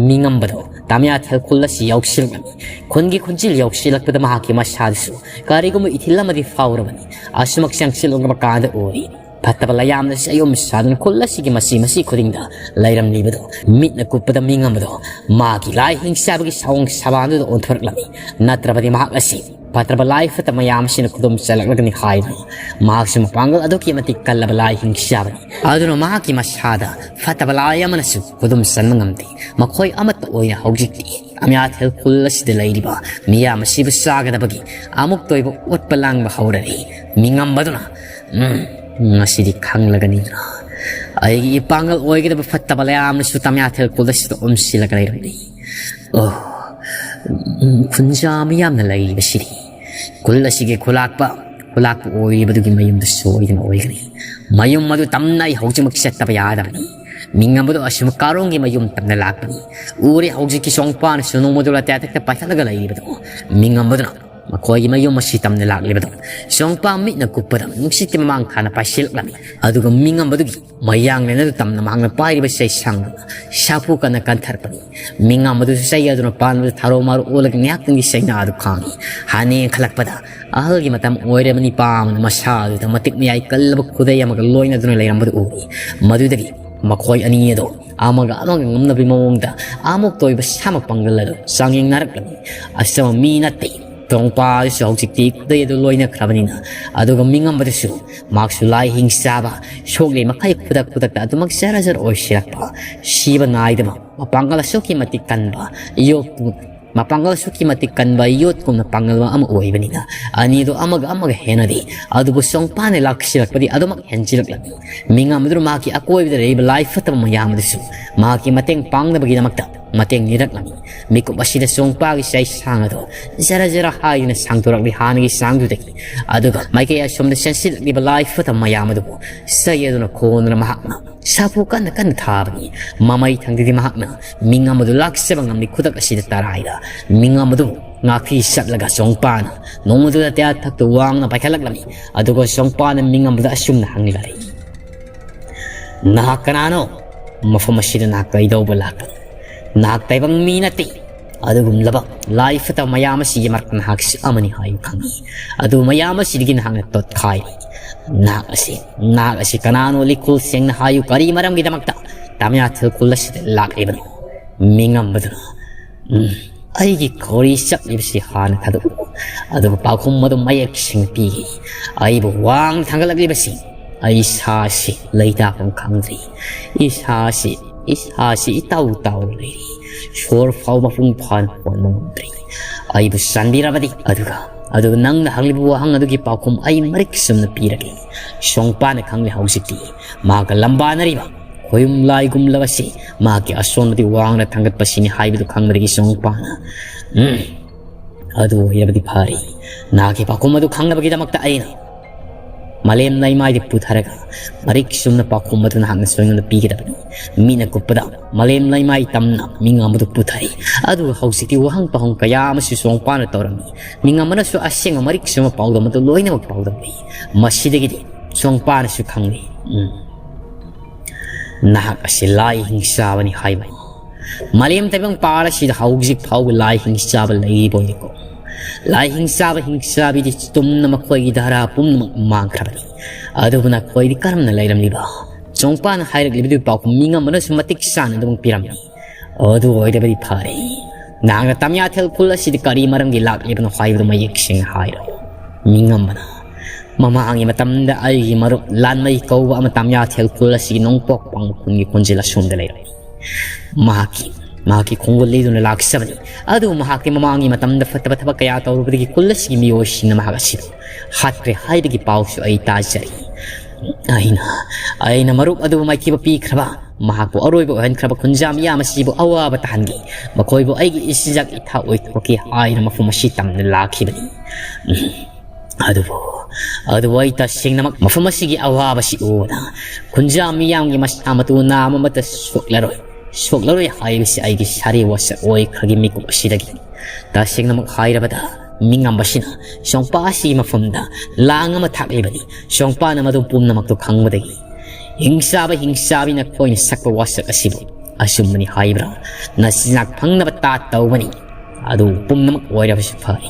ꯃꯤꯉꯝꯕꯗꯣ ꯇꯝꯌꯥꯊꯦꯜ ꯈꯨꯜ ꯑꯁꯤ ꯌꯧꯁꯤꯜꯂꯛꯂꯝꯃꯤ꯫ ꯈꯨꯟꯒꯤ ꯈꯨꯟꯖꯤꯜ ꯌꯧꯁꯤꯜꯂꯛꯄꯗ ꯃꯍꯥꯛꯀꯤ ꯃꯁꯥꯗꯁꯨ ꯀꯔꯤꯒꯨꯝꯕ ꯏꯊꯤꯜ ꯑꯃꯗꯤ ꯐꯥꯎꯔꯕꯅꯤ꯫ ꯑꯁꯨꯃꯛ ꯆꯪꯁꯤꯜꯂꯛꯂꯕ ꯀꯥꯟꯗ ꯑꯣꯏꯔꯤ ꯐꯠꯇꯕ ꯂꯌꯥꯝꯅ ꯆꯌꯣꯝ ꯁꯥꯗꯨꯅ ꯈꯨꯜ ꯑꯁꯤꯒꯤ ꯃꯆꯤ ꯃꯆꯤ ꯈꯨꯗꯤꯡꯗ ꯂꯩꯔꯝꯂꯤꯕꯗꯣ꯫ ꯃꯤꯠꯅ ꯀꯨꯞꯄꯗ ꯃꯤꯉꯝꯕꯗꯣ ꯃꯥꯒꯤ ꯂꯥꯏ ꯍꯤꯡꯆꯥꯕꯒꯤ ꯁꯑꯣꯡ ꯁꯕꯥꯟꯗꯨꯗ ꯑꯣꯟꯊꯣꯔꯛꯂꯝꯃꯤ꯫ ꯅꯠꯇ꯭ꯔꯕꯗꯤ ꯃꯍꯥꯛ ꯑꯁꯤ ꯐꯠꯇ꯭ꯔꯕ ꯂꯥꯏ ꯐꯠꯇ ꯃꯌꯥꯝ ꯑꯁꯤꯅ ꯈꯨꯗꯨꯝ ꯆꯜꯂꯛꯂꯒꯅꯤ ꯍꯥꯏꯕꯅꯤ꯫ ꯃꯍꯥꯛꯁꯨ ꯃꯄꯥꯡꯒꯜ ꯑꯗꯨꯛꯀꯤ ꯃꯇꯤꯛ ꯀꯜꯂꯕ ꯂꯥꯏ ꯍꯤꯡꯆꯥꯕꯅꯤ꯫ ꯑꯗꯨꯅ ꯃꯍꯥꯛꯀꯤ ꯃꯁꯥꯗ ꯐꯠꯇꯕ ꯂꯥꯏ ꯑꯃꯅꯁꯨ ꯈꯨꯗꯨꯝ ꯆꯟꯕ ꯉꯝꯗꯦ꯫ ꯃꯈꯣꯏ ꯑꯃꯠꯇ ꯑꯣꯏꯅ ꯍꯧꯖꯤꯛꯇꯤ ꯇꯝꯌꯥꯊꯦꯜ ꯈꯨꯜ ꯑꯁꯤꯗ ꯂꯩꯔꯤꯕ ꯃꯤꯌꯥꯝ ꯑꯁꯤꯕꯨ ꯆꯥꯒꯗꯕꯒꯤ ꯑꯃꯨꯛꯇ ꯑꯣꯏꯕ ꯑꯣꯠꯄ ꯂꯥꯡꯕ ꯍꯧꯔꯔꯤ꯫ ꯃꯤꯉꯝꯕꯗꯨꯅ, "ꯎꯝ, ꯉꯁꯤꯗꯤ ꯈꯪꯂꯒꯅꯤꯗꯅ ꯑꯩꯒꯤ ꯏꯄꯥꯡꯒꯜ ꯑꯣꯏꯒꯗꯕ ꯐꯠꯇꯕ ꯂꯌꯥꯝꯅꯁꯨ ꯇꯝꯌꯥꯊꯦꯜ ꯈꯨꯜ ꯑꯁꯤꯗ ꯑꯣꯝꯁꯤꯜꯂꯒ ꯂꯩꯔꯝꯂꯤ꯫ ꯑꯣ, ꯎꯝ, ꯈꯨꯟꯖꯥ ꯃꯤꯌꯥꯝꯅ ꯂꯩꯔꯤꯕꯁꯤꯗꯤ ꯈꯨꯜ ꯑꯁꯤꯒꯤ ꯈꯨꯂꯥꯛꯄ, ꯈꯨꯂꯥꯛꯄ ꯑꯣꯏꯔꯤꯕꯗꯨꯒꯤ ꯃꯌꯨꯝꯗꯨ ꯁꯣꯏꯗꯅ ꯑꯣꯏꯒꯅꯤ꯫ ꯃꯌꯨꯝ ꯑꯗꯨ ꯇꯝꯅ ꯑꯩ ꯍꯧꯖꯤꯛꯃꯛ ꯆꯠꯇꯕ ꯌꯥꯗꯕꯅꯤ꯫ ꯃꯤꯉꯝꯕꯗꯣ ꯑꯁꯨꯝ ꯀꯥꯔꯣꯡꯒꯤ ꯃꯌꯨꯝ ꯇꯝꯅ ꯂꯥꯛꯄꯅꯤ꯫ ꯎꯔꯦ ꯍꯧꯖꯤꯛꯀꯤ ꯁꯣꯡꯄꯥꯅꯁꯨ ꯅꯣꯡꯃꯗꯨ ꯂꯥꯇꯦ ꯑꯇꯦꯛꯇ ꯄꯥꯏꯈꯠꯂꯒ ꯂꯩꯔꯤꯕꯗꯣ꯫ ꯃꯤꯉꯝꯕꯗꯨꯅ ꯃꯈꯣꯏꯒꯤ ꯃꯌꯨꯝ ꯑꯁꯤ ꯇꯝꯅ ꯂꯥꯛꯂꯤꯕꯗꯣ꯫ ꯁꯣꯡꯄꯥ ꯃꯤꯠꯅ ꯀꯨꯞꯄꯗ ꯅꯨꯡꯁꯤꯠꯀꯤ ꯃꯃꯥꯡ ꯊꯥꯅ ꯄꯥꯏꯁꯤꯜꯂꯛꯂꯝꯃꯤ꯫ ꯑꯗꯨꯒ ꯃꯤꯉꯝꯕꯗꯨꯒꯤ ꯃꯌꯥꯡꯂꯦꯟ ꯑꯗꯨ ꯇꯝꯅ ꯃꯍꯥꯛꯅ ꯄꯥꯏꯔꯤꯕ ꯆꯩꯁꯥꯡꯗꯨꯅ ꯁꯥꯐꯨ ꯀꯟꯅ ꯀꯟꯊꯔꯛꯄꯅꯤ꯫ ꯃꯤꯉꯝꯕꯗꯨꯁꯨ ꯆꯩ ꯑꯗꯨꯅ ꯄꯥꯟꯕꯗ ꯊꯥꯔꯣ ꯃꯥꯔꯣ ꯑꯣꯜꯂꯒ ꯉꯥꯏꯍꯥꯛꯇꯪꯒꯤ ꯆꯩꯅꯥ ꯑꯗꯨ ꯈꯥꯡꯉꯤ꯫ ꯍꯥꯟꯅ ꯌꯦꯡꯈꯠꯂꯛꯄꯗ ꯑꯍꯜꯒꯤ ꯃꯇꯝ ꯑꯣꯏꯔꯕ ꯅꯤꯄꯥ ꯑꯃꯅ ꯃꯁꯥ ꯑꯗꯨꯗ ꯃꯇꯤꯛ ꯃꯌꯥꯏ ꯀꯜꯂꯕ ꯈꯨꯗꯩ ꯑꯃꯒ ꯂꯣꯏꯅꯗꯨꯅ ꯂꯩꯔꯝꯕꯗꯨ ꯎꯏ꯫ ꯃꯗꯨꯗꯒꯤ ꯃꯈꯣꯏ ꯑꯅꯤ ꯑꯗꯨ ꯑꯃꯒ ꯑꯃꯒ ꯉꯝꯅꯕꯒꯤ ꯃꯑꯣꯡꯗ ꯑꯃꯨꯛꯇ ꯑꯣꯏꯕ ꯁꯥꯃꯛ ꯄꯥꯡꯒꯜ ꯑꯗꯨ ꯆꯥꯡꯌꯦꯡꯅꯔꯛꯂꯝꯃꯤ꯫ ꯑꯆꯝꯕ ꯃꯤ ꯅꯠꯇꯦ꯫ ꯇꯣꯡꯄꯥ ꯑꯗꯨꯁꯨ ꯍꯧꯖꯤꯛꯇꯤ ꯈꯨꯗꯩ ꯑꯗꯨ ꯂꯣꯏꯅꯈ꯭ꯔꯕꯅꯤꯅ, ꯑꯗꯨꯒ ꯃꯤꯉꯝꯕꯗꯨꯁꯨ ꯃꯍꯥꯛꯁꯨ ꯂꯥꯏ ꯍꯤꯡ ꯆꯥꯕ, ꯁꯣꯛꯂꯤ ꯃꯈꯩ ꯈꯨꯗꯛ ꯈꯨꯗꯛꯇ ꯑꯗꯨꯃꯛ ꯖꯔ ꯖꯔ ꯑꯣꯏꯁꯤꯜꯂꯛꯄ, ꯁꯤꯕ ꯅꯥꯏꯗꯕ, ꯃꯄꯥꯡꯒꯜ ꯑꯁꯨꯛꯀꯤ ꯃꯇꯤꯛ ꯀꯟꯕ ꯌꯣꯠ-, ꯃꯄꯥꯡꯒꯜ ꯑꯁꯨꯛꯀꯤ ꯃꯇꯤꯛ ꯀꯟꯕ ꯌꯣꯠꯀꯨꯝꯅ ꯄꯥꯡꯒꯜꯕ ꯑꯃ ꯑꯣꯏꯕꯅꯤꯅ, ꯑꯅꯤꯗꯨ ꯑꯃꯒ ꯑꯃꯒ ꯍꯦꯟꯅꯗꯦ꯫ ꯑꯗꯨꯕꯨ ꯁꯣꯡꯄꯥꯅ ꯂꯥꯛꯁꯤꯜꯂꯛꯄꯗꯤ ꯑꯗꯨꯃꯛ ꯍꯦꯟꯖꯤꯜꯂꯛꯂꯝꯃꯤ꯫ ꯃꯤꯉꯝꯕꯗꯨꯅ ꯃꯍꯥꯛꯀꯤ ꯑꯀꯣꯏꯕꯗ ꯂꯩꯔꯤꯕ ꯂꯥꯏ ꯐꯠꯇꯕ ꯃꯌꯥꯝ ꯑꯗꯨꯁꯨ ꯃꯍꯥꯛꯀꯤ ꯃꯇꯦꯡ ꯄꯥꯡꯅꯕꯒꯤꯗꯃꯛꯇ ꯃꯇꯦꯡ ꯅꯤꯔꯛꯂꯝꯃꯤ꯫ ꯃꯤꯀꯨꯞ ꯑꯁꯤꯗ ꯁꯣꯡꯄꯥꯒꯤ ꯆꯩꯁꯥꯡ ꯑꯗꯨ ꯖꯔ ꯖꯔ ꯍꯥꯏꯗꯨꯅ ꯁꯥꯡꯗꯣꯔꯛꯂꯤ ꯍꯥꯟꯅꯒꯤ ꯆꯥꯡꯗꯨꯗꯒꯤ꯫ ꯑꯗꯨꯒ ꯃꯥꯏꯀꯩ ꯑꯁꯣꯝꯗ ꯆꯦꯟꯁꯤꯜꯂꯛꯂꯤꯕ ꯂꯥꯏ ꯐꯠꯇꯕ ꯃꯌꯥꯝ ꯑꯗꯨꯕꯨ ꯆꯩ ꯑꯗꯨꯅ ꯈꯣꯟꯗꯨꯅ ꯃꯍꯥꯛꯅ ꯁꯥꯐꯨ ꯀꯟꯅ ꯀꯟꯅ ꯊꯥꯕꯅꯤ꯫ ꯃꯃꯩ ꯊꯪꯗꯗꯤ ꯃꯍꯥꯛꯅ ꯃꯤꯉꯝꯕꯗꯨ ꯂꯥꯛꯆꯕ ꯉꯝꯂꯤ꯫ ꯈꯨꯗꯛ ꯑꯁꯤꯗ ꯇꯔꯥꯏꯗ ꯃꯤꯉꯝꯕꯗꯨ ꯉꯥꯛꯄꯤ ꯆꯠꯂꯒ ꯁꯣꯡꯄꯥꯅ ꯅꯣꯡꯃꯗꯨꯗ ꯇꯌꯥ ꯊꯛꯇ ꯋꯥꯡꯅ ꯄꯥꯏꯈꯠꯂꯛꯂꯝꯃꯤ꯫ ꯑꯗꯨꯒ ꯁꯣꯡꯄꯥꯅ ꯃꯤꯉꯝꯕꯗ ꯑꯁꯨꯝꯅ ꯍꯪꯂꯔꯤ, "ꯅꯍꯥꯛ ꯀꯅꯥꯅꯣ? ꯃꯐꯝ ꯑꯁꯤꯗ ꯅꯍꯥꯛ ꯀꯩꯗꯧꯕ ꯂꯥꯛꯄꯅꯣ? ꯅꯍꯥꯛ ꯇꯥꯏꯕꯪ ꯃꯤ ꯅꯠꯇꯦ꯫ ꯑꯗꯨꯒꯨꯝꯂꯕ ꯂꯥꯏ ꯐꯠꯇꯕ ꯃꯌꯥꯝ ꯑꯁꯤꯒꯤ ꯃꯔꯛꯇ ꯅꯍꯥꯛꯁꯨ ꯑꯃꯅꯤ ꯍꯥꯏꯕ ꯈꯪꯏ꯫ ꯑꯗꯨ ꯃꯌꯥꯝ ꯑꯁꯤꯗꯒꯤ ꯅꯍꯥꯛꯅ ꯇꯣꯠꯈꯥꯏꯔꯤ꯫ ꯅꯍꯥꯛ ꯑꯁꯤ, ꯅꯍꯥꯛ ꯑꯁꯤ ꯀꯅꯥꯅꯣ? ꯂꯤꯈꯨꯜ ꯁꯦꯡꯅ ꯍꯥꯏꯌꯨ, ꯀꯔꯤ ꯃꯔꯝꯒꯤꯗꯃꯛꯇ ꯇꯥꯃꯤꯌꯥꯊꯜ ꯈꯨꯜ ꯑꯁꯤꯗ ꯂꯥꯛꯂꯤꯕꯅꯣ?" ꯃꯤꯉꯝꯕꯗꯨꯅ, "ꯎꯝ, ꯑꯩꯒꯤ ꯈꯧꯔꯤ ꯆꯞꯂꯤꯕꯁꯤ ꯍꯥꯟꯅ ꯊꯥꯗꯣꯛꯎ꯫ ꯑꯗꯨꯒ ꯄꯥꯎꯈꯨꯝ ꯑꯗꯨ ꯃꯌꯦꯛ ꯁꯦꯡꯅ ꯄꯤꯒꯦ꯫ ꯑꯩꯕꯨ ꯋꯥꯡꯅ ꯊꯥꯡꯒꯠꯂꯛꯂꯤꯕꯁꯤ ꯑꯩ ꯏꯁꯥꯁꯤ ꯂꯩꯇꯥꯐꯝ ꯈꯪꯗ꯭ꯔꯤ꯫ ꯏꯁꯥꯁꯤ, ꯏꯁꯥꯁꯤ ꯏꯇꯥꯎ ꯇꯥꯎꯔ ꯂꯩꯔꯤ꯫ ꯁꯣꯔ ꯐꯥꯎ ꯃꯄꯨꯡ ꯐꯥꯅ ꯍꯣꯟꯕ ꯉꯝꯗ꯭ꯔꯤ꯫ ꯑꯩꯕꯨ ꯆꯥꯟꯕꯤꯔꯕꯗꯤ, ꯑꯗꯨꯒ, ꯑꯗꯨꯒ ꯅꯪꯅ ꯍꯪꯂꯤꯕ ꯋꯥꯍꯪ ꯑꯗꯨꯒꯤ ꯄꯥꯎꯈꯨꯝ ꯑꯩ ꯃꯔꯤꯛ ꯆꯨꯝꯅ ꯄꯤꯔꯒꯦ꯫ ꯁꯣꯡꯄꯥꯅ ꯈꯪꯂꯦ ꯍꯧꯖꯤꯛꯇꯤ ꯃꯍꯥꯛꯀ ꯂꯝꯕꯥꯅꯔꯤꯕ ꯈꯣꯌꯨꯝ ꯂꯥꯏꯒꯨꯝꯂꯕꯁꯤ ꯃꯍꯥꯛꯀꯤ ꯑꯁꯣꯟꯕꯗꯤ ꯋꯥꯡꯅ ꯊꯥꯡꯒꯠꯄꯁꯤꯅꯤ ꯍꯥꯏꯕꯗꯨ ꯈꯪꯕꯗꯒꯤ ꯁꯣꯡꯄꯥꯅ, ꯎꯝ, ꯑꯗꯨ ꯑꯣꯏꯔꯕꯗꯤ ꯐꯔꯦ꯫ ꯅꯍꯥꯛꯀꯤ ꯄꯥꯎꯈꯨꯝ ꯑꯗꯨ ꯈꯪꯅꯕꯒꯤꯗꯃꯛꯇ ꯑꯩꯅ ꯃꯥꯂꯦꯝ ꯂꯩꯃꯥꯏꯗ ꯄꯨꯊꯔꯒ ꯃꯔꯤꯛ ꯆꯨꯝꯅ ꯄꯥꯎꯈꯨꯝ ꯑꯗꯨ ꯅꯍꯥꯛꯅꯁꯨ ꯑꯩꯉꯣꯟꯗ ꯄꯤꯒꯗꯕꯅꯤ꯫ ꯃꯤꯠꯅ ꯀꯨꯞꯄꯗ ꯃꯥꯂꯦꯝ ꯂꯩꯃꯥꯏ ꯇꯝꯅ ꯃꯤꯉꯝꯕꯗꯨ ꯄꯨꯊꯔꯤ꯫ ꯑꯗꯨꯒ ꯍꯧꯖꯤꯛꯇꯤ ꯋꯥꯍꯪ ꯄꯥꯎꯍꯪ ꯀꯌꯥ ꯑꯃꯁꯨ ꯆꯣꯡꯄꯥꯟꯅ ꯇꯧꯔꯝꯃꯤ꯫ ꯃꯤꯉꯝꯕꯅꯁꯨ ꯑꯁꯦꯡꯕ ꯃꯔꯤꯛ ꯆꯨꯝꯕ ꯄꯥꯎꯗꯝ ꯑꯗꯨ ꯂꯣꯏꯅꯃꯛ ꯄꯥꯎꯗꯝꯂꯤ꯫ ꯃꯁꯤꯗꯒꯤꯗꯤ ꯆꯣꯡꯄꯥꯟꯅꯁꯨ ꯈꯪꯂꯤ꯫ ꯎꯝ꯫ ꯅꯍꯥꯛ ꯑꯁꯤ ꯂꯥꯏ ꯍꯤꯡꯆꯥꯕꯅꯤ ꯍꯥꯏꯕ꯫ ꯃꯥꯂꯦꯝ ꯇꯥꯏꯕꯪ ꯄꯥꯜ ꯑꯁꯤꯗ ꯍꯧꯖꯤꯛ ꯐꯥꯎꯕ ꯂꯥꯏ ꯍꯤꯡꯆꯥꯕ ꯂꯩꯔꯤꯕ ꯑꯣꯏꯔꯦꯀꯣ꯫ ꯂꯥꯏ ꯍꯤꯡꯆꯥꯕ ꯍꯤꯡꯆꯥꯕꯤꯗꯤ ꯇꯨꯝꯅ ꯃꯈꯣꯏꯒꯤ ꯙꯥꯔꯥ ꯄꯨꯝꯅꯃꯛ ꯃꯥꯡꯈ꯭ꯔꯕꯅꯤ꯫ ꯑꯗꯨꯕꯨ ꯅꯈꯣꯏꯗꯤ ꯀꯔꯝꯅ ꯂꯩꯔꯝꯂꯤꯕ? ꯆꯣꯡꯄꯥꯟꯅ ꯍꯥꯏꯔꯛꯂꯤꯕꯗꯨꯒꯤ ꯄꯥꯎꯈꯨꯝ ꯃꯤꯉꯝꯕꯅꯁꯨ ꯃꯇꯤꯛ ꯆꯥꯅ ꯑꯗꯨꯃꯛ ꯄꯤꯔꯝꯃꯤ꯫ ꯑꯗꯨ ꯑꯣꯏꯔꯕꯗꯤ ꯐꯔꯦ꯫ ꯅꯍꯥꯛꯅ ꯇꯝꯌꯥꯊꯦꯜ ꯈꯨꯜ ꯑꯁꯤꯗ ꯀꯔꯤ ꯃꯔꯝꯒꯤ ꯂꯥꯛꯂꯤꯕꯅꯣ ꯍꯥꯏꯕꯗꯨ ꯃꯌꯦꯛ ꯁꯦꯡꯅ ꯍꯥꯏꯔꯣ꯫ ꯃꯤꯉꯝꯕꯅ, ꯃꯃꯥꯡꯒꯤ ꯃꯇꯝꯗ ꯑꯩꯒꯤ ꯃꯔꯨꯞ ꯂꯥꯟꯃꯩ ꯀꯧꯕ ꯑꯃ ꯇꯝꯌꯥꯊꯦꯜ ꯈꯨꯜ ꯑꯁꯤꯒꯤ ꯅꯣꯡꯄꯣꯛ ꯄꯥꯡ ꯈꯨꯟꯒꯤ ꯈꯣꯟꯖꯦꯜ ꯑꯁꯣꯝꯗ ꯂꯩꯔꯝꯃꯤ꯫ ꯃꯍꯥꯛꯀꯤ, ꯃꯍꯥꯛꯀꯤ ꯈꯣꯡꯒꯨꯜ ꯂꯤꯗꯨꯅ ꯂꯥꯛꯆꯕꯅꯤ꯫ ꯑꯗꯨꯕꯨ ꯃꯍꯥꯛꯇꯤ ꯃꯃꯥꯡꯒꯤ ꯃꯇꯝꯗ ꯐꯠꯇꯕ ꯊꯕꯛ ꯀꯌꯥ ꯇꯧꯔꯨꯕꯗꯒꯤ ꯈꯨꯜ ꯑꯁꯤꯒꯤ ꯃꯤꯑꯣꯏꯁꯤꯡꯅ ꯃꯍꯥꯛ ꯑꯁꯤꯕꯨ ꯍꯥꯠꯈ꯭ꯔꯦ ꯍꯥꯏꯕꯒꯤ ꯄꯥꯎꯁꯨ ꯑꯩ ꯇꯥꯖꯔꯤ꯫ ꯑꯩꯅ, ꯑꯩꯅ ꯃꯔꯨꯞ ꯑꯗꯨꯕꯨ ꯃꯥꯏꯊꯤꯕ ꯄꯤꯈ꯭ꯔꯕ, ꯃꯍꯥꯛꯄꯨ ꯑꯔꯣꯏꯕ ꯑꯣꯏꯍꯟꯈ꯭ꯔꯕ ꯈꯨꯟꯖꯥ ꯃꯤꯌꯥꯝ ꯑꯁꯤꯕꯨ ꯑꯋꯥꯕ ꯇꯥꯍꯟꯈꯤ꯫ ꯃꯈꯣꯏꯕꯨ ꯑꯩꯒꯤ ꯏꯆꯤꯟꯖꯥꯛ ꯏꯊꯥ ꯑꯣꯏꯊꯣꯛꯀꯦ ꯍꯥꯏꯅ ꯃꯐꯝ ꯑꯁꯤ ꯇꯝꯅ ꯂꯥꯛꯈꯤꯕꯅꯤ꯫ ꯎꯝ꯫ ꯑꯗꯨꯕꯨ, ꯑꯗꯨꯕꯨ ꯑꯩ ꯇꯁꯦꯡꯅꯃꯛ ꯃꯐꯝ ꯑꯁꯤꯒꯤ ꯑꯋꯥꯕꯁꯤ ꯎꯕꯗ ꯈꯨꯟꯖꯥ ꯃꯤꯌꯥꯝꯒꯤ ꯃꯁꯥ ꯃꯇꯨ ꯅꯥꯝ ꯑꯃꯠꯇ ꯁꯣꯛꯂꯔꯣꯏ, ꯁꯣꯛꯂꯔꯣꯏ ꯍꯥꯏꯕꯁꯤ ꯑꯩꯒꯤ ꯁꯥꯔꯤ ꯋꯥꯁꯛ ꯑꯣꯏꯈ꯭ꯔꯒꯤ ꯃꯤꯀꯨꯞ ꯑꯁꯤꯗꯒꯤ꯫ ꯇꯁꯦꯡꯅꯃꯛ ꯍꯥꯏꯔꯕꯗ, ꯃꯤꯉꯝꯕꯁꯤꯅ ꯁꯣꯡꯄꯥ ꯑꯁꯤꯒꯤ ꯃꯐꯝꯗ ꯂꯥꯡ ꯑꯃ ꯊꯥꯛꯂꯤꯕꯅꯤ꯫ ꯁꯣꯡꯄꯥꯅ ꯃꯗꯨ ꯄꯨꯝꯅꯃꯛꯇꯨ ꯈꯪꯕꯗꯒꯤ, "ꯍꯤꯡꯆꯥꯕ ꯍꯤꯡꯆꯥꯕꯤ, ꯅꯈꯣꯏꯅ ꯁꯛꯄ ꯋꯥꯁꯛ ꯑꯁꯤꯕꯨ ꯑꯆꯨꯝꯕꯅꯤ ꯍꯥꯏꯕ꯭ꯔꯥ? ꯅꯆꯤꯟꯖꯥꯛ ꯐꯪꯅꯕ ꯇꯥꯠ ꯇꯧꯕꯅꯤ꯫ ꯑꯗꯨ ꯄꯨꯝꯅꯃꯛ ꯑꯣꯏꯔꯕꯁꯨ ꯐꯔꯦ,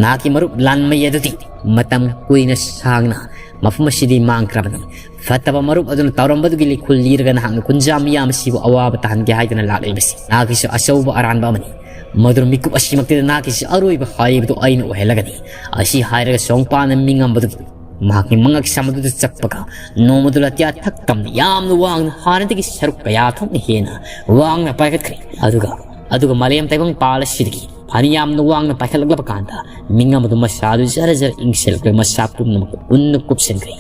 ꯅꯍꯥꯛꯀꯤ ꯃꯔꯨꯞ ꯂꯥꯟꯃꯩ ꯑꯗꯨꯗꯤ ꯃꯇꯝ ꯀꯨꯏꯅ ꯁꯥꯡꯅ ꯃꯐꯝ ꯑꯁꯤꯗꯤ ꯃꯥꯡꯈ꯭ꯔꯕꯅꯤ꯫ ꯐꯠꯇꯕ ꯃꯔꯨꯞ ꯑꯗꯨꯅ ꯇꯧꯔꯝꯕꯗꯨꯒꯤ ꯂꯤꯈꯨꯜ ꯂꯤꯔꯒ ꯅꯍꯥꯛꯅ ꯈꯨꯟꯖꯥ ꯃꯤꯌꯥꯝ ꯑꯁꯤꯕꯨ ꯑꯋꯥꯕ ꯇꯥꯍꯟꯒꯦ ꯍꯥꯏꯗꯨꯅ ꯂꯥꯛꯂꯤꯕꯁꯤ ꯅꯍꯥꯛꯀꯤꯁꯨ ꯑꯆꯧꯕ ꯑꯔꯥꯟꯕ ꯑꯃꯅꯤ꯫ ꯃꯗꯨꯅ ꯃꯤꯀꯨꯞ ꯑꯁꯤꯃꯛꯇꯗ ꯅꯍꯥꯛꯀꯤꯁꯨ ꯑꯔꯣꯏꯕ ꯍꯥꯏꯕꯗꯨ ꯑꯩꯅ ꯑꯣꯏꯍꯜꯂꯒꯅꯤ꯫" ꯑꯁꯤ ꯍꯥꯏꯔꯒ ꯁꯣꯡꯄꯥꯅ ꯃꯤꯉꯝꯕꯗꯨ ꯃꯍꯥꯛꯀꯤ ꯃꯉꯛ ꯁꯝ ꯑꯗꯨꯗ ꯆꯞꯄꯒ ꯅꯣꯡꯃꯗꯨ ꯂꯥꯇꯤꯌꯥ ꯊꯛ ꯇꯝꯅ ꯌꯥꯝꯅ ꯋꯥꯡꯅ ꯍꯥꯟꯅꯗꯒꯤ ꯁꯔꯨꯛ ꯀꯌꯥ ꯊꯣꯛꯅ ꯍꯦꯟꯅ ꯋꯥꯡꯅ ꯄꯥꯏꯈꯠꯈ꯭ꯔꯦ꯫ ꯑꯗꯨꯒ, ꯑꯗꯨꯒ ꯃꯥꯂꯦꯝ ꯇꯥꯏꯕꯪ ꯄꯥꯜ ꯑꯁꯤꯗꯒꯤ ꯐꯅꯌꯥꯝꯅ ꯋꯥꯡꯅ ꯄꯥꯏꯈꯠꯂꯛꯂꯕ ꯀꯥꯟꯗ, ꯃꯤꯉꯝ ꯑꯗꯨ ꯃꯁꯥꯗꯨ ꯖꯔ ꯖꯔ ꯏꯪꯁꯤꯜꯂꯛꯂꯒ ꯃꯁꯥ ꯄꯨꯝꯅꯃꯛ ꯎꯟꯅ ꯀꯨꯞꯁꯤꯟꯈ꯭ꯔꯦ꯫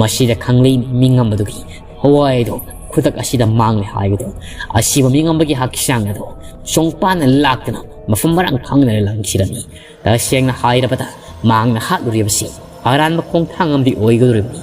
ꯃꯁꯤꯗ ꯈꯪꯂꯛꯏ ꯃꯤꯉꯝ ꯑꯗꯨꯒꯤ ꯊꯋꯥꯏ ꯑꯗꯨ ꯈꯨꯗꯛ ꯑꯁꯤꯗ ꯃꯥꯡꯂꯦ ꯍꯥꯏꯕꯗꯨ꯫ ꯑꯁꯤꯕ ꯃꯤꯉꯝꯕꯒꯤ ꯍꯛꯆꯥꯡ ꯑꯗꯨ ꯁꯣꯡꯄꯥꯟꯅ ꯂꯥꯛꯇꯨꯅ ꯃꯐꯝ ꯃꯔꯥꯡ ꯈꯪꯗꯅ ꯂꯪꯈꯤꯔꯝꯃꯤ꯫ ꯇꯁꯦꯡꯅ ꯍꯥꯏꯔꯕꯗ, ꯃꯍꯥꯛꯅ ꯍꯥꯠꯂꯨꯔꯤꯕꯁꯤ ꯑꯔꯥꯟꯕ ꯈꯣꯡꯊꯥꯡ ꯑꯃꯗꯤ ꯑꯣꯏꯒꯗꯧꯔꯤꯕꯅꯤ꯫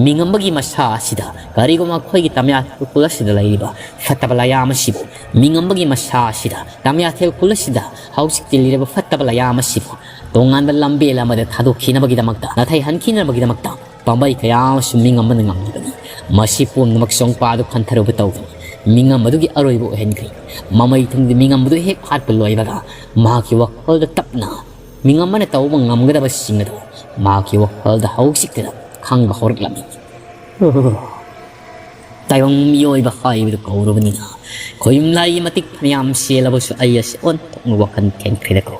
ꯃꯤꯉꯝꯕꯒꯤ ꯃꯁꯥ ꯑꯁꯤꯗ ꯀꯔꯤꯒꯨꯝꯕ ꯑꯩꯈꯣꯏꯒꯤ ꯇꯃꯌꯥꯊꯦꯜ ꯈꯨꯜ ꯑꯁꯤꯗ ꯂꯩꯔꯤꯕ ꯐꯠꯇꯕ ꯂꯥꯏꯌꯥꯝ ꯑꯁꯤꯕꯨ, ꯃꯤꯉꯝꯕꯒꯤ ꯃꯁꯥ ꯑꯁꯤꯗ, ꯇꯃꯌꯥꯊꯦꯜ ꯈꯨꯜ ꯑꯁꯤꯗ ꯍꯧꯖꯤꯛ ꯇꯤꯜꯂꯤꯔꯕ ꯐꯠꯇꯕ ꯂꯥꯏꯌꯥꯝ ꯑꯁꯤꯕꯨ ꯇꯣꯉꯥꯟꯕ ꯂꯝꯕꯦꯜ ꯑꯃꯗ ꯊꯥꯗꯣꯛꯈꯤꯅꯕꯒꯤꯗꯃꯛꯇ, ꯅꯥꯊꯩꯍꯟꯈꯤꯅꯕꯒꯤꯗꯃꯛꯇ ꯄꯥꯝꯕꯩ ꯀꯌꯥ ꯑꯃꯁꯨ ꯃꯤꯉꯝꯕꯅ ꯉꯝꯂꯤꯕꯅꯤ꯫ ꯃꯁꯤ ꯄꯨꯝꯅꯃꯛ ꯆꯣꯡꯄꯥꯗꯨ ꯈꯟꯊꯔꯨꯕ ꯇꯧꯕꯅꯤ꯫ ꯃꯤꯉꯝꯕꯗꯨꯒꯤ ꯑꯔꯣꯏꯕ ꯑꯣꯏꯍꯟꯈ꯭ꯔꯦ꯫ ꯃꯃꯩ ꯊꯪꯗ ꯃꯤꯉꯝꯕꯗꯨ ꯍꯦꯛ ꯍꯥꯠꯄ ꯂꯣꯏꯕꯒ, ꯃꯍꯥꯛꯀꯤ ꯋꯥꯈꯜꯗ ꯇꯞꯅ ꯃꯤꯉꯝꯕꯅ ꯇꯧꯕ ꯉꯝꯒꯗꯕꯁꯤꯡ ꯑꯗꯨ ꯃꯍꯥꯛꯀꯤ ꯋꯥꯈꯜꯗ ꯍꯧꯖꯤꯛꯇꯗ ꯈꯪꯕ ꯍꯧꯔꯛꯂꯝꯃꯤ꯫ ꯇꯥꯏꯕꯪ ꯃꯤꯑꯣꯏꯕ ꯍꯥꯏꯕꯗꯨ ꯀꯧꯔꯕꯅꯤꯅ, ꯈꯣꯌꯨꯝ ꯂꯥꯏꯒꯤ ꯃꯇꯤꯛ ꯐꯅꯌꯥꯝ ꯆꯦꯜꯂꯕꯁꯨ ꯑꯩ ꯑꯁꯤ ꯑꯣꯟꯊꯣꯛꯅ ꯋꯥꯈꯜ ꯊꯦꯟꯈ꯭ꯔꯦꯗꯀꯣ꯫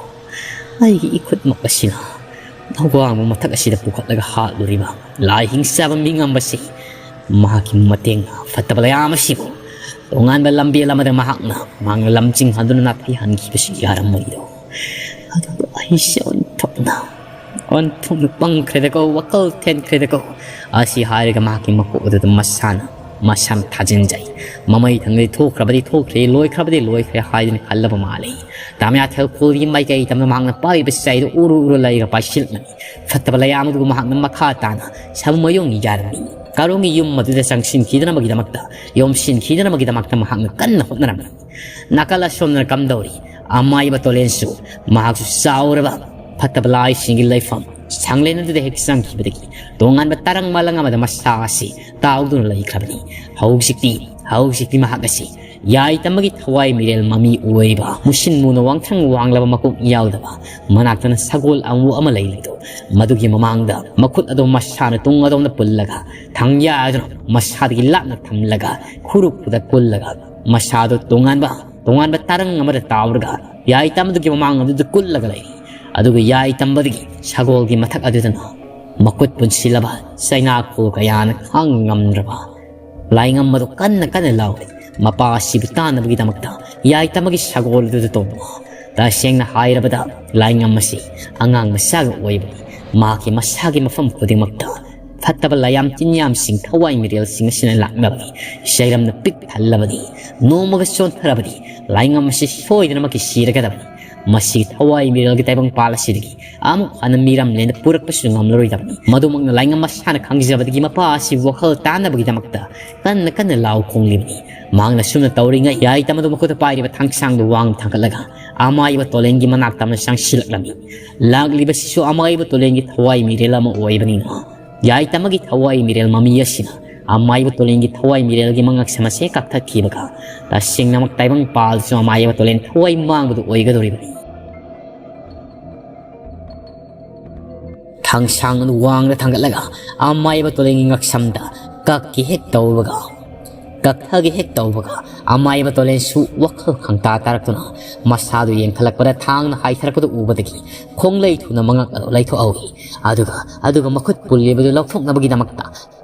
ꯑꯩꯒꯤ ꯏꯈꯨꯠꯃꯛ ꯑꯁꯤꯅ ꯑꯋꯥꯡꯕ ꯃꯊꯛ ꯑꯁꯤꯗ ꯄꯨꯈꯠꯂꯒ ꯍꯥꯠꯂꯨꯔꯤꯕ ꯂꯥꯏ ꯍꯤꯡꯆꯥꯕ ꯃꯤꯉꯝꯕꯁꯤ, ꯃꯍꯥꯛꯀꯤ ꯃꯇꯦꯡꯅ ꯐꯠꯇꯕ ꯂꯥꯏꯌꯥꯝ ꯑꯁꯤꯕꯨ ꯇꯣꯉꯥꯟꯕ ꯂꯝꯕꯦꯜ ꯑꯃꯗ ꯃꯍꯥꯛꯅ ꯃꯥꯡꯅ ꯂꯝꯖꯤꯡꯍꯟꯗꯨꯅ ꯅꯥꯊꯩꯍꯟꯈꯤꯕꯁꯨ ꯌꯥꯔꯝꯃꯣꯏꯗꯣ꯫ ꯑꯗꯨꯕꯨ ꯑꯩꯁꯦ ꯑꯣꯟꯊꯣꯛꯅ, ꯑꯣꯟꯊꯣꯛꯅ ꯄꯪꯈ꯭ꯔꯦꯗꯀꯣ, ꯋꯥꯈꯜ ꯊꯦꯟꯈ꯭ꯔꯦꯗꯀꯣ꯫ ꯑꯁꯤ ꯍꯥꯏꯔꯒ ꯃꯍꯥꯛꯀꯤ ꯃꯀꯣꯛ ꯑꯗꯨꯗ ꯃꯁꯥꯅ, ꯃꯁꯥꯅ ꯊꯥꯖꯤꯟꯖꯩ꯫ ꯃꯃꯩ ꯊꯪꯗꯗꯤ ꯊꯣꯛꯈ꯭ꯔꯕꯗꯤ ꯊꯣꯛꯈ꯭ꯔꯦ, ꯂꯣꯏꯈ꯭ꯔꯕꯗꯤ ꯂꯣꯏꯈ꯭ꯔꯦ ꯍꯥꯏꯗꯨꯅ ꯈꯜꯂꯕ ꯃꯥꯜꯂꯤ꯫ ꯇꯃꯌꯥꯊꯦꯜ ꯈꯨꯜꯒꯤ ꯃꯥꯏꯀꯩ ꯇꯝꯅ ꯃꯍꯥꯛꯅ ꯄꯥꯏꯔꯤꯕ ꯆꯩꯗꯨ ꯎꯔꯨ ꯎꯔꯨ ꯂꯩꯔꯒ ꯄꯥꯏꯁꯤꯜꯂꯛꯂꯝꯃꯤ꯫ ꯐꯠꯇꯕ ꯂꯥꯏꯌꯥꯝ ꯑꯗꯨꯕꯨ ꯃꯍꯥꯛꯅ ꯃꯈꯥ ꯇꯥꯅ ꯁꯥꯃꯨ ꯃꯌꯣꯡꯒꯤ ꯌꯥꯔꯝꯃꯤ꯫ ꯀꯥꯔꯣꯡꯒꯤ ꯌꯨꯝ ꯑꯗꯨꯗ ꯆꯪꯁꯤꯟꯈꯤꯗꯅꯕꯒꯤꯗꯃꯛꯇ, ꯌꯣꯝꯁꯤꯟꯈꯤꯗꯅꯕꯒꯤꯗꯃꯛꯇ ꯃꯍꯥꯛꯅ ꯀꯟꯅ ꯍꯣꯠꯅꯔꯝꯃꯤ꯫ ꯅꯥꯀꯜ ꯑꯁꯣꯝꯗꯅ ꯀꯝꯗꯧꯔꯤ? ꯑꯃꯥꯏꯕ ꯇꯣꯂꯦꯟꯁꯨ ꯃꯍꯥꯛꯁꯨ ꯆꯥꯎꯔꯕ ꯐꯠꯇꯕ ꯂꯥꯏꯁꯤꯡꯒꯤ ꯂꯩꯐꯝ ꯁꯪꯂꯦꯟ ꯑꯗꯨꯗ ꯍꯦꯛ ꯆꯪꯈꯤꯕꯗꯒꯤ ꯇꯣꯉꯥꯟꯕ ꯇꯔꯪ ꯃꯂꯪ ꯑꯃꯗ ꯃꯁꯥ ꯑꯁꯤ ꯇꯥꯎꯗꯨꯅ ꯂꯩꯈ꯭ꯔꯕꯅꯤ꯫ ꯍꯧꯖꯤꯛꯇꯤ, ꯍꯧꯖꯤꯛꯇꯤ ꯃꯍꯥꯛ ꯑꯁꯤ ꯌꯥꯏꯇꯝꯕꯒꯤ ꯊꯋꯥꯏ ꯃꯤꯔꯦꯜ ꯃꯃꯤ ꯑꯣꯏꯕ, ꯃꯨꯁꯤꯟ ꯃꯨꯅ ꯋꯥꯡꯊ꯭ꯔꯪ ꯋꯥꯡꯂꯕ ꯃꯀꯣꯛ ꯌꯥꯎꯗꯕ, ꯃꯅꯥꯛꯇꯅ ꯁꯒꯣꯜ ꯑꯃꯨꯕ ꯑꯃ ꯂꯩꯔꯤꯗꯣ, ꯃꯗꯨꯒꯤ ꯃꯃꯥꯡꯗ ꯃꯈꯨꯠ ꯑꯗꯨ ꯃꯁꯥꯅ ꯇꯨꯡ ꯑꯗꯣꯝꯗ ꯄꯨꯜꯂꯒ, ꯊꯥꯡꯌꯥ ꯑꯗꯨꯅ ꯃꯁꯥꯗꯒꯤ ꯂꯥꯞꯅ ꯊꯝꯂꯒ, ꯈꯨꯔꯨ ꯈꯨꯗ ꯀꯨꯜꯂꯒ, ꯃꯁꯥꯗꯨ ꯇꯣꯉꯥꯟꯕ, ꯇꯣꯉꯥꯟꯕ ꯇꯔꯪ ꯑꯃꯗ ꯇꯥꯎꯔꯒ, ꯌꯥꯏꯇꯝꯕꯗꯨꯒꯤ ꯃꯃꯥꯡ ꯑꯗꯨꯗ ꯀꯨꯜꯂꯒ ꯂꯩꯔꯤ꯫ ꯑꯗꯨꯒ ꯌꯥꯏꯇꯝꯕꯗꯒꯤ ꯁꯒꯣꯜꯒꯤ ꯃꯊꯛ ꯑꯗꯨꯗꯅ ꯃꯈꯨꯠ ꯄꯨꯟꯁꯤꯜꯂꯕ ꯆꯩꯅꯥꯈꯣꯜ ꯀꯌꯥꯅ ꯈꯥꯡ ꯉꯝꯗ꯭ꯔꯕ ꯂꯥꯏꯉꯝꯕꯗꯨ ꯀꯟꯅ ꯀꯟꯅ ꯂꯥꯎꯔꯤ꯫ ꯃꯄꯥ ꯑꯁꯤꯕꯨ ꯇꯥꯅꯕꯒꯤꯗꯃꯛꯇ ꯌꯥꯏꯇꯝꯕꯒꯤ ꯁꯒꯣꯜ ꯑꯗꯨꯗ ꯇꯣꯡꯕ꯫ ꯇꯁꯦꯡꯅ ꯍꯥꯏꯔꯕꯗ, ꯂꯥꯏꯉꯝ ꯑꯁꯤ ꯑꯉꯥꯡ ꯃꯆꯥꯒ ꯑꯣꯏꯕꯅꯤ꯫ ꯃꯍꯥꯛꯀꯤ ꯃꯁꯥꯒꯤ ꯃꯐꯝ ꯈꯨꯗꯤꯡꯃꯛꯇ ꯐꯠꯇꯕ ꯂꯥꯏꯌꯥꯝ ꯇꯤꯟꯌꯥꯝꯁꯤꯡ, ꯊꯋꯥꯏ ꯃꯤꯔꯦꯜꯁꯤꯡ ꯑꯁꯤꯅ ꯂꯥꯛꯅꯕꯅꯤ꯫ ꯆꯩꯔꯝꯅ ꯄꯤꯛ ꯊꯜꯂꯕꯅꯤ꯫ ꯅꯣꯡꯃꯒ ꯆꯣꯟꯊꯔꯕꯗꯤ ꯂꯥꯏꯉꯝ ꯑꯁꯤ ꯁꯣꯏꯗꯅꯃꯛꯀꯤ ꯁꯤꯔꯒꯗꯕꯅꯤ꯫ ꯃꯁꯤꯒꯤ ꯊꯋꯥꯏ ꯃꯤꯔꯦꯜꯒꯤ ꯇꯥꯏꯕꯪꯄꯥꯜ ꯑꯁꯤꯗꯒꯤ ꯑꯃꯨꯛ ꯍꯟꯅ ꯃꯤꯔꯝꯂꯦꯟꯗ ꯄꯨꯔꯛꯄꯁꯨ ꯉꯝꯂꯔꯣꯏꯗꯕꯅꯤ꯫ ꯃꯗꯨꯃꯛꯅ ꯂꯥꯏꯉꯝ ꯃꯁꯥꯅ ꯈꯪꯖꯕꯗꯒꯤ ꯃꯄꯥ ꯑꯁꯤ ꯋꯥꯈꯜ ꯇꯥꯅꯕꯒꯤꯗꯃꯛꯇ ꯀꯟꯅ ꯀꯟꯅ ꯂꯥꯎ ꯈꯣꯡꯂꯤꯕꯅꯤ꯫ ꯃꯍꯥꯛꯅ ꯁꯨꯝꯅ ꯇꯧꯔꯤꯉꯩ ꯌꯥꯏꯇꯝ ꯑꯗꯨ ꯃꯈꯨꯠꯇ ꯄꯥꯏꯔꯤꯕ ꯊꯥꯡꯁꯥꯡꯗꯨ ꯋꯥꯡꯅ ꯊꯥꯡꯒꯠꯂꯒ ꯑꯃꯥꯏꯕ ꯇꯣꯂꯦꯟꯒꯤ ꯃꯅꯥꯛ ꯇꯝꯅ ꯆꯪꯁꯤꯜꯂꯛꯂꯝꯃꯤ꯫ ꯂꯥꯛꯂꯤꯕꯁꯤꯁꯨ ꯑꯃꯥꯏꯕ ꯇꯣꯂꯦꯟꯒꯤ ꯊꯋꯥꯏ ꯃꯤꯔꯦꯜ ꯑꯃ ꯑꯣꯏꯕꯅꯤꯅ, ꯌꯥꯏꯇꯝꯒꯤ ꯊꯋꯥꯏ ꯃꯤꯔꯦꯜ ꯃꯃꯤ ꯑꯁꯤꯅ ꯑꯃꯥꯏꯕ ꯇꯣꯂꯦꯟꯒꯤ ꯊꯋꯥꯏ ꯃꯤꯔꯦꯜꯒꯤ ꯃꯉꯛꯁꯝ ꯑꯁꯦ ꯀꯛꯊꯠꯈꯤꯕꯒ, ꯇꯁꯦꯡꯅꯃꯛ ꯇꯥꯏꯕꯪ ꯄꯥꯜꯁꯨ ꯑꯃꯥꯏꯕ ꯇꯣꯂꯦꯟ ꯊꯋꯥꯏ ꯃꯥꯡꯕꯗꯨ ꯑꯣꯏꯒꯗꯧꯔꯤꯕꯅꯤ꯫ ꯊꯥꯡꯁꯥꯡ ꯑꯗꯨ ꯋꯥꯡꯅ ꯊꯥꯡꯒꯠꯂꯒ ꯑꯃꯥꯏꯕ ꯇꯣꯂꯦꯟꯒꯤ ꯉꯛꯁꯝꯗ ꯀꯛꯀꯦ ꯍꯦꯛ ꯇꯧꯕꯒ, ꯀꯛꯊꯒꯦ ꯍꯦꯛ ꯇꯧꯕꯒ, ꯑꯃꯥꯏꯕ ꯇꯣꯂꯦꯟꯁꯨ ꯋꯥꯈꯜ ꯈꯪꯇꯥ ꯇꯥꯔꯛꯇꯨꯅ ꯃꯁꯥꯗꯨ ꯌꯦꯡꯈꯠꯂꯛꯄꯗ ꯊꯥꯡꯅ ꯍꯥꯏꯊꯔꯛꯄꯗꯨ ꯎꯕꯗꯒꯤ ꯈꯣꯡꯂꯩ ꯊꯨꯅ ꯃꯉꯛ ꯑꯗꯨ ꯂꯩꯊꯣꯛꯍꯧꯏ꯫ ꯑꯗꯨꯒ, ꯑꯗꯨꯒ ꯃꯈꯨꯠ ꯄꯨꯜꯂꯤꯕꯗꯨ ꯂꯧꯊꯣꯛꯅꯕꯒꯤꯗꯃꯛꯇ,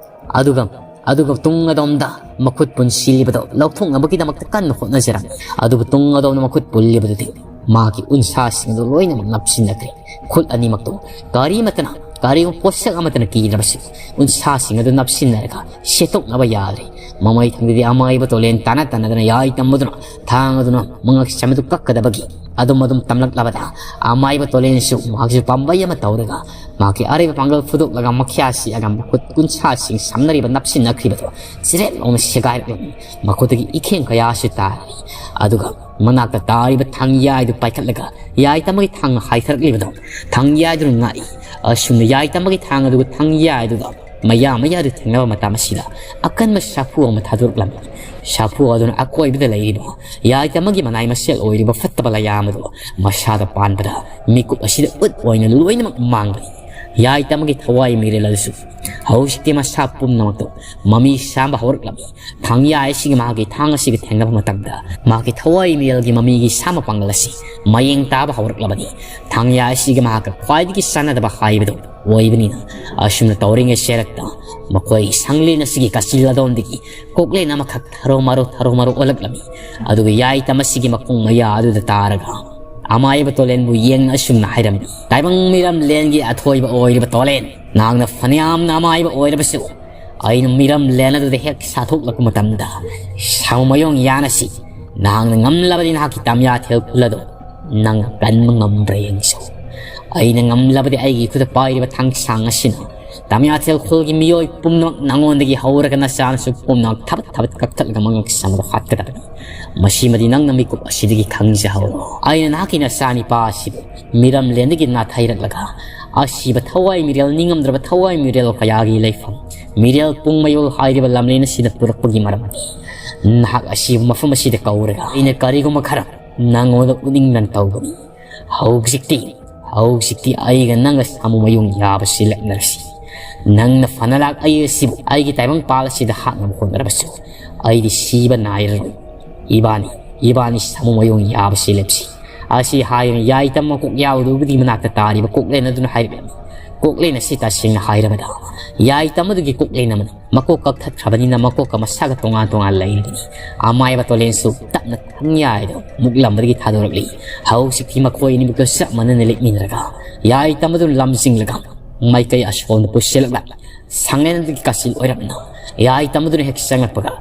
ꯑꯗꯨꯒ, ꯑꯗꯨꯒ ꯇꯨꯡ ꯑꯗꯣꯝꯗ ꯃꯈꯨꯠ ꯄꯨꯟꯁꯤꯜꯂꯤꯕꯗꯣ ꯂꯧꯊꯣꯛꯅꯕꯒꯤꯗꯃꯛꯇ ꯀꯟꯅ ꯍꯣꯠꯅꯖꯔꯝꯃꯤ꯫ ꯑꯗꯨꯕꯨ ꯇꯨꯡ ꯑꯗꯣꯝꯗ ꯃꯈꯨꯠ ꯄꯨꯜꯂꯤꯕꯗꯨꯗꯤ ꯃꯍꯥꯛꯀꯤ ꯎꯟꯁꯥꯁꯤꯡ ꯑꯗꯨ ꯂꯣꯏꯅꯃꯛ ꯅꯞꯁꯤꯟꯅꯈ꯭ꯔꯦ꯫ ꯈꯨꯠ ꯑꯅꯤꯃꯛꯇꯨ ꯀꯔꯤ ꯑꯃꯠꯇꯅ, ꯀꯔꯤꯒꯨꯝꯕ ꯄꯣꯠꯁꯛ ꯑꯃꯠꯇꯅ ꯀꯤꯗ꯭ꯔꯕꯁꯨ ꯎꯟꯁꯥꯁꯤꯡ ꯑꯗꯨ ꯅꯞꯁꯤꯟꯅꯔꯒ ꯁꯦꯠꯇꯣꯛꯅꯕ ꯌꯥꯗ꯭ꯔꯦ꯫ ꯃꯃꯩꯊꯪꯗꯗꯤ ꯑꯃꯥꯏꯕ ꯇꯣꯂꯦꯟ ꯇꯥꯅ ꯇꯥꯅꯗꯅ ꯌꯥꯏ ꯇꯝꯕꯗꯨꯅ ꯊꯥꯡ ꯑꯗꯨꯅ ꯃꯉꯛ ꯁꯝ ꯑꯗꯨ ꯀꯛꯀꯗꯕꯒꯤ ꯑꯗꯨꯝ ꯑꯗꯨꯝ ꯇꯝꯂꯛꯂꯕꯗ, ꯑꯃꯥꯏꯕ ꯇꯣꯂꯦꯟꯁꯨ ꯃꯍꯥꯛꯁꯨ ꯄꯥꯝꯕꯩ ꯑꯃ ꯇꯧꯔꯒ ꯃꯍꯥꯛꯀꯤ ꯑꯔꯩꯕ ꯄꯥꯡꯒꯜ ꯐꯨꯗꯣꯛꯂꯒ ꯃꯈ꯭ꯌꯥ ꯁꯤꯛꯑꯒ ꯃꯈꯨꯠ ꯎꯟꯁꯥꯁꯤꯡ ꯁꯝꯅꯔꯤꯕ ꯅꯞꯁꯤꯟꯅꯈ꯭ꯔꯤꯕꯗꯨ ꯆꯤꯔꯦꯠ ꯂꯥꯎꯅ ꯁꯦꯒꯥꯏꯔꯛꯂꯝꯃꯤ꯫ ꯃꯈꯨꯠꯇꯒꯤ ꯏꯈꯦꯡ ꯀꯌꯥꯁꯨ ꯇꯥꯔꯛꯏ꯫ ꯑꯗꯨꯒ ꯃꯅꯥꯛꯇ ꯇꯥꯔꯤꯕ ꯊꯥꯡꯌꯥꯏꯗꯨ ꯄꯥꯏꯈꯠꯂꯒ ꯌꯥꯏꯇꯝꯒꯤ ꯊꯥꯡꯅ ꯍꯥꯏꯊꯔꯛꯂꯤꯕꯗꯨ ꯊꯥꯡꯌꯥꯏꯗꯨꯅ ꯉꯥꯛꯏ꯫ ꯑꯁꯨꯝꯅ ꯌꯥꯏꯇꯝꯒꯤ ꯊꯥꯡ ꯑꯗꯨꯒ ꯊꯥꯡꯌꯥꯏꯗꯨꯒ ꯃꯌꯥ ꯃꯌꯥꯗꯨ ꯊꯦꯡꯅꯕ ꯃꯇꯝ ꯑꯁꯤꯗ ꯑꯀꯟꯕ ꯁꯥꯐꯨ ꯑꯃ ꯊꯥꯗꯣꯔꯛꯂꯝꯃꯤ꯫ ꯁꯥꯐꯨ ꯑꯗꯨꯅ ꯑꯀꯣꯏꯕꯗ ꯂꯩꯔꯤꯕ ꯌꯥꯏꯇꯝꯒꯤ ꯃꯅꯥꯏ ꯃꯁꯦꯜ ꯑꯣꯏꯔꯤꯕ ꯐꯠꯇꯕ ꯂꯥꯏꯌꯥꯝ ꯑꯗꯨ ꯃꯁꯥꯗ ꯄꯥꯟꯕꯗ ꯃꯤꯀꯨꯞ ꯑꯁꯤꯗ ꯎꯠ ꯑꯣꯏꯅ ꯂꯣꯏꯅꯃꯛ ꯃꯥꯡꯕꯅꯤ꯫ ꯌꯥꯏꯇꯝꯒꯤ ꯊꯋꯥꯏ ꯃꯤꯔꯦꯜ ꯑꯗꯨꯁꯨ ꯍꯧꯖꯤꯛꯇꯤ ꯃꯁꯥ ꯄꯨꯝꯅꯃꯛꯇꯨ ꯃꯃꯤ ꯁꯥꯝꯕ ꯍꯧꯔꯛꯂꯝꯃꯤ꯫ ꯊꯥꯡꯌꯥ ꯑꯁꯤꯒꯤ ꯃꯍꯥꯛꯀꯤ ꯊꯥꯡ ꯑꯁꯤꯒ ꯊꯦꯡꯅꯕ ꯃꯇꯝꯗ ꯃꯍꯥꯛꯀꯤ ꯊꯋꯥꯏ ꯃꯤꯔꯦꯜꯒꯤ ꯃꯃꯤꯒꯤ ꯁꯥ ꯃꯄꯥꯡꯒꯜ ꯑꯁꯤ ꯃꯌꯦꯡ ꯇꯥꯕ ꯍꯧꯔꯛꯂꯕꯅꯤ꯫ ꯊꯥꯡꯌꯥ ꯑꯁꯤꯒ ꯃꯍꯥꯛꯀ ꯈ꯭ꯋꯥꯏꯗꯒꯤ ꯆꯥꯟꯅꯗꯕ ꯍꯥꯏꯕꯗꯨ ꯑꯣꯏꯕꯅꯤꯅ, ꯑꯁꯨꯝꯅ ꯇꯧꯔꯤꯉꯩ ꯆꯦꯔꯛꯇ ꯃꯈꯣꯏ ꯁꯪꯂꯦꯟ ꯑꯁꯤꯒꯤ ꯀꯥꯆꯤꯜ ꯑꯗꯣꯝꯗꯒꯤ ꯀꯣꯛꯂꯦꯟ ꯑꯃꯈꯛ ꯊꯔꯣ ꯃꯔꯣ ꯊꯔꯣ ꯃꯔꯣ ꯑꯣꯜꯂꯛꯂꯝꯃꯤ꯫ ꯑꯗꯨꯒ ꯌꯥꯏꯇꯝ ꯑꯁꯤꯒꯤ ꯃꯈꯣꯡ ꯃꯌꯥ ꯑꯗꯨꯗ ꯇꯥꯔꯒ ꯑꯃꯥꯏꯕ ꯇꯣꯂꯦꯟꯕꯨ ꯌꯦꯡꯅ ꯑꯁꯨꯝꯅ ꯍꯥꯏꯔꯝꯃꯤ: "ꯇꯥꯏꯕꯪ ꯃꯤꯔꯝꯂꯦꯟꯒꯤ ꯑꯊꯣꯏꯕ ꯑꯣꯏꯔꯤꯕ ꯇꯣꯂꯦꯟ, ꯅꯍꯥꯛꯅ ꯐꯅꯌꯥꯝꯅ ꯑꯃꯥꯏꯕ ꯑꯣꯏꯔꯕꯁꯨ, ꯑꯩꯅ ꯃꯤꯔꯝꯂꯦꯟ ꯑꯗꯨꯗ ꯍꯦꯛ ꯁꯥꯊꯣꯛꯂꯛꯄ ꯃꯇꯝꯗ ꯁꯥꯃꯨ ꯃꯌꯣꯡ ꯌꯥꯅꯁꯤ꯫ ꯅꯍꯥꯛꯅ ꯉꯝꯂꯕꯗꯤ ꯅꯍꯥꯛꯀꯤ ꯇꯝꯌꯥꯊꯦꯜ ꯈꯨꯜ ꯑꯗꯨ ꯅꯪ ꯀꯟꯕ ꯉꯝꯕ꯭ꯔꯥ ꯌꯦꯡꯁꯤ꯫ ꯑꯩꯅ ꯉꯝꯂꯕꯗꯤ ꯑꯩꯒꯤ ꯈꯨꯠꯇ ꯄꯥꯏꯔꯤꯕ ꯊꯥꯡꯁꯥꯡ ꯑꯁꯤꯅ ꯇꯃꯤꯌꯥꯊꯦꯜ ꯈꯨꯜꯒꯤ ꯃꯤꯑꯣꯏ ꯄꯨꯝꯅꯃꯛ, ꯅꯉꯣꯟꯗꯒꯤ ꯍꯧꯔꯒ ꯅꯆꯥꯅꯁꯨ ꯄꯨꯝꯅꯃꯛ ꯊꯕꯠ ꯊꯕꯠ ꯀꯛꯊꯠꯂꯒ ꯃꯉꯛ ꯁꯝꯗ ꯍꯥꯠꯀꯗꯕꯅꯤ꯫ ꯃꯁꯤꯃꯗꯤ ꯅꯪꯅ ꯃꯤꯀꯨꯞ ꯑꯁꯤꯗꯒꯤ ꯈꯪꯖꯍꯧꯔꯣ꯫ ꯑꯩꯅ ꯅꯍꯥꯛꯀꯤ ꯅꯆꯥꯅꯤꯄꯥ ꯑꯁꯤꯕꯨ ꯃꯤꯔꯝꯂꯦꯟꯗꯒꯤ ꯅꯥꯊꯩꯔꯛꯂꯒ ꯑꯁꯤꯕ ꯊꯋꯥꯏ ꯃꯤꯔꯦꯜ, ꯅꯤꯡꯉꯝꯗ꯭ꯔꯕ ꯊꯋꯥꯏ ꯃꯤꯔꯦꯜ ꯀꯌꯥꯒꯤ ꯂꯩꯐꯝ, ꯃꯤꯔꯦꯜ ꯄꯨꯡ ꯃꯌꯣꯜ ꯍꯥꯏꯔꯤꯕ ꯂꯝꯂꯦꯟ ꯑꯁꯤꯗ ꯄꯨꯔꯛꯄꯒꯤ ꯃꯔꯝꯗꯤ ꯅꯍꯥꯛ ꯑꯁꯤꯕꯨ ꯃꯐꯝ ꯑꯁꯤꯗ ꯀꯧꯔꯒ ꯑꯩꯅ ꯀꯔꯤꯒꯨꯝꯕ ꯈꯔ ꯅꯉꯣꯟꯗ ꯎꯠꯅꯤꯡꯗꯅ ꯇꯧꯕꯅꯤ꯫ ꯍꯧꯖꯤꯛꯇꯤ, ꯍꯧꯖꯤꯛꯇꯤ ꯑꯩꯒ ꯅꯪꯒ ꯁꯥꯃꯨ ꯃꯌꯨꯡ ꯌꯥꯕꯁꯤ ꯂꯦꯞꯅꯔꯁꯤ꯫ ꯅꯪꯅ ꯐꯅ ꯂꯥꯛ ꯑꯩ ꯑꯁꯤꯕꯨ ꯑꯩꯒꯤ ꯇꯥꯏꯕꯪ ꯄꯥꯜ ꯑꯁꯤꯗ ꯍꯥꯠꯅꯕ ꯍꯣꯠꯅꯔꯕꯁꯨ, ꯑꯩꯗꯤ ꯁꯤꯕ ꯅꯥꯏꯔꯔꯣꯏ꯫ ꯏꯕꯥꯅꯤ, ꯏꯕꯥꯅꯤ ꯁꯥꯃꯨ ꯃꯌꯨꯡ ꯌꯥꯕꯁꯤ ꯂꯦꯞꯁꯤ꯫ ꯑꯁꯤ ꯍꯥꯏꯔꯒ ꯌꯥꯏꯇꯝ ꯃꯀꯣꯛ ꯌꯥꯎꯗꯕꯗꯤ ꯃꯅꯥꯛꯇ ꯇꯥꯔꯤꯕ ꯀꯣꯛꯂꯦꯟ ꯑꯗꯨꯅ ꯍꯥꯏꯔꯛꯂꯝꯃꯤ꯫ ꯀꯣꯛꯂꯦꯟ ꯑꯁꯤ ꯇꯁꯦꯡꯅ ꯍꯥꯏꯔꯕꯗ, ꯌꯥꯏꯇꯝ ꯑꯗꯨꯒꯤ ꯀꯣꯛꯂꯦꯟ ꯑꯃꯅ ꯃꯀꯣꯛ ꯀꯛꯊꯠꯈ꯭ꯔꯕꯅꯤꯅ ꯃꯀꯣꯛꯀ ꯃꯁꯥꯒ ꯇꯣꯉꯥꯟ ꯇꯣꯉꯥꯟ ꯂꯩꯔꯕꯅꯤ꯫ ꯑꯃꯥꯏꯕ ꯇꯣꯂꯦꯟꯁꯨ ꯇꯞꯅ ꯊꯪꯌꯥꯏꯗ ꯃꯨꯛꯂꯝꯕꯗꯒꯤ ꯊꯥꯗꯣꯔꯛꯂꯤ꯫ ꯍꯧꯖꯤꯛꯇꯤ ꯃꯈꯣꯏ ꯑꯅꯤꯃꯛꯇ ꯆꯞ ꯃꯥꯟꯅꯅ ꯂꯦꯞꯃꯤꯟꯅꯔꯒ ꯌꯥꯏꯇꯝ ꯑꯗꯨꯅ ꯂꯝꯖꯤꯡꯂꯒ ꯃꯥꯏꯀꯩ ꯑꯁꯣꯝꯗ ꯄꯨꯁꯤꯜꯂꯛꯂ ꯁꯪꯂꯦꯟ ꯑꯗꯨꯒꯤ ꯀꯥꯆꯤꯟ ꯑꯣꯏꯔꯞꯅ ꯌꯥꯏꯇꯝ ꯑꯗꯨꯅ ꯍꯦꯛ ꯆꯪꯂꯛꯄꯒ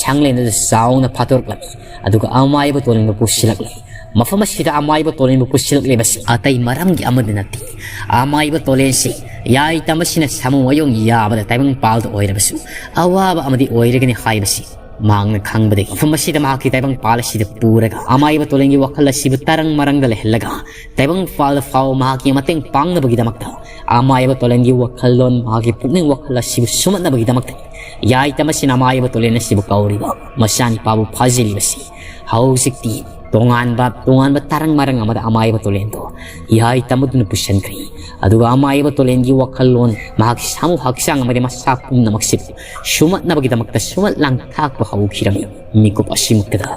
ꯁꯪꯂꯦꯟ ꯑꯗꯨ ꯆꯥꯎꯅ ꯐꯥꯠꯇꯣꯔꯛꯂꯝꯃꯤ꯫ ꯑꯗꯨꯒ ꯑꯃꯥꯏꯕ ꯇꯣꯂꯦꯟꯕꯨ ꯄꯨꯁꯤꯜꯂꯛꯂꯤ꯫ ꯃꯐꯝ ꯑꯁꯤꯗ ꯑꯃꯥꯏꯕ ꯇꯣꯂꯦꯟꯕꯨ ꯄꯨꯁꯤꯜꯂꯛꯂꯤꯕꯁꯤ ꯑꯇꯩ ꯃꯔꯝꯒꯤ ꯑꯃꯗꯤ ꯅꯠꯇꯦ꯫ ꯑꯃꯥꯏꯕ ꯇꯣꯂꯦꯟꯁꯤ ꯌꯥꯏꯇꯝ ꯑꯁꯤꯅ ꯁꯥꯃꯨ ꯃꯌꯣꯡ ꯌꯥꯕꯗ ꯇꯥꯏꯕꯪ ꯄꯥꯜꯗ ꯑꯣꯏꯔꯕꯁꯨ ꯑꯋꯥꯕ ꯑꯃꯗꯤ ꯑꯣꯏꯔꯒꯅꯤ ꯍꯥꯏꯕꯁꯤ ꯃꯍꯥꯛꯅ ꯈꯪꯕꯗꯒꯤ ꯃꯐꯝ ꯑꯁꯤꯗ ꯃꯍꯥꯛꯀꯤ ꯇꯥꯏꯕꯪ ꯄꯥꯜ ꯑꯁꯤꯗ ꯄꯨꯔꯒ ꯑꯃꯥꯏꯕ ꯇꯣꯂꯦꯟꯒꯤ ꯋꯥꯈꯜ ꯑꯁꯤꯕꯨ ꯇꯔꯪ ꯃꯔꯪꯗ ꯂꯩꯍꯜꯂꯒ ꯇꯥꯏꯕꯪ ꯄꯥꯜꯗ ꯐꯥꯎꯕ ꯃꯍꯥꯛꯀꯤ ꯃꯇꯦꯡ ꯄꯥꯡꯅꯕꯒꯤꯗꯃꯛꯇ, ꯑꯃꯥꯏꯕ ꯇꯣꯂꯦꯟꯒꯤ ꯋꯥꯈꯜꯂꯣꯟ, ꯃꯍꯥꯛꯀꯤ ꯄꯨꯛꯅꯤꯡ ꯋꯥꯈꯜ ꯑꯁꯤꯕꯨ ꯁꯨꯝꯍꯠꯅꯕꯒꯤꯗꯃꯛꯇ ꯌꯥꯏꯇꯝ ꯑꯁꯤꯅ ꯑꯃꯥꯏꯕ ꯇꯣꯂꯦꯟ ꯑꯁꯤꯕꯨ ꯀꯧꯔꯤꯕ ꯃꯆꯥꯅꯤꯄꯥꯕꯨ ꯐꯥꯖꯤꯜꯂꯤꯕꯁꯤ꯫ ꯍꯧꯖꯤꯛꯇꯤ ꯇꯣꯉꯥꯟꯕ, ꯇꯣꯉꯥꯟꯕ ꯇꯔꯪ ꯃꯔꯪ ꯑꯃꯗ ꯑꯃꯥꯏꯕ ꯇꯣꯂꯦꯟꯗꯣ ꯌꯥꯏꯇꯝ ꯑꯗꯨꯅ ꯄꯨꯁꯤꯟꯈ꯭ꯔꯦ꯫ ꯑꯗꯨꯒ ꯑꯃꯥꯏꯕ ꯇꯣꯂꯦꯟꯒꯤ ꯋꯥꯈꯜꯂꯣꯟ, ꯃꯍꯥꯛꯀꯤ ꯁꯥꯃꯨ ꯍꯛꯆꯥꯡ ꯑꯃꯗꯤ ꯃꯁꯥ ꯄꯨꯝꯅꯃꯛꯁꯤꯕꯨ ꯁꯨꯝꯍꯠꯅꯕꯒꯤꯗꯃꯛꯇ ꯁꯨꯝꯍꯠ ꯂꯥꯡꯊꯥꯛꯄ ꯍꯧꯈꯤꯔꯝꯃꯤ꯫ ꯃꯤꯀꯨꯞ ꯑꯁꯤꯃꯛꯇꯗ